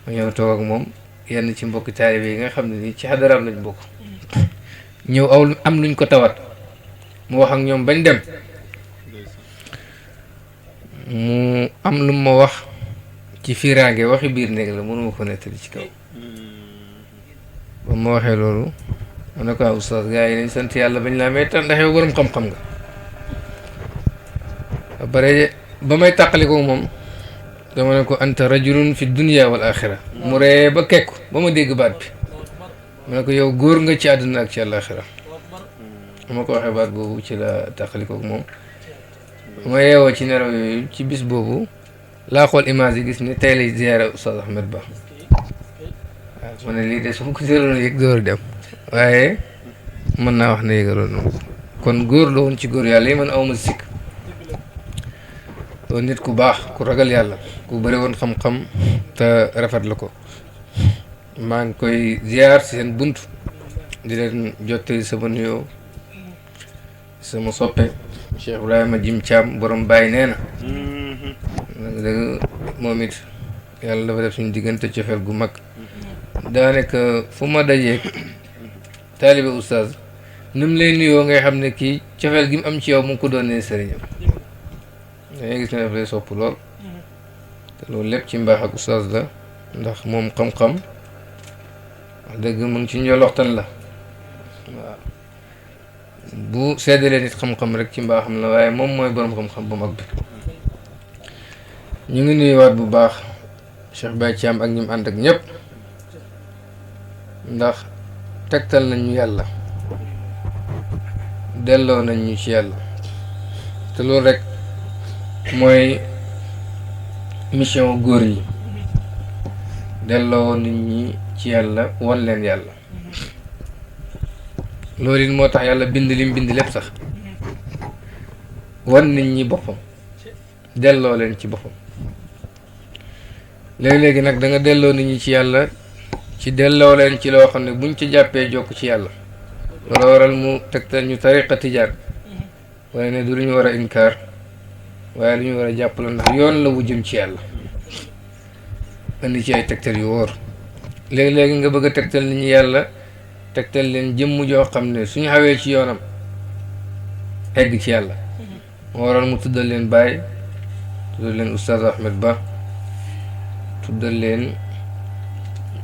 ma ñëw toog ak moom yenn ci mbokki taalibe yi nga xam ne nii ci xadaraam lañ bokk ñëw aw am luñ ko tawat mu wax ak ñoom bañ dem mu am lu ma wax ci fiiraange waxi biir néeg la mënuma ko nettali ci kaw ba ma waxee loolu ma ne ko oustaz gars yi nañ sant yàlla bañ laa may tax ndax yow borom xam-xam nga ba pare ba may tàqali ko moom dama ne ko anta rajulun fi dunya wal axira mu ree ba kekku ba ma dégg baat bi ma ne ko yow góor nga ci àdduna ak ci àllaaxira ma ko waxee baat boobu ci la tàqali ko moom ma yeewoo ci nelaw yooyu ci bis boobu laa xool image yi gis ne tey lay ziyaara Oustaz Ahmed Ba waaw ma ne lii de su ma ko jëloon yëg door dem waaye mën naa wax ne yëgaloon na kon góor la woon ci góor yàlla yi man awma sikk doon nit ku baax ku ragal yàlla ku bëri woon xam-xam te rafet la ko maa ngi koy ziyaar si seen bunt di leen jottali sama nuyoo sama soppe Cheikh Ibrahima Jim Thiam borom Baye nee na dëgg moom it yàlla dafa def suñu diggante cofeel gu mag daanaka fu ma dajeeg taalibe oustaz ni mu lay nuyoo ngay xam ne kii cofeel gi mu am ci yow mu ngi ko doonee sëriñam dangay gis ne daf lay sopp lool te loolu lépp ci mbaax ak oustaz la ndax moom xam-xam wax dëgg mu ngi ci njoloxtan la waaw bu seddalee nit xam-xam rek ci mbaaxam la waaye moom mooy borom xam-xam bu mag bi ñu ngi nuyuwaat bu baax Cheikh Baye Thiam ak ñi mu ànd ak ñëpp ndax tegtal nañ ñu yàlla delloo nañ ñu ci yàlla te loolu rek mooy mission góor yi delloo nit ñi ci yàlla wan leen yàlla loolu it moo tax yàlla bind lim bind lépp sax wan nit ñi boppam delloo leen ci boppam léegi-léegi nag da nga delloo nit ñi ci yàlla ci delloo leen ci loo xam ne buñ ci jàppee jokk ci yàlla loolu waral mu tegtal ñu tariqa tijaan waaye ne du lu ñu war a inkaar waaye lu ñu war a jàpp la ndax yoon la wu jëm ci yàlla indi ci ay tegtal yu wóor léegi-léegi nga bëgg a tegtal nit ñi yàlla tegtal leen jëmm joo xam ne suñu xawee ci yoonam egg ci yàlla moo waral mu tuddal leen Baye tuddal leen Oustaz Ahmed Ba tuddal leen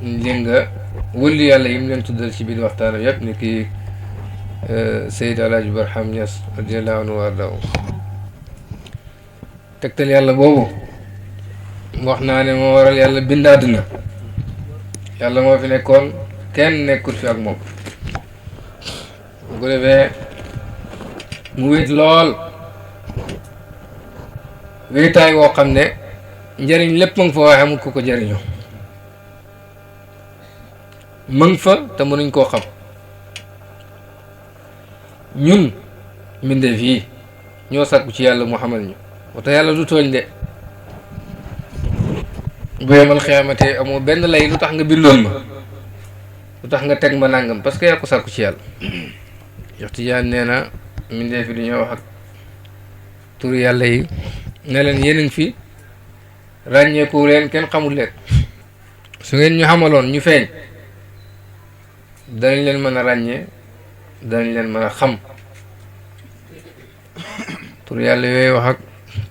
nga wëllu yàlla yi mu leen tuddal ci biir waxtaanam yëpp ni ki Seyd Alaaji Barham Niass radiyallahu anhu wa ardaahu tegtal yàlla boobu wax naa ne moo waral yàlla bind àdduna yàlla moo fi nekkoon kenn nekkul fi ak moom bu ko defee mu wéet lool wéetaay woo xam ne njëriñ lépp ma nga fa waaye amul ko ko jëriñoo ma nga fa te mënuñ koo xam ñun mbindeef yi ñoo sàkku ci yàlla mu xamal ñu wata yàlla du tooñ de bu yemal xiyaamate amoo benn lay lu tax nga bindoon ma lu tax nga teg ma nàngam parce que yaa ko sàkku ci yàlla yox tijaan nee na mbindeef yi dañoo wax ak turu yàlla yi ne leen yéen a ngi fi ràññeeku leen kenn xamul leen su ngeen ñu xamaloon ñu feeñ danañ leen mën a ràññee danañ leen mën a xam tur yàlla yooyu wax ak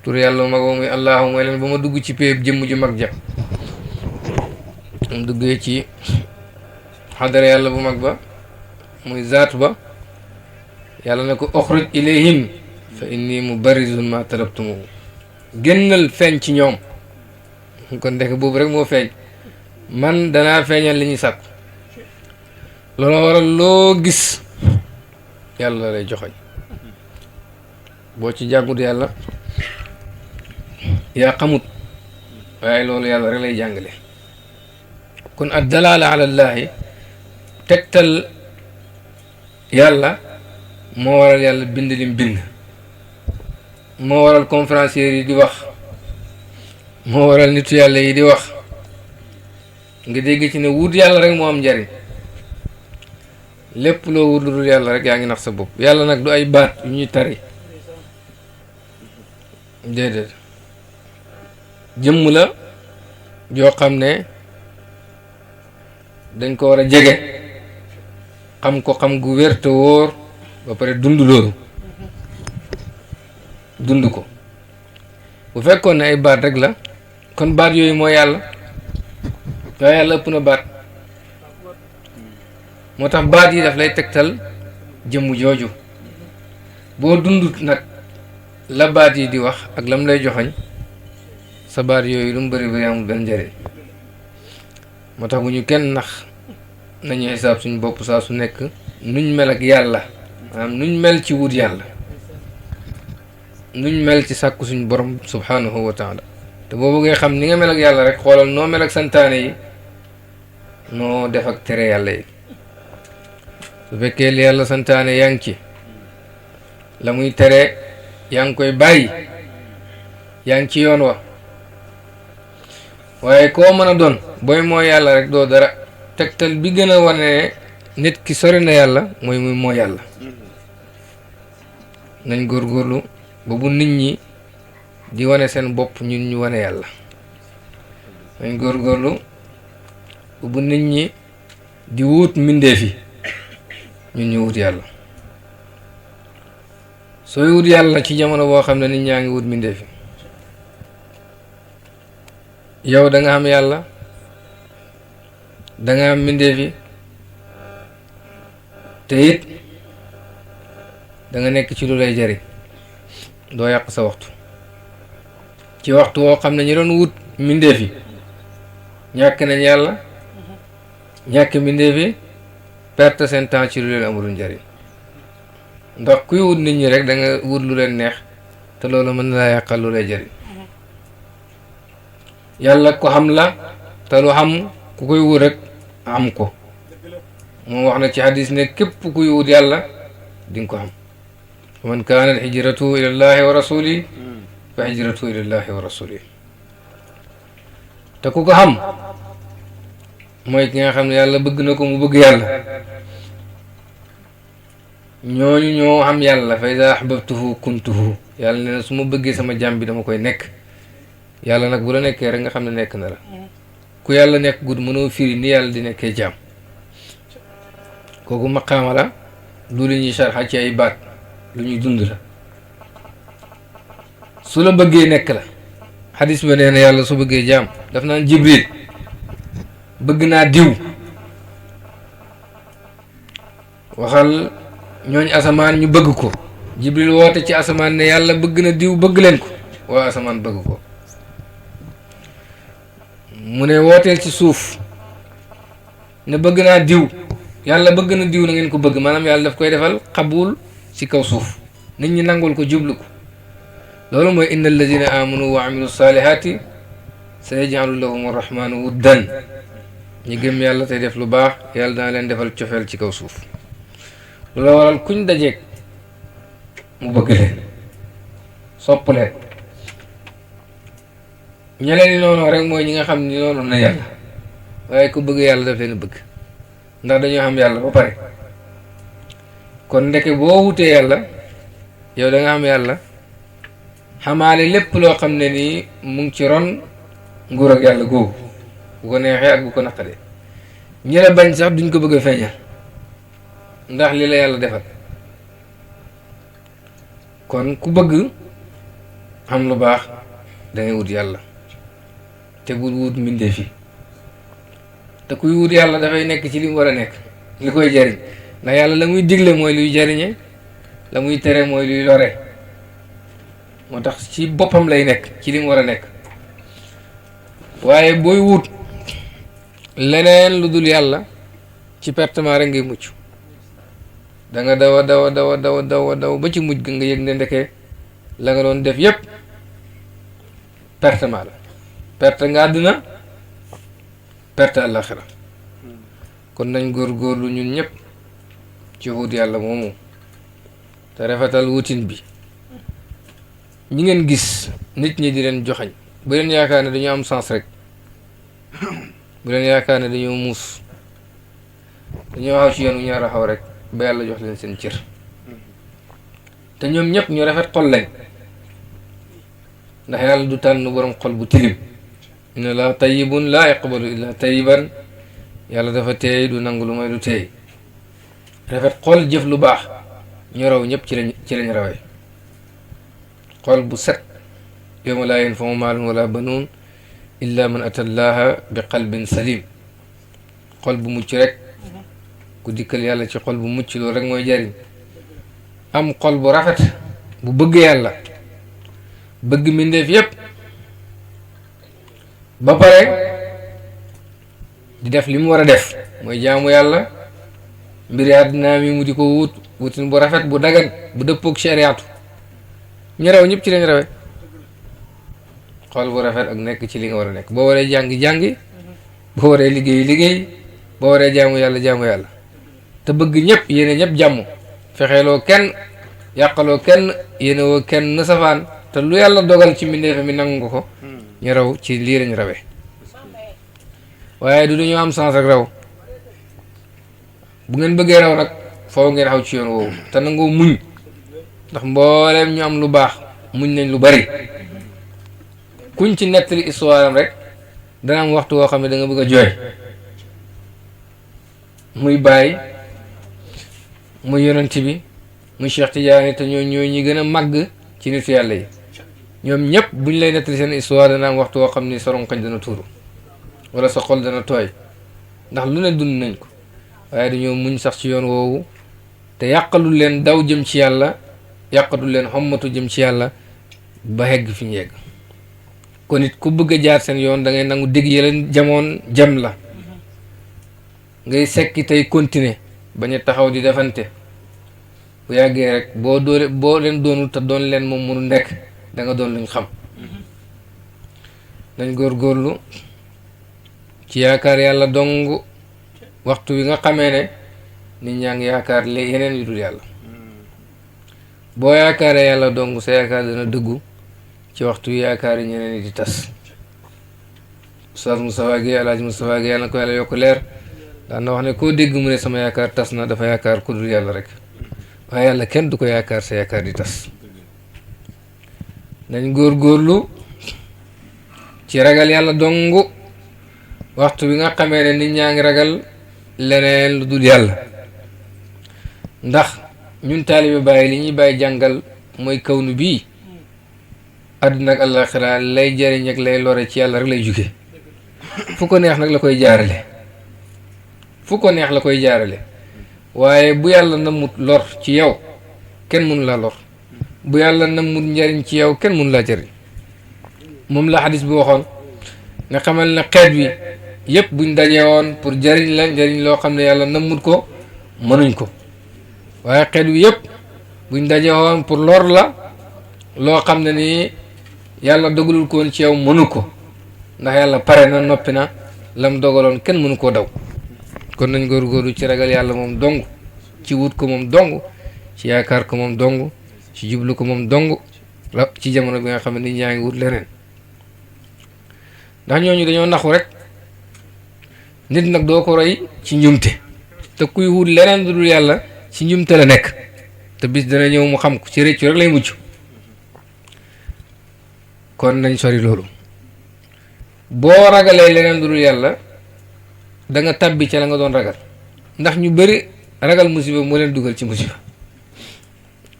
tur yàlla mag ba muy allahu mooy leen ba ma dugg ci péeb jëmm ju mag ja mu duggee ci xadara yàlla bu mag ba muy zaatu ba yàlla ne ko oxruj ilayhim fa inni mubarizun ma talabtumu génnal feeñ ci ñoom kon ndek boobu rek moo feeñ man danaa feeñal li ñuy sàkk loolu waral loo gis yàlla lay joxoñ boo ci jàngut yàlla yaa xamut waaye loolu yàlla rek lay jàngale kon ad dalaala ala llaahi tegtal yàlla moo waral yàlla bind lim bind moo waral conférenciers yi di wax moo waral nitu yàlla yi di wax nga dégg ci ne wut yàlla rek moo am njariñ lépp loo wut lu dul yàlla rek yaa ngi nax sa bopp yàlla nag du ay baat yu ñuy tari déedéet jëmm la joo xam ne dañ ko war a jege xam ko xam gu wér te wóor ba pare dund loolu dund ko bu fekkoon ne ay baat rek la kon baat yooyu mooy yàlla waaye yàlla ëpp na baat moo tax baat yi daf lay tegtal jëmm jooju boo dundut nag la baat yi di wax ak lam lay joxañ sa baat yooyu lu mu bëri bëri amul benn njëriñ moo tax bu ñu kenn nax nañu xisaab suñu bopp saa su nekk nuñ mel ak yàlla maanaam nuñ mel ci wut yàlla nuñ mel ci sàkku suñu borom subhanahu wa taala te boo bëggee xam ni nga mel ak yàlla rek xoolal noo mel ak santaane yi noo def ak tere yàlla yi su fekkee li yàlla santaane yaa ngi ci la muy tere yaa ngi koy bàyyi yaa ngi ci yoon wa waaye koo mën a doon booy mooy yàlla rek doo dara tegtal bi gën a wane ne nit ki sori na yàlla mooy muy mooy yàlla nañ góorgóorlu ba bu nit ñi di wane seen bopp ñun ñu wane yàlla nañ góorgóorlu ba bu nit ñi di wut mbindeef yi ñun ñu wut yàlla sooy wut yàlla ci jamono boo xam ne nit ñaa ngi wut mbindeef yi yow da nga xam yàlla da nga am mbindeef yi te it da nga nekk ci lu lay jëriñ doo yàq sa waxtu ci waxtu woo xam ne ñi doon wut mbindeef yi ñàkk nañ yàlla ñàkk mbindeef yi perte seen temps ci lu leen amul njëriñ ndax kuy wut nit ñi rek da nga wut lu leen neex te loolu mën na laa yàqal lu lay jëriñ yàlla ko xam la te lu xam ku koy wut rek am ko moom wax na ci hadis ne képp kuy wut yàlla di nga ko xam man kaanat hijratu ila llahi wa rasuli fa hijratu ila llahi wa rasuli te ku ko xam mooy ki nga xam ne yàlla bëgg na ko mu bëgg yàlla ñooñu ñoo xam yàlla fa iza ahbabtuhu kuntuhu yàlla ne na su ma bëggee sama jàmm bi dama koy nekk yàlla nag bu la nekkee rek nga xam ne nekk na la ku yàlla nekk gud mënoo firi ni yàlla di nekkee jàmm kooku maqaama la du lu ñuy sarxa ci ay baat lu ñuy dund la su la bëggee nekk la xadis ba nee na yàlla su bëggee jàmm daf naan jibril bëgg naa diw waxal ñooñ asamaan ñu bëgg ko jibril woote ci asamaan ne yàlla bëgg na diw bëgg leen ko waa asamaan bëgg ko mu ne wooteel ci suuf ne bëgg naa diw yàlla bëgg na diw na ngeen ko bëgg maanaam yàlla daf koy defal xabul ci kaw suuf nit ñi nangul ko jublu ko loolu mooy inna alladina amanu wa amilu salihati sa yaj'alu lahum arrahmanu wuddan ñi gëm yàlla tey def lu baax yàlla dana leen defal cofeel ci kaw suuf loolu waral kuñ dajeeg mu bëgg leen sopp leen ñeleen ni noonu rek mooy ñi nga xam ni noonu na yàlla waaye ku bëgg yàlla daf leen bëgg ndax dañoo xam yàlla ba pare kon ndeke boo wutee yàlla yow da nga xam yàlla xamaale lépp loo xam ne nii mu ngi ci ron nguur ak yàlla googu bu ko neexee ak bu ko naqaree ñi la bañ sax duñ ko bëgg a feeñal ndax li la yàlla defal kon ku bëgg am lu baax dangay wut yàlla te bul wut mbindeef yi te kuy wut yàlla dafay nekk ci li mu war a nekk li koy jariñ ndax yàlla la muy digle mooy luy jariñe la muy tere mooy luy lore moo tax ci boppam lay nekk ci li mu war a nekk waaye booy wut leneen lu dul yàlla ci pertement rek ngay mucc da nga daw a daw a daw a daw a daw a daw ba ci mujj ga nga yëg ne ndeke la nga doon def yépp pertement la perte nga àdduna perte àllaxira kon nañ góorgóorlu ñun ñëpp ci wut yàlla moomu te rafetal wutin bi ñi ngeen gis nit ñi di leen joxañ bu leen yaakaar ne dañoo am sens rek bu leen yaakaar ne dañoo muus dañoo xaw ci yoon wu ñaar a xaw rek ba yàlla jox leen seen cër te ñoom ñëpp ñu rafet xol lañ ndax yàlla du tànn borom xol bu tilim inna laa tayyibun laa yaqbalu illa tayyiban yàlla dafa teey du nangu lu may lu teey rafet xol jëf lu baax ñu raw ñëpp ci lañ rawee xol bu set yawma laa yanfa'u maalun wala banuun illa man ata llaha bi qalbin salim xol bu mucc rek ku dikkal yàlla ci xol bu mucc loolu rek mooy jariñ am xol bu rafet bu bëgg yàlla bëgg mbindeef yépp ba pare di def li mu war a def mooy jaamu yàlla mbiri àddina mi mu di ko wutin bu rafet bu dagan bu dëppook shariatu ñu raw ñëpp ci lañ rawe xol bu rafet ak nekk ci li nga war a nekk boo waree jàngi boo waree liggéey boo waree jaamu yàlla te bëgg ñëpp yéene ñëpp jàmm fexeeloo kenn yàqaloo kenn yéene woo kenn safaan te lu yàlla dogal ci mbindeef mi nangu nga ko ñu raw ci lii lañ rawee waaye du dañoo am sens ak raw bu ngeen bëggee raw nag foo ngeen xaw ci yoon woowu te nangoo muñ ndax mbooleem ñu am lu baax muñ nañ lu bari kuñ ci nettali histoire am rek dana am waxtu woo xam ne da nga bëgg a jooy muy bàyyi muy yonent bi muy Cheikh Tidiane te ñoo ñi gën a màgg ci nitu yàlla yi ñoom ñëpp buñ lay nettali seen histoire dana am waxtu woo xam ni sa ronkoñ dana tuuru wala sa xol dana tooy ndax lu ne dund nañ ko waaye dañoo muñ sax ci yoon woowu te yàqalul leen daw jëm ci yàlla yàqatul leen xommatu jëm ci yàlla ba hegg fi ñu yegg kon it ku bëgg a jaar seen yoon da ngay nangu dégg yeleen jamoon jam la ngay sekki tey continuer bañ a taxaw di defante bu yàggee rek boo leen doonul te doon leen moom mënu nekk da nga doon luñ xam nañ góorgóorlu ci yaakaar yàlla dong waxtu wi nga xamee ne nit ñaa ngi yaakaar yeneen yu dul yàlla boo yaakaaree yàlla dong sa yaakaar dana dëggu ci waxtu wi yaakaar yi ñeneen yi di tas Oustaz Moustapha Guèye Alaaji Moustapha Guèye yàlla na ko yàlla yokk leer daan na wax ne koo dégg mu ne sama yaakaar tas na dafa yaakaar ku dul yàlla rek waaye yàlla kenn du ko yaakaar sa yaakaar di tas nañ góorgóorlu ci ragal yàlla dong waxtu bi nga xamee ne nit ñaa ngi ragal leneen lu dul yàlla ndax ñun taalibe bàyyi li ñuy bàyyi jàngal mooy kawnu bii àdduna ak àllaaxira lay jariñ ak lay lore ci yàlla rek lay jóge fu ko neex nag la koy jaarale fu ko neex la koy jaarale waaye bu yàlla namut lor ci yow kenn mënu laa lor bu yàlla namut njariñ ci yow kenn mënu laa jariñ moom la xadis bi waxoon nga xamal ne xeet wi yëpp buñ dajee woon pour jariñ la njariñ loo xam ne yàlla namut ko mënuñ ko waaye xeet wi yëpp buñ dajee woon pour lor la loo xam ne nii yàlla dogalul ko woon ci yow mënu ko ndax yàlla pare na noppi na lam dogaloon kenn mënu koo daw kon nañ góorgóorlu ci ragal yàlla moom dong ci wut ko moom dong ci yaakaar ko moom dong ci jublu ko moom dong la ci jamono bi nga xam ne nit ñaa ngi wut leneen ndax ñooñu dañoo naxu rek nit nag doo ko roy ci njumte te kuy wut leneen du dul yàlla ci njumte la nekk te bis dana ñëw mu xam ko ci réccu rek lay mucc kon nañ sori loolu boo ragalee leneen lu dul yàlla da nga tabbi ca la nga doon ragal ndax ñu bëri ragal musiba moo leen dugal ci musiba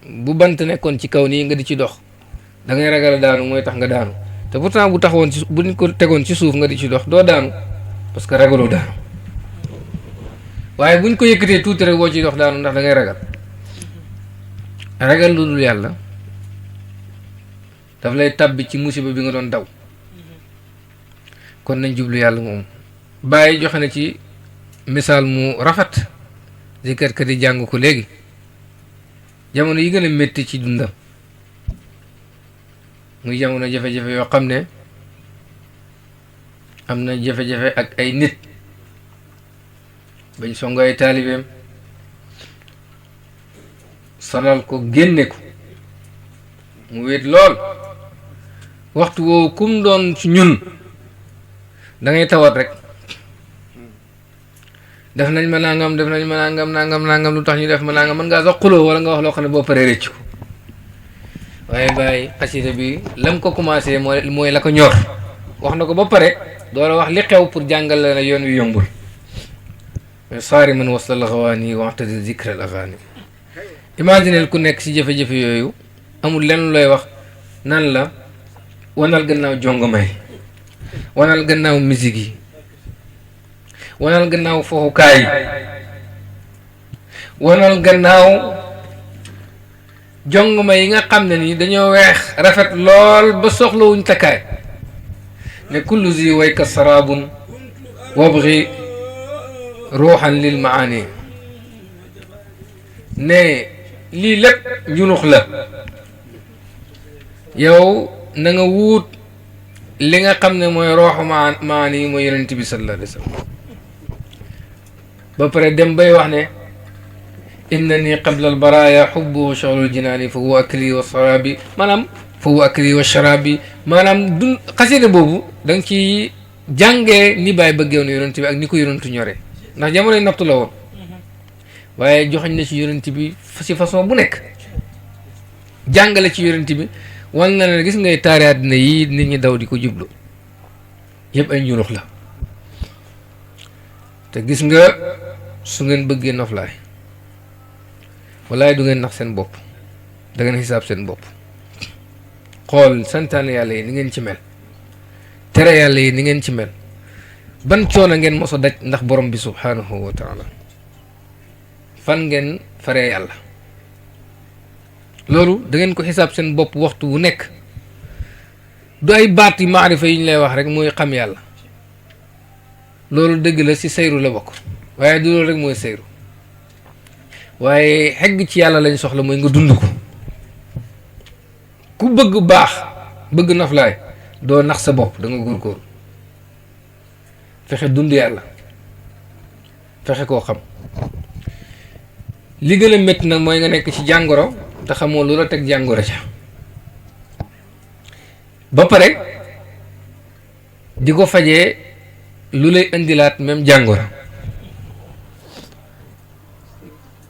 bu bant nekkoon ci kaw nii nga di ci dox da ngay ragal daanu mooy tax nga daanu te pourtant bu taxawoon ci bu ñu ko tegoon ci suuf nga di ci dox doo daanu parce que ragaloo daanu waaye buñ ko yëkkatee tuuti rek boo ciy dox daanu ndax da ngay ragal lu dul yàlla daf lay tabbi ci musiba bi nga doon daw kon nañ jublu yàlla moom bàyyi joxe na ci misaal mu rafet zikkarkat yi jàng ko léegi jamono yi gën a métti ci dundam muy jamono jafe-jafe yoo xam ne am na jafe-jafe ak ay nit bañ songo ay taalibeem sonal ko génne ko mu wéet lool waxtu woowu kum doon ci ñun da ngay tawat rek def nañ ma nangam def nañ ma nangam lu tax ñu def ma nangam mën ngaa sax xuloo wala nga wax loo xam ne boo paree rëcc ko waaye bàyyi xasida bi lam ko commencé mooy la ko ñor wax na ko ba pare door a wax li xew pour jàngal la yoon wi yombul mais saari man wasal xawaani waxtadi zikra al agaani imagineel ku nekk si jafe-jafe yooyu amul lenn looy wax nan la wanal gannaaw jongomay wanal gannaaw musique yi wanal gannaaw fooxukaay wanal gannaaw jongoma yi nga xam ne ni dañoo weex rafet lool ba soxlawuñ takkaay ne kullu zi wayka sarabun wabghi ruuxan lil maani ne lii lépp njunux la yow na nga wuut li nga xam ne mooy rooxu maani yi mooy yonent bi sallallahu alayhi wa sallam ba pare dem bay wax ne innani qabla al baraya xubbu shagrul jinaani fa huwa akli wa sharabi maanaam fa huwa akli wa sharabi maanaam du xasida boobu da nga ci jàngee ni baay bëggee woon yonent bi ak ni ko yonentu ñoree ndax jamonoy nattu la woon waaye joxoñ na ci yonent bi si façon bu nekk jàngale ci yonent bi wan na ne gis ngay taari àddina yi nit ñi daw di ko jublu yëpp ay njurux la te gis nga su ngeen bëggee noflaay walaay du ngeen nax seen bopp da ngeen xisaab seen bopp xool santaane yàlla yi ni ngeen ci mel tere yàlla yi ni ngeen ci mel ban coono ngeen mos a daj ndax borom bi subhanahu wa taala fan ngeen faree yàlla loolu da ngeen ko xisaab seen bopp waxtu wu nekk du ay baat yi maarifa yi ñu lay wax rek mooy xam yàlla loolu dëgg la si sayru la bokk waaye du loolu rek mooy sayru waaye xegg ci yàlla lañ soxla mooy nga dund ko ku bëgg baax bëgg naflaay doo nax sa bopp da nga góorgóorlu fexe dund yàlla fexe koo xam li gën a métti nag mooy nga nekk ci jàngoro te xamoo lu la teg jàngoro ca ba pare di ko fajee lu lay indilaat même jàngoro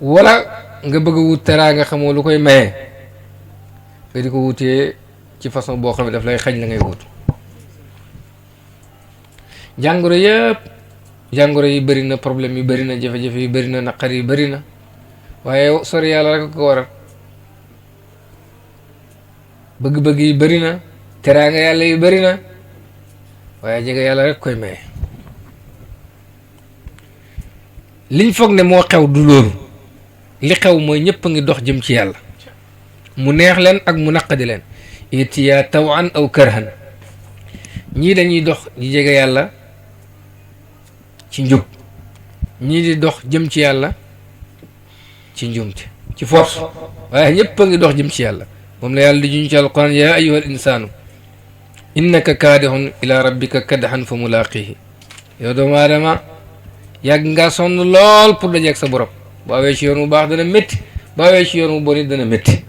wala nga bëgg a wut teraa nga xamoo lu koy maye nga di ko wutee ci façon boo xam ne daf lay xañ la ngay wut jàngoro yëpp jàngoro yi bëri na problème yi bëri na jafe-jafe yi bëri na naqar yi bëri na waaye sori yàlla rek ko waral bëgg-bëgg yi bëri na teraanga yàlla yi bëri na waaye jege yàlla rek koy maye liñ foog ne moo xew du loolu li xew mooy ñëpp a ngi dox jëm ci yàlla mu neex leen ak mu naqadi leen itiyaa tawan aw karhan ñii dañuy dox di jege yàlla ci njub ñii di dox jëm ci yàlla ci njumte ci force waaye ñëpp a ngi dox jëm ci yàlla moom la yàlla di juñ ci alquran yaa ayyuha al insaanu innaka kaadihun ila rabbika kadhan fa mulaaqihi yow doomu aadama yàgg ngaa sonn lool pour dajeeg sa borom boo awee ci yoon bu baax dana métti boo awee ci yoon bu bon it dana métti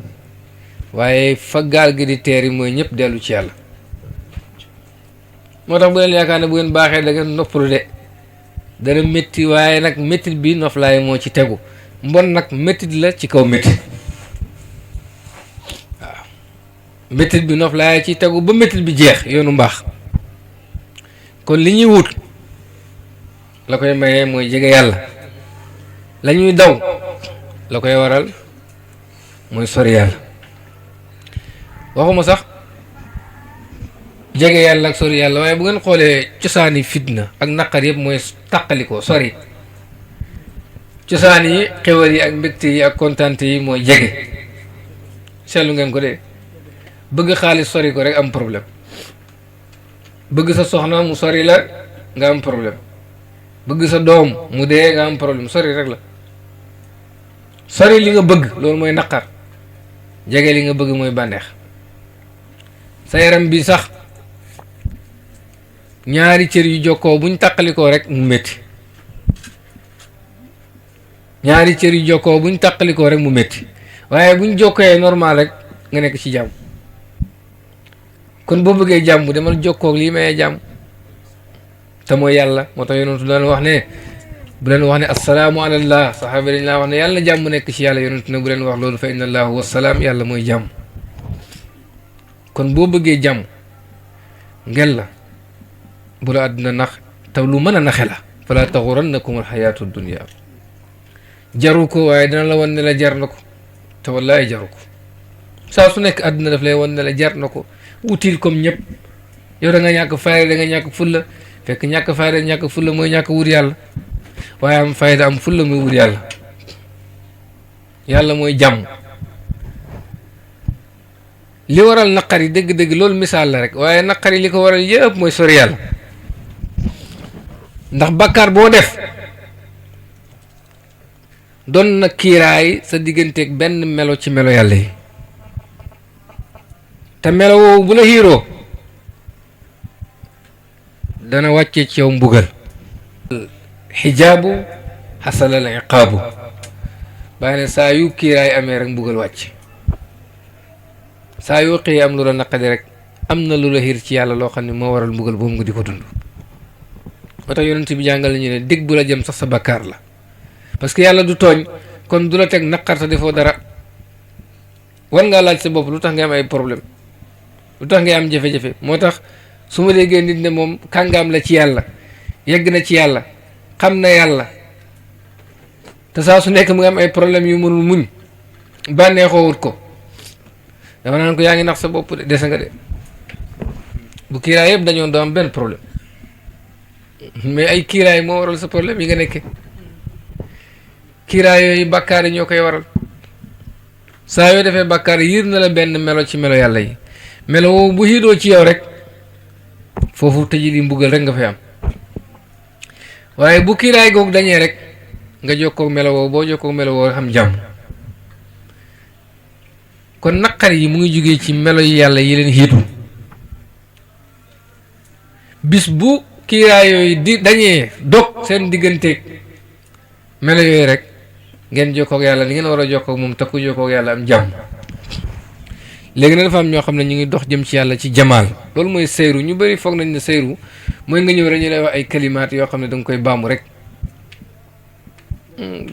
waaye fa gaal gi di teeri mooy ñëpp dellu ci yàlla moo tax bu leen yaakaar ne bu ngeen baaxee da ngeen noppalu de dana métti waaye nag méttit bi noflaay moo ci tegu mbon nag méttit la ci kaw méttit waaw métit bi noflaay ci tegu ba métit bi jeex yoonu mbaax kon li ñuy wut la koy mayee mooy jege yàlla la ñuy daw la koy waral mooy sori yàlla waxuma sax jege yàlla ak sori yàlla waaye bu ngeen xoolee cosaani fitna ak naqar yëpp mooy tàqalikoo sori cosaan yi xewal yi ak mbégte yi ak kontaante yi mooy jege seetlu ngeen ko de bëgg xaalis sori ko rek am problème bëgg sa soxna mu sori la nga am problème bëgg sa doom mu dee nga am problème sori rek la sori li nga bëgg loolu mooy naqar jege li nga bëgg mooy bànneex sa yaram bi sax ñaari cër yu jokkoo buñ tàqalikoo rek mu métti ñaari cër yu jokkoo buñ tàqalikoo rek mu métti waaye buñ jokkooyee normal rek nga nekk ci jàmm kon boo bëggee jàmm demal jokkoo lii mayee jàmm te mooy yàlla moo tax yonentu daan wax ne bu leen wax ne assalaamu alallah saxaaba dañ laa wax ne yàlla jàmm nekk ci yàlla yonentu ne bu leen wax loolu fa inna allah huwa salaam yàlla mooy jàmm kon boo bëggee jàmm ngel la bu la àdduna nax te lu mën a naxe la fala taxurannakum alxayaatu dunia jaru ko waaye dana la wan ne la jar na ko te wallaay jaru ko saa su nekk àdduna daf lay wan ne la jar na ko wutil comme ñëpp yow da nga ñàkk fayda da nga ñàkk fulla fekk ñàkk fayda ñàkk fulla mooy ñàkk wut yàlla waaye am fayda am fulla muy wut yàlla yàlla mooy jàmm li waral naqar yi dëgg-dëgg loolu misaal la rek waaye naqar yi li ko waral yëpp mooy sori yàlla ndax bàkkaar boo def doon na kiiraay sa digganteeg benn melo ci melo yàlla yi te melo woowu bu la xiiroo dana wàcce ci yow mbugal xijaabu xasalal iqaabu bàyyi ne saa yu kiiraay amee rek mbugal wàcc saa yoo xëyee am lu la naqadi rek am na lu la xiir ci yàlla loo xam ne moo waral mbugal boobu nga di ko dund moo tax yonent bi jàngal ñu ne dégg bu la jëm sax sa bakkaar la parce que yàlla du tooñ kon du la teg naqar te defoo dara war ngaa laaj sa bopp lu tax nga am ay problème lu tax ngay am jafe-jafe moo tax su ma déggee nit ne moom kàngaam la ci yàlla yegg na ci yàlla xam na yàlla te saa su nekk mu ngi am ay problème yu mënul muñ bànneexoo wut ko dama naan ko yaa ngi nax sa bopp de dese nga de bu kiiraay yëpp dañoon doo am benn problème mais ay kiiraay moo waral sa problème yi nga nekkee kiiraay yooyu bàkkaar yi ñoo koy waral saa yoo defee bàkkaar yiir na la benn melo ci melo yàlla yi melo woowu bu xiidoo ci yow rek foofu tëji di mbugal rek nga fay am waaye bu kiiraay googu dañee rek nga jokkoo melo woowu boo jokkoo melo woowu xam jàmm kon naqar yi mu ngi jógee ci melo yi yàlla yi leen xiitu bis bu kiiraay yooyu di dañee dog seen digganteeg melo yooyu rek ngeen jokkoog yàlla ni ngeen war a jokkoog moom takku jokkoog yàlla am jàmm léegi nag dafa am ñoo xam ne ñu ngi dox jëm ci yàlla ci jamaal loolu mooy seyru ñu bëri foog nañ ne seyru mooy nga ñëw rek ñu lay wax ay kalimaat yoo xam ne da nga koy baamu rek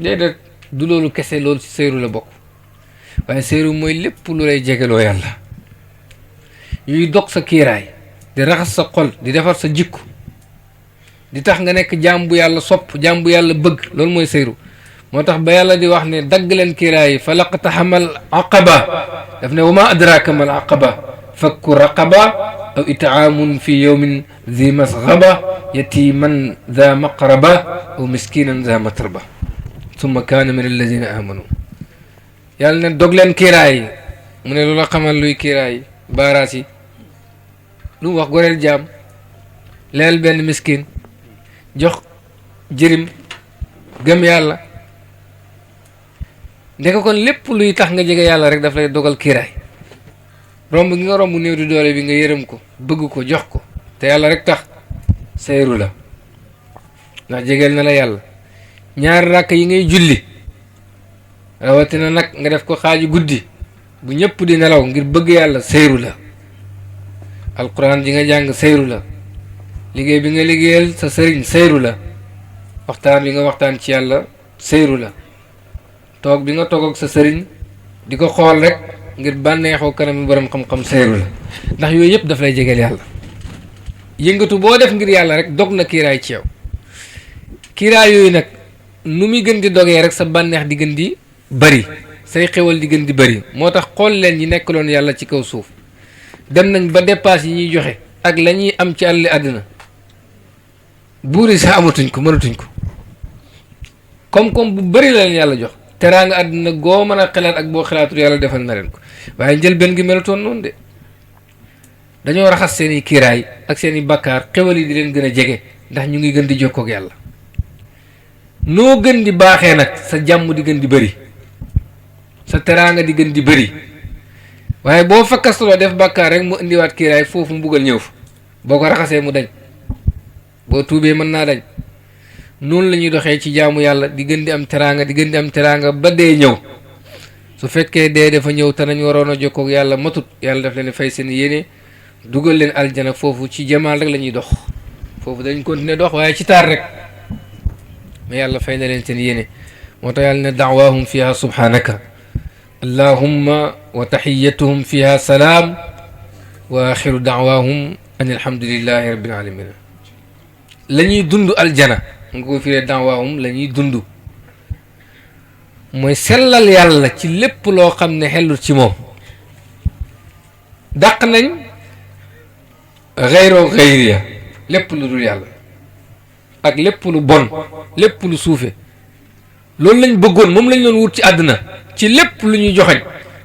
déedéet du loolu kese loolu ci seyru la bokk waaye seyru mooy lépp lu lay jegeloo yàlla yuy dog sa kiiraay di raxas sa xol di defar sa jikku di tax nga nekk jaam bu yàlla sopp jaam bu yàlla bëgg loolu mooy seyru moo tax ba yàlla di wax ne dagg leen kiiraay yi fa laqtahamal aqaba daf ne wa ma adraka mal aqaba fakku raqaba aw itaamun fi yawmin zi masgaba yatiman za maqraba aw miskinan za matraba summa kaana min alladina amanu yàlla ne dog leen kiiraay yi mu ne lu la xamal luy kiiraay yi baaraas yi lu mu wax goreel jaam leel benn miskin jox jërim gëm yàlla ndeka kon lépp luy tax nga jege yàlla rek daf lay dogal kiiraay romb gi nga romb néew di doole bi nga yërëm ko bëgg ko jox ko te yàlla rek tax seyru la ndax jegeel na la yàlla ñaari ràkk yi ngay julli rawatina nag nga def ko xaaju guddi bu ñëpp di nelaw ngir bëgg yàlla seyru la alquran ji nga jàng seyru la liggéey bi nga liggéeyal sa sëriñ seyru la waxtaan bi nga waxtaan ci yàlla seyru la toog bi nga toog ak sa sëriñ di ko xool rek ngir bànneexoo kanam borom xam-xam seeru la ndax yooyu yëpp daf lay jegeel yàlla yëngatu boo def ngir yàlla rek dog na kiiraay ci yow kiiraay yooyu nag nu muy gën di dogee rek sa bànneex di gën di bëri say xewal di gën di bëri moo tax xool leen ñi nekkaloon yàlla ci kaw suuf dem nañ ba dépasse yi ñuy joxe ak la ñuy am ci àlli àddina buur yi sax amatuñ ko mënatuñ ko koom-koom bu bëri la leen yàlla jox teraanga àddina goo mën a xalaat ak boo xalaatul yàlla defal na leen ko waaye njëlbeen gi melutoon noonu de dañoo raxas seen i kiiraay ak seen i bakkaar xewal yi di leen gën a jege ndax ñu ngi gën di jokkoo ak yàlla noo gën di baaxee nag sa jàmm di gën di bëri sa teraanga di gën di bëri waaye boo fakkastuloo def bakkaar rek mu indiwaat kiiraay foofu mbugal ñëw fa boo ko raxasee mu dañ boo tuubee mën naa dañ noonu la ñuy doxee ci jaamu yàlla di gën di am teraanga di gën di am teraanga ba dee ñëw su fekkee dee dafa ñëw te nañ waroon a jokkoo ak yàlla matut yàlla daf leen fay seen yéene dugal leen aljana foofu ci jamaal rek la ñuy dox foofu dañ continuer dox waaye ci taar rek mais yàlla fay na leen seen yéene moo tax yàlla ne da'waahum fiha subhanaka allahumma wa taxiyatuhum fiha salaam wa axiru da'waahum an alhamdulillahi rabbil alamin la ñuy dund aljana nga ko firee da'waahum la ñuy dund mooy sellal yàlla ci lépp loo xam ne xellut ci moom dàq nañ xayroo xayriya lépp lu dul yàlla ak lépp lu bon lépp lu suufe loolu lañ bëggoon moom lañ doon wut ci àdduna ci lépp lu ñuy joxañ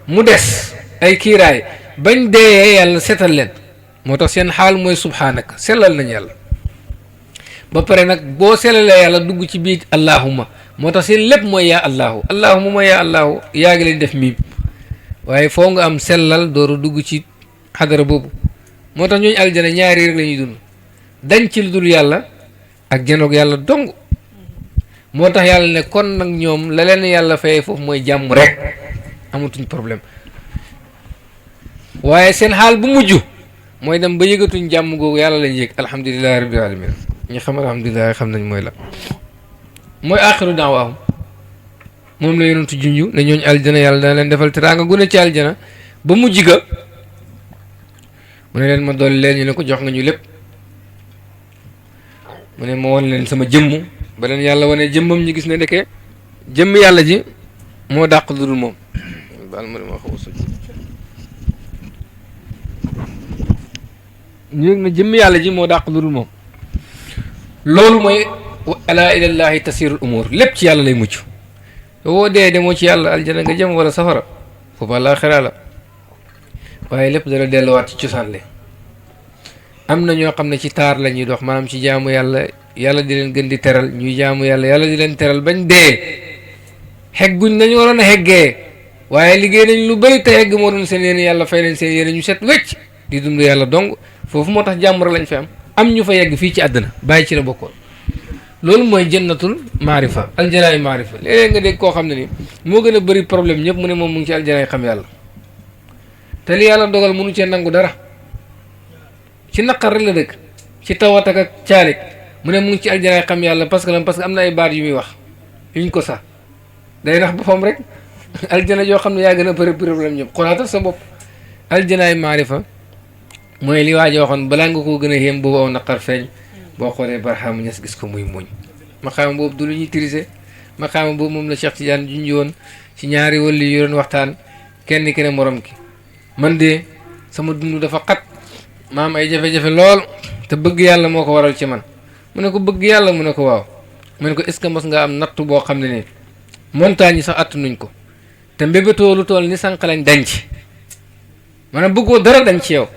mu des ay kiiraay bañ deeyee yàlla seetal leen moo tax seen xaal mooy subhaanaka sellal nañ yàlla ba pare nag boo sellalee yàlla dugg ci biir allahuma moo tax seen lépp mooy yaa allahu allahuma mooy yaa allahu yaa ngi leen def miim waaye foo nga am sellal dooru dugg ci xadara boobu moo tax ñooñu aljana ñaari rek la ñuy dund dañ ci lu dul yàlla ak janoog yàlla dong moo tax yàlla ne kon nag ñoom la leen yàlla fayee foofu mooy jàmm rek amatuñ problème waaye seen xaal bu mujj mooy dem ba yëgatuñ jàmm googu yàlla lañ yëg alhamdulilahi rabbil alamin ñi xam alhamdulilah xam nañ mooy la mooy axiru daawaahum moom la yonentu junju ne ñooñu aljana yàlla dana leen defal teraanga gune ci aljana ba mujj ga mu ne leen ma dolli leen ñu ne ko jox nga ñu lépp mu ne ma won leen sama jëmm ba leen yàlla wane jëmmam ñu gis ne ndeke jëmm yàlla ji moo dàq lu dul moom baal ma dama xaw a soj ñu yëg na jëmm yàlla ji moo dàq lu dul moom loolu mooy ala ilallahi tasirul umur lépp ci yàlla lay mucc woo dee demoo ci yàlla aljana nga jëm wala safara foofu àllaaxira la waaye lépp dala delluwaat ci cosaan le am na ñoo xam ne ci taar la ñuy dox maanaam ci jaamu yàlla yàlla di leen gën di teral ñuy jaamu yàlla yàlla di leen teral bañ dee xegguñ nañu waroon a xeggee waaye liggéey nañ lu bëri te xegg moo doon seen yéene yàlla fay leen seen yéene ñu set wecc di dund yàlla dong foofu moo tax jàmm rek lañ fi am ñu fa yegg fii ci àddina bàyyi ci la bokkoon loolu mooy jannatul maarifa aljanaay maarifa léeg-léeg nga dégg koo xam ne ni moo gën a bëri problème ñëpp mu ne moom mu ngi ci aljanaay xam yàlla te li yàlla dogal mënu cee nangu dara ci naqar rek la dëkk ci tawat ak caalik mu ne mu ngi ci aljanaay xam yàlla parce que am na ay baat yu muy wax yuñ ko sax day nax boppam rek aljana yoo xam ne yaa gën a bëri problème ñëpp xoolaatal sa bopp aljanaay maarifa mooy li waa ji waxoon balaa nga koo gën a yéem boobu aw naqar feeñ boo xoolee Barham Ñas gis ko muy muñ maqaama boobu du lu ñuy tirise maqaama boobu moom la Cheikh Tidiane junj woon ci ñaari wàll yu doon waxtaan kenn ki ne morom ki man de sama dund dafa xat ma am ay jafe-jafe lool te bëgg yàlla moo ko waral ci man mu ne ko bëgg yàlla mu ne ko waaw mu ne ko est ce que mos nga am nattu boo xam ne nii montagne yi sax attanuñ ko te mbébétoo lu tool ni sànq lañ denc maanaam bëggoo dara dañ ci yow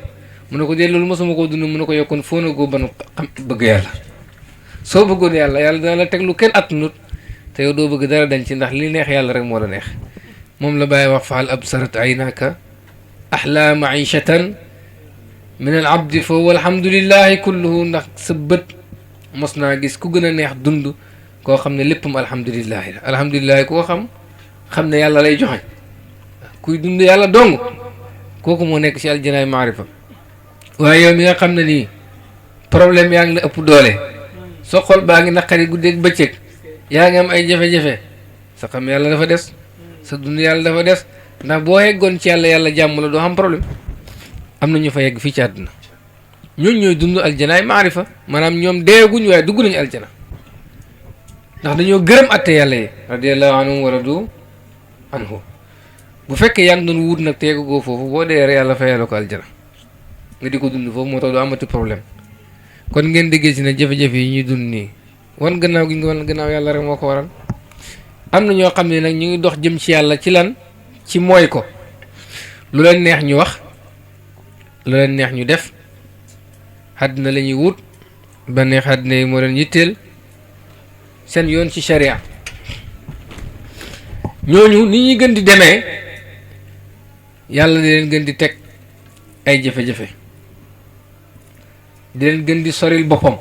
mu ne ko dee loolu mosuma koo dund mu ne ko yokkoon foo na goo banu xam bëgg yàlla soo bëggoon yàlla yàlla dana la teg lu kenn attanut te yow doo bëgg dara dañ ci ndax li neex yàlla rek moo la neex moom la bàyyi wax faal absarat aynaka ahla maishatan min al abdi fa huwa alhamdulillahi kulluhu ndax sa bët mos naa gis ku gën a neex dund koo xam ne léppam alhamdulillahi la alhamdulillahi ku ko xam ne yàlla lay joxe kuy dund yàlla dong kooku moo nekk ci aljanaay maarifa waaye yow mi nga xam ne nii problème yaa ngi la ëpp doole sa xol baa ngi naqari guddeeg bëccëg yaa ngi am ay jafe-jafe sa xam yàlla dafa des sa dund yàlla dafa des ndax boo yeggoon ci yàlla yàlla jàmm la doo xam problème. am na ñu fa yegg fii ci àdduna ñooñu ñooy dund aljanaay maarifa maanaam ñoom deeguñ waaye dugg nañu aljana ndax dañoo gërëm atte yàlla yi radiyallahu anhum wa radu anhu bu fekkee yaa ngi doon wut nag te yeggagoo foofu boo dee rek yàlla fayal ko aljana nga di ko dund foofu moo tax du amati problème kon ngeen déggee ci ne jafe-jafe yi ñuy dund nii wan gannaaw gi nga wan gannaaw yàlla rek moo ko waral am na ñoo xam ne nag ñu ngi dox jëm ci yàlla ci lan ci mooy ko lu leen neex ñu wax lu leen neex ñu def àddina la ñuy wut ba neex àddina yi moo leen yitteel seen yoon ci sharia ñooñu ni ñuy gën di demee yàlla di leen gën di teg ay jafe-jafe di leen gën di soril boppam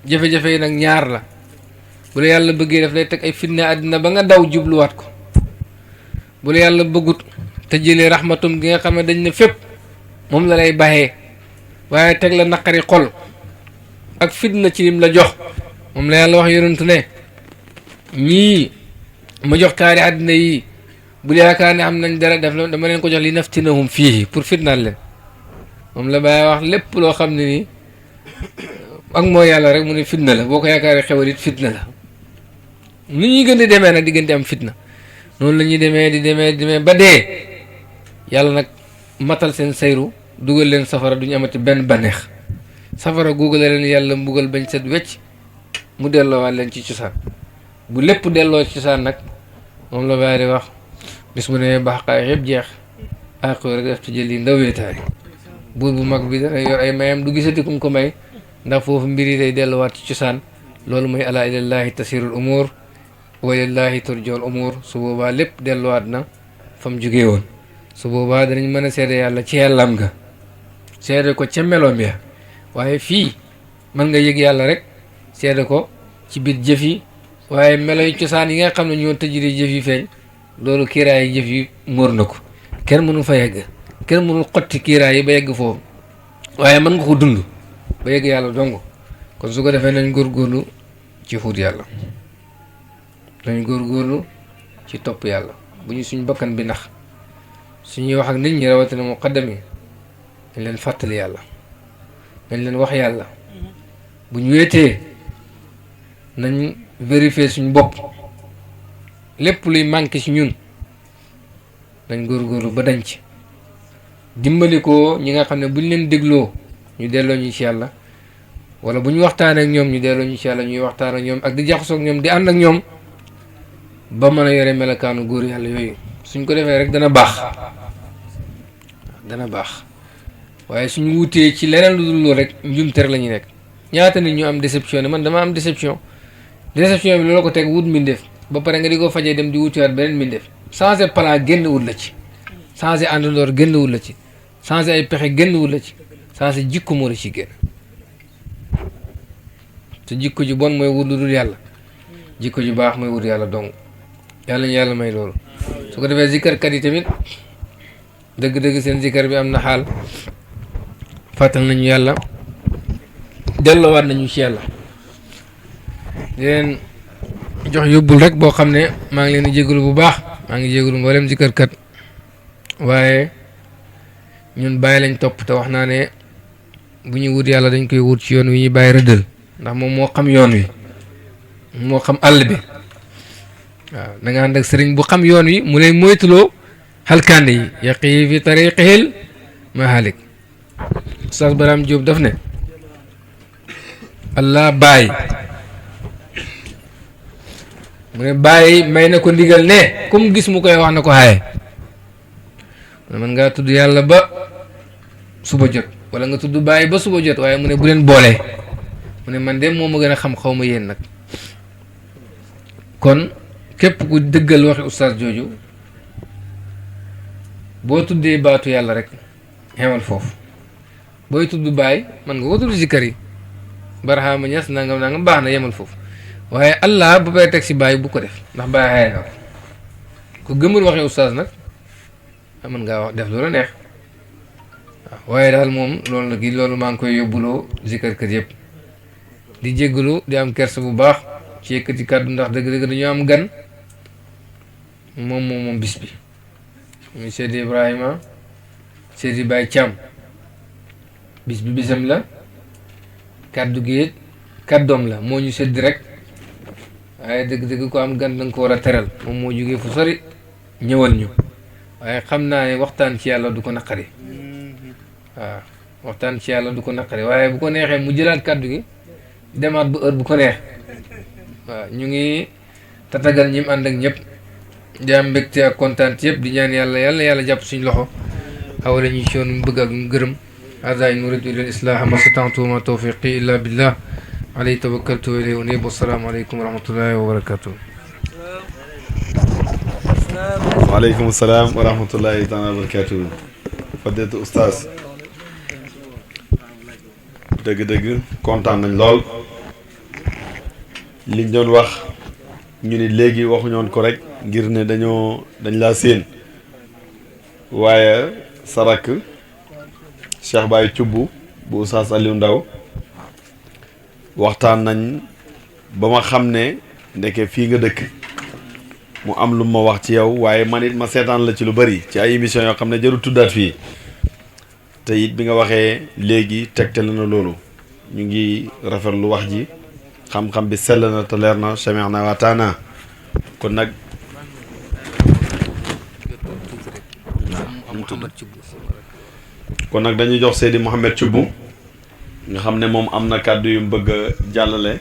jafe-jafe yi nag ñaar la bu la yàlla bëggee daf lay teg ay fitna àddina ba nga daw jubluwaat ko bu la yàlla bëggut te jëlee raxmatum gi nga xam ne dañ ne fépp moom la lay baxee waaye teg la naqari xol ak fitna ci lim la jox moom la yàlla wax yonentu ne ñii ma jox taari àddina yi bu yaakaar ne am nañ dara def la dama leen ko jox li naftinahum fii pour fitnaal leen moom la bàyyi wax lépp loo xam ne nii ak mooy yàlla rek mu ne fitna la boo ko yaakaaree xewal it fitna la ni ñuy gën di demee nag di gën di am fitna noonu la ñuy demee di demee ba dee yàlla nag matal seen sayru dugal leen safara duñu amati benn baneex safara googu la leen yàlla mbugal bañ set wecc mu delloowaat leen ci cosaan bu lépp delloo ci cosaan nag moom la bàyyi di wax bis bu ne baax xaay yëpp jeex àqoo rek def ci jël yi ndaw weetaay buur bu mag bi dana yor ay mayam du gisati kum ko may ndax foofu mbir yi day delluwaat ci cosaan loolu mooy ala ilallahi tasirul umur wa ilallahi turjool umur su boobaa lépp delluwaat na fa mu jugee woon su boobaa danañ mën a seede yàlla ci yàllam nga seede ko ca meloom ya waaye fii mën nga yëg yàlla rek seede ko ci biir jëf yi waaye melo yi cosaan yi nga xam ne ñoo tëjri jëf yi feeñ loolu kiiraay jëf yi móor na ko kenn mënu fa yegg kenn mënul xotti kiiraay yi ba yegg foofu waaye mën nga ko dund ba yegg yàlla dong kon su ko defee nañ góorgóorlu ci xuut yàlla nañ góorgóorlu ci topp yàlla bu ñu suñ bakkan bi nax suñuy wax ak nit ñi rawatina muqaddam yi dañ leen fàttali yàlla dañ leen wax yàlla bu ñu wéetee nañ vérifier suñ bopp lépp luy manqué ci ñun nañ góorgóorlu ba dañ ci dimbali ko ñi nga xam ne buñ leen dégloo ñu delloo ñu ci yàlla wala bu ñu waxtaan ak ñoom ñu delloo ñu ci yàlla ñuy waxtaan ak ñoom ak di jaxasoo ak ñoom di ànd ak ñoom ba mën a yore melokaanu góor yàlla yooyu suñ ko defee rek dana baax waaye suñ wutee ci leneen lu dul loolu rek njumte rek la ñuy nekk ñaata nit ñu am déception ne man dama am déception bi loolu ko teg wut mbindeef ba pare nga di ko fajee dem di wutiwaat beneen mbindeef changé plan génn wut la ci changé àndandoor génn wut la ci changé ay pexe génn wut la ci changé jikko moo la ci génn te jikko ji bon mooy wut lu dul yàlla jikko ji baax mooy wut yàlla dong yàlla ñu yàlla may loolu su ko defee zikarkat yi tamit dëgg-dëgg seen zikar bi am na xaal fàttal nañu yàlla delloowaat nañu ci yàlla di leen jox yóbbul rek boo xam ne maa ngi leen di jégalu bu baax maa ngi jégalu mboolem zikarkat waaye ñun bàyyi lañ topp te wax naa ne bu ñuy wut yàlla dañ koy wut ci yoon wi ñuy bàyyi rëddal ndax moom moo xam yoon wi moo xam àll bi waaw da nga ànd ak sëriñ bu xam yoon wi mu lay moytuloo xalkande yi yaqi fi tariqihil mahalik Oustaz Baram Diop daf ne Allah bàyyi mu ne bàyyi may na ko ndigal ne comme gis mu koy wax na ko xaaye man ngaa tudd yàlla ba suba jot wala nga tudd bàyyi ba suba jot waaye mu ne bu leen boolee mu ne man de moo ma gën a xam xaw ma yéen nag kon képp ku dëggal waxi oustaz jooju boo tuddee baatu yàlla rek xemal foofu booy tudd bàyyi man nga ko tudd si kër yi Barhama Ñas nangam nangam baax na yemal foofu waaye Allah ba bay teg si bàyyi bu ko def ndax bàyyi xaye na ko gëmul waxi oustaz nag mën ngaa wax def loola neex waaw waaye daal moom loolu nag loolu maa ngi koy yóbbuloo zikarkat yëpp di jéggalu di am kersa bu baax ci yëkkati kàddu ndax dëgg-dëgg dañoo am gan moom bis bi muy Seydi Ibrahima Seydi Baye Thiam bis bi bisam la kaddu gi it kàddoom la moo ñu sedd rek waaye dëgg-dëgg ko am gan danga ko war a teral moom moo jógee fu sori ñëwal ñu waaye xam naa ne waxtaan ci yàlla du ko naqari waaw waxtaan ci yàlla du ko naqari waaye bu ko neexee mu jëlaat kàddu gi demaat ba heure bu ko neex waaw ñu ngi tatagal ñi mu ànd ak ñëpp di am mbégte ak kontaan yëpp di ñaan yàlla jàpp suñ loxo awala ñu ci yoon mu bëgg ak mu gërëm hada in uridu illa al-islaha ma stata'tu wa ma tawfiqi illa billah alayhi tawakkaltu wa ilayhi unib. Wassalaamu aleykum wa rahmatullahi wa barakatuh. waaleykum salaam wa rahmatullahi taala wa barakatuh. fadilatu oustaz dëgg-dëgg kontaan nañ lool liñ doon wax ñu ni léegi waxuñoon ko rek ngir ne dañ laa séen waaye sa rakk Cheikh Baye Thioub bu Oustaz Aliou Ndao waxtaan nañ ba ma xam ne ndeke fii nga dëkk mu am lu ma wax ci yow waaye man it ma seetaan la ci lu bari ci ay émission yoo xam ne jarul tuddaat fii te it bi nga waxee léegi tegtal na loolu ñu ngi rafetlu wax ji xam-xam bi sell na te leer na sami'na wa ata'na kon nag dañuy jox Seydi Mouhamed Thioub nga xam ne moom am na kàddu yu mu bëgg a jàllale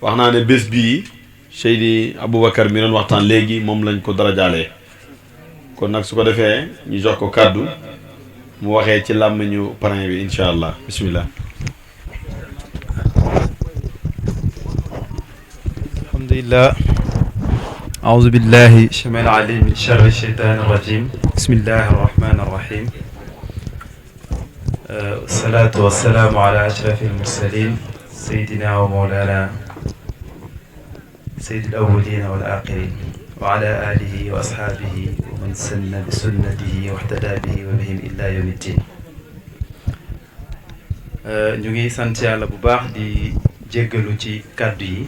wax naa ne bés bii Seydi Aboubacar mi doon waxtaan léegi moom lañ ko dara jaalee kon nag su ko defee ñu jox ko kàddu mu waxee ci làmmiñu parrain bi incha allah bismillah. alhamdulillah aouzu billahi samil alim min charri sheytaani rajim bismillahi arrahmani arrahim wasalaatu wasalaamu ala ashrafi almursalin sayidina wa mawlana sayidi alawalina wal axirin wa ala alihi wa ashaabihi wa man sanna bi sunnatihi wa ihtada bihi wa bihim illa yawmi ddin. ñu ngi sant yàlla bu baax di jéggalu ci kàddu yi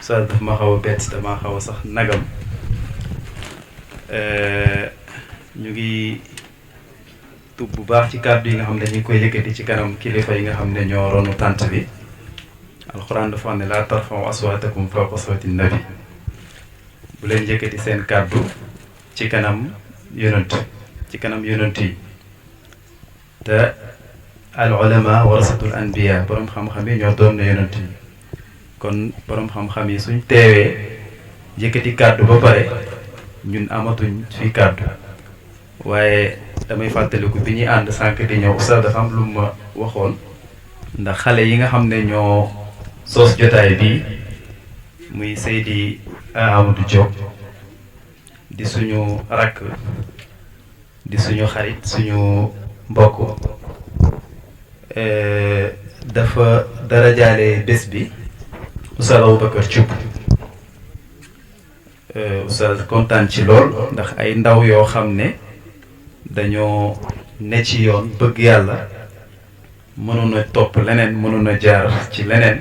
sa daf ma xaw a bett dama xaw a sax nagam ñu ngi tub bu baax ci kàddu yi nga xam ne dañu koy yëkkati ci kanam kilifa yi nga xam ne ñoo ronu tànt bi. alxuraan dafa wax ne laa tarfa'u aswaatakum fawqa sawti nabi bu leen yëkkati seen kàddu ci kanam yonent yi te al ulama warasatul anbiya borom xam-xam yi ñoo doon na yonent yi kon borom xam-xam yi suñ teewee yëkkati kàddu ba pare ñun amatuñ fi kàddu waaye damay fàttaliku bi ñuy ànd sànq di ñëw oustaz dafa am lu ma waxoon ndax xale yi nga xam ne ñoo soos jotaay bi muy Seydi Amadou Diop di suñu rakk di suñu xarit suñu mbokk dafa darajaale bés bi Oustaz Aboubacar Thioub Oustaz kontaan ci lool ndax ay ndaw yoo xam ne dañoo ne ci yoon bëgg yàlla mënoon a topp leneen mënoon a jaar ci leneen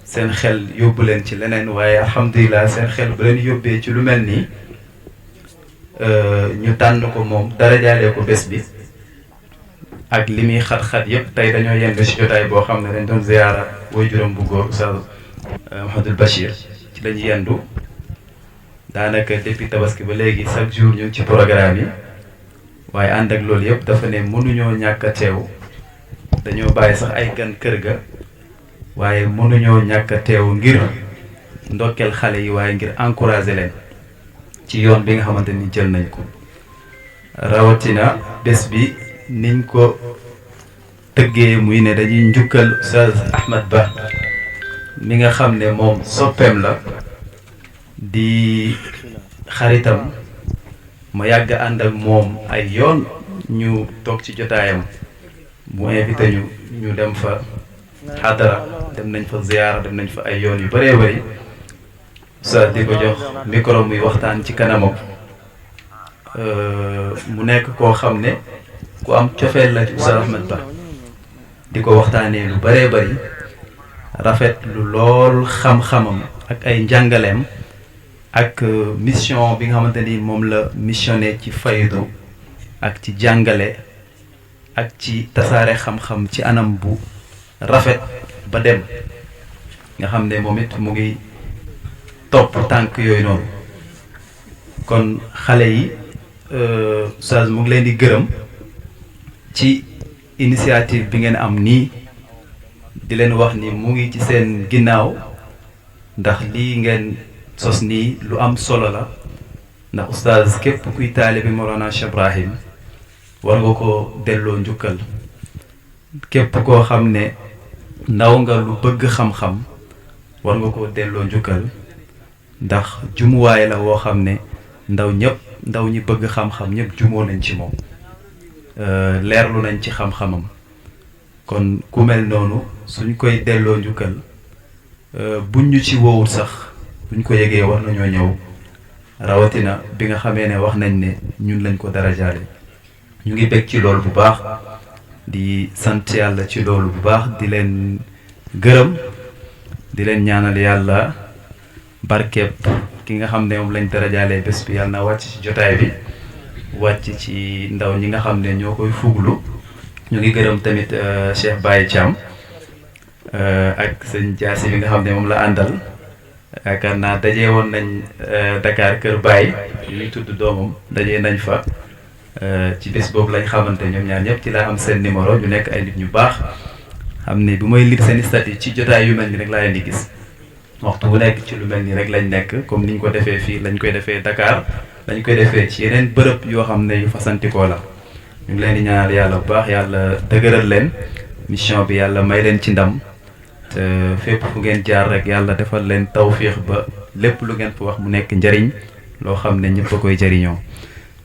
seen xel yóbbu leen ci leneen waaye alhamdulilah seen xel bu leen yóbbee ci lu mel nii ñu tànn ko moom darajaalee ko bés bi ak li muy xat-xat yëpp tey dañoo yendu ci jotaay boo xam ne dañ doon ziyaara waajuram bu góor Oustaz Mouhamadul Bachir ci lañu yendu daanaka depuis tabaski ba léegi chaque jour ñu ngi ci programme yi waaye ànd ak loolu yëpp dafa ne mënuñoo ñàkk a teew dañoo bàyyi sax ay gan kër ga waaye mënuñoo ñàkk a teew ngir ndokkeel xale yi waaye ngir encourager leen ci yoon bi nga xamante ni jël nañ ko rawatina bés bi niñ ko tëggee muy ne dañuy njukkal Oustaz Ahmed Ba mi nga xam ne moom soppeem la di xaritam ma yàgg ànd ak moom ay yoon ñu toog ci jotaayam mu invité ñu dem fa xadara dem nañ fa ziyaara dem nañ fa ay yoon yu bëree bëri Oustaz di ko jox micro muy waxtaan ci kanamam mu nekk koo xam ne ku am cofeel la ci Oustaz Ahmed Ba di ko waxtaanee lu bëree bëri rafet lu lool xam-xamam ak ay njàngaleem ak mission bi nga xamante ni moom la missionné ci faydu ak ci jàngale ak ci tasaare xam-xam ci anam bu rafet ba dem nga xam ne moom it mu ngi topp tànk yooyu noonu kon xale yi Oustaz mu ngi leen di gërëm ci initiative bi ngeen am nii di leen wax ni mu ngi ci seen ginnaaw ndax lii ngeen sos nii lu am solo la ndax Oustaz képp kuy taalibe Mawlana Cheikh Ibrahim war nga ko delloo njukkal képp koo xam ne ndaw nga lu bëgg xam-xam war nga ko delloo njukkal ndax jumuwaay la woo xam ne ndaw ñi bëgg xam-xam ñëpp jumoo nañ ci moom leerlu nañ ci xam-xamam kon ku mel noonu suñ koy delloo njukkal buñ ñu ci woowul sax buñ ko yëgee war nañoo ñëw rawatina bi nga xamee ne wax nañ ne ñun lañ ko darajaale ñu ngi bég ci loolu bu baax di sant yàlla ci loolu bu baax di leen gërëm di leen ñaanal yàlla barkeeb ki nga xam ne moom lañ darajaalee bés bi yàlla na wàcc ci jotaay bi wàcc ci ndaw ñi nga xam ne ñoo koy fuglu ñu ngi gërëm tamit Cheikh Baye Thiam ak sëñ Jaasi bi nga xam ne moom la àndal yaakaar naa dajee woon nañ Dakar Kër Baye ñuy tudd doomam dajee nañ fa ci bés boobu lañ xamante ñoom ñaar ñëpp ci laa am seen numéro ñu nekk ay nit ñu baax xam ne bu may lire seen statut ci jotaay yu mel ni rek laa leen di gis waxtu bu nekk ci lu mel ni rek lañ nekk comme niñ ko defee fii lañ koy defee Dakar lañ koy defee ci yeneen bërëb yoo xam ne yu fasantikoo la ñu ngi leen di ñaanal yàlla bu baax yàlla dëgëral leen mission bi yàlla may leen ci ndam te fépp fu ngeen jaar rek yàlla defal leen tawfiix ba lépp lu ngeen fa wax mu nekk njariñ loo xam ne ñëpp a koy jariñoo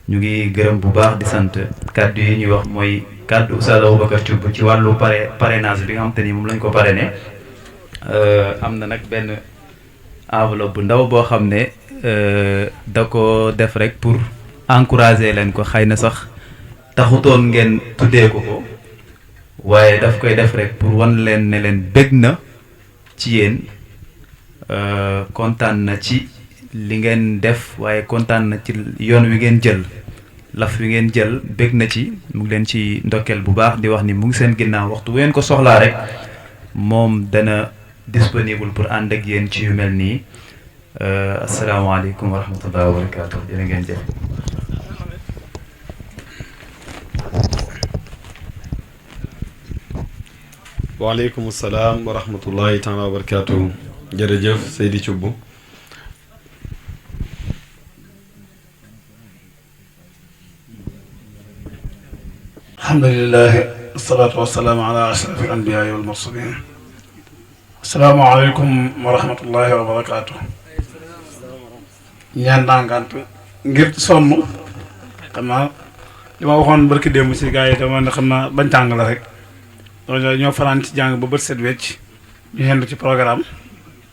ñu ngi gërëm bu baax di sant kàddu yi ñuy wax mooy kàddu Oustaz Aboubacar Thioub ci wàllu parrainage bi nga xam te ni moom lañ ko parrainé am na nag benn enveloppe bu ndaw boo xam ne da ko def rek pour encourager leen ko xëy na sax taxutoon ngeen tuddee ko waaye daf koy def rek pour wan leen ne leen bég na ci yéen kontaan na ci li ngeen def waaye kontaan na ci yoon wi ngeen jël laf wi ngeen jël bég na ci mu ngi leen ci ndokkeel bu baax di wax ni mu ngi seen ginnaaw waxtu bu ngeen ko soxlaa rek moom dana disponible pour ànd ak yéen ci yu mel nii asalaamaaleykum wa rahmatullahi wa barakaatu jërë ngeen jëf. waaleykum salaam wa rahmatullahi taala wa barakaatu jërëjëf Seydi Thioub. alhamdulilah wasalaatu wasalaamu ala ashraf al anbiyaai wal mursalin asalaamaaleykum wa rahmatullahi wa barakaatu. ñaan naa ngant ngir sonn xam naa li ma waxoon barki démb si gars yi dama ne xam naa bañ tàng la rek ñoo fanaan ci jàng ba bët set wecc ñu yendu ci programme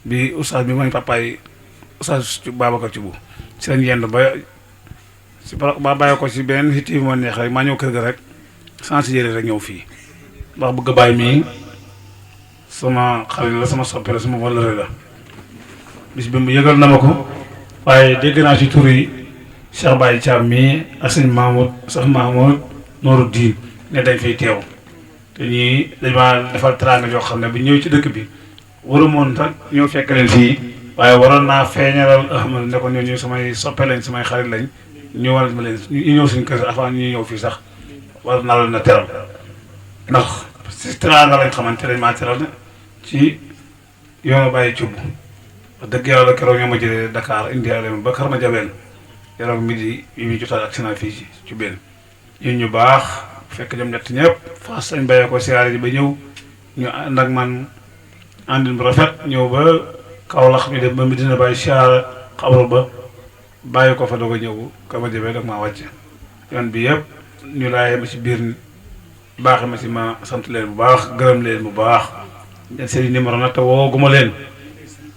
bi oustaz bi mooy papaay oustaz Babacar Thioub si lañ yendu ba si ba bàyyi ko si beneen hit yi moo neex rek maa ñëw kër ga rek sans yére rek ñëw fii ndax bëgg a bàyyi mii sama xarit la sama soppe la sama wallare la bis bi mu yëgal na ma ko waaye dégg naa ci tur yi Cheikh Baye Thiam mii ak sëñ Mahmoud Nooru Diin ne dañ fiy teew te ñii dañ maa defal teraanga yoo xam ne bu ñëw ci dëkk bi waru moon sax ñëw fekk leen fii waaye waroon naa feeñalal Ahmad ne ko ñooñu samay soppe lañ samay xarit lañ ñëwal ma leen ñu ñëw suñu kër avant ñuy ñëw fii sax war naa leen a teral ndax si teraanga lañ xamante dañ maa teral ci yoonu Baye Thioub wax dëgg yàlla keroog ñoo ma jëlee Dakar indi ma ba Kër Madiabel keroog midi yi muy jotaal ak Sénat fii ci benn ñun ñu baax fekk ñoom ñett ñëpp fas sañ bayee ko siyaare ji ba ñëw ñu ànd ak man àndin bu rafet ñëw ba Kaolack ñu dem ba Medina Baye siyaare xabru ba bàyyi ko fa doog a ñëw Kër Madiabel ak maa wàcc yoon bi yëpp ñu laajee ma ci biir baax ma ci ma sant leen bu baax gërëm leen bu baax seen numéro nag te wooguma leen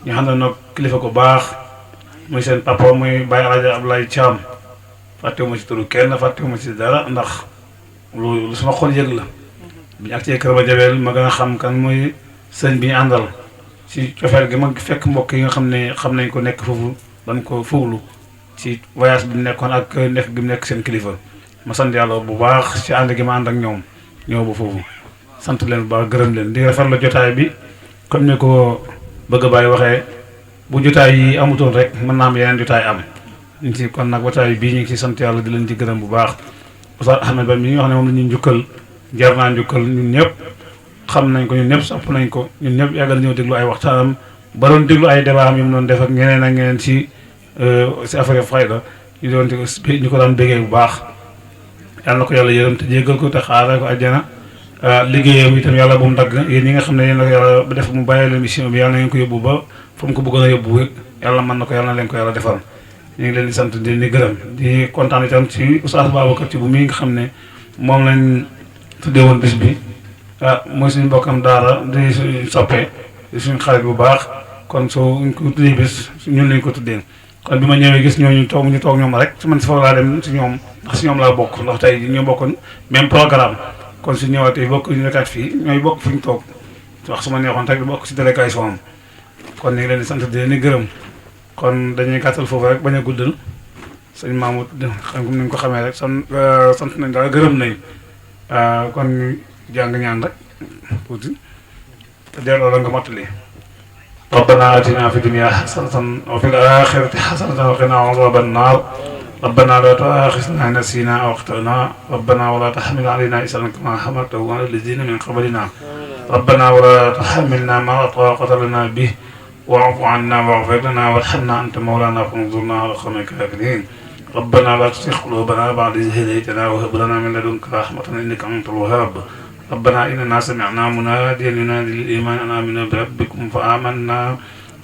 ñu xam ne nag kilifa ko baax muy seen papa muy Baye El Hadj Abdoulaye Thiam fàttewuma ci turu kenn fàttewuma ci dara ndax lu sama xol yëg la bi ñu ak cee Kër Madiabel ma gën a xam kan muy sëñ bi ñu àndal ci cofeel gi ma fekk mbokk yi nga xam ne xam nañ ko nekk foofu dañ ko fuglu ci voyage bi nekkoon ak nekk gi mu nekk seen kilifa ma sant yàlla bu baax ci ànd gi ma ànd ak ñoom ñëw ba foofu sant leen bu baax gërëm leen di rafetlu jotaay bi comme ni ko bëgg a bàyyi waxee bu jotaay yi amutoon rek mën naa am yeneen jotaay am ñu ci kon nag jotaay bii ñu ngi ci sant yàlla di leen ci gërëm bu baax Oustaz Ahmed Ba mi nga xam ne moom la ñuy njukkal jar naa njukkal ñun ñëpp xam nañ ko ñun ñëpp sopp nañ ko ñun ñëpp yàggal ñëw déglu ay waxtaanam ba doon déglu ay débat am yu mu doon def ak ñeneen ak ñeneen ci affaire fayda ñu doon ñu ko daan béggee bu baax yàlla na ko yàlla yërëm te jéggal ko te xaaral ko àjjana liggéeyam itam yàlla bu mu dagg yéen ñi nga xam ne yéen la yàlla ba def mu bàyyi leen mission bi yàlla na ngeen ko yóbbu ba fa mu ko bëggoon a yóbbu yàlla mën na ko yàlla na leen ko yàlla defal ñu ngi leen di sant di leen gërëm di kontaan itam ci Oustaz Babacar ci bu mi nga xam ne moom lañ tuddee woon bis bi mooy suñu mbokkam daara di suñu soppee di suñu xarit bu baax kon soo ñu ko tuddee bis ñun lañ ko tuddee kon bi ma ñëwee gis ñooñu ñu toog ñoom rek su man si foofu laa dem si ñoom ndax si ñoom laa bokk ndax tey ñoo bokkoon même programme kon su ñëwaatee bokk ñu nekkaat fii ñooy bokk fi ñu toog wax su ma neexoon rek bokk si délégation am kon ñu ngi leen di sant di leen di gërëm kon dañuy gàttal foofu rek bañ a guddal sëñ Mamoud xam ni ñu ko xamee rek sant nañ daal gërëm nañ kon ñu jàng ñaan rek tuuti te delloo la nga mottali ربنا آتنا في الدنيا حسنة وفي الآخرة حسنة وقنا عذاب النار ربنا لا تؤاخذنا إن نسينا أو أخطأنا ربنا ولا تحمل علينا إصرا كما حملته على الذين من قبلنا ربنا ولا تحملنا ما لا طاقة لنا به واعف عنا واغفر لنا وارحمنا أنت مولانا فانصرنا على القوم الكافرين ربنا لا تزغ قلوبنا بعد إذ هديتنا وهب لنا من لدنك رحمة إنك أنت الوهاب ربنا إننا سمعنا مناديا ينادي للإيمان أن آمنوا بربكم فآمنا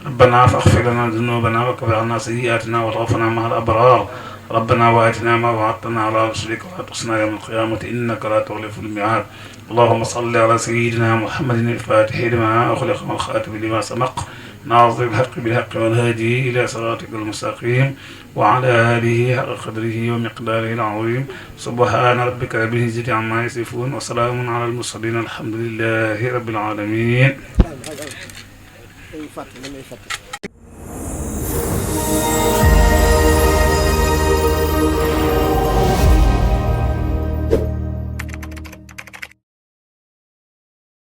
ربنا فاغفر لنا ذنوبنا وكفر عنا سيئاتنا وتوفنا مع الأبرار ربنا وآتنا ما وعدتنا على رسلك ولا تخزنا يوم القيامة إنك لا تخلف الميعاد اللهم صل على سيدنا محمد الفاتح لما أخلق والخاتم لما سبق ناصر الحق بالحق والهادي إلى صراطك المستقيم وعلى آله حق قدره ومقداره العظيم سبحان ربك رب العزة عما يصفون وسلام على المرسلين الحمد لله رب العالمين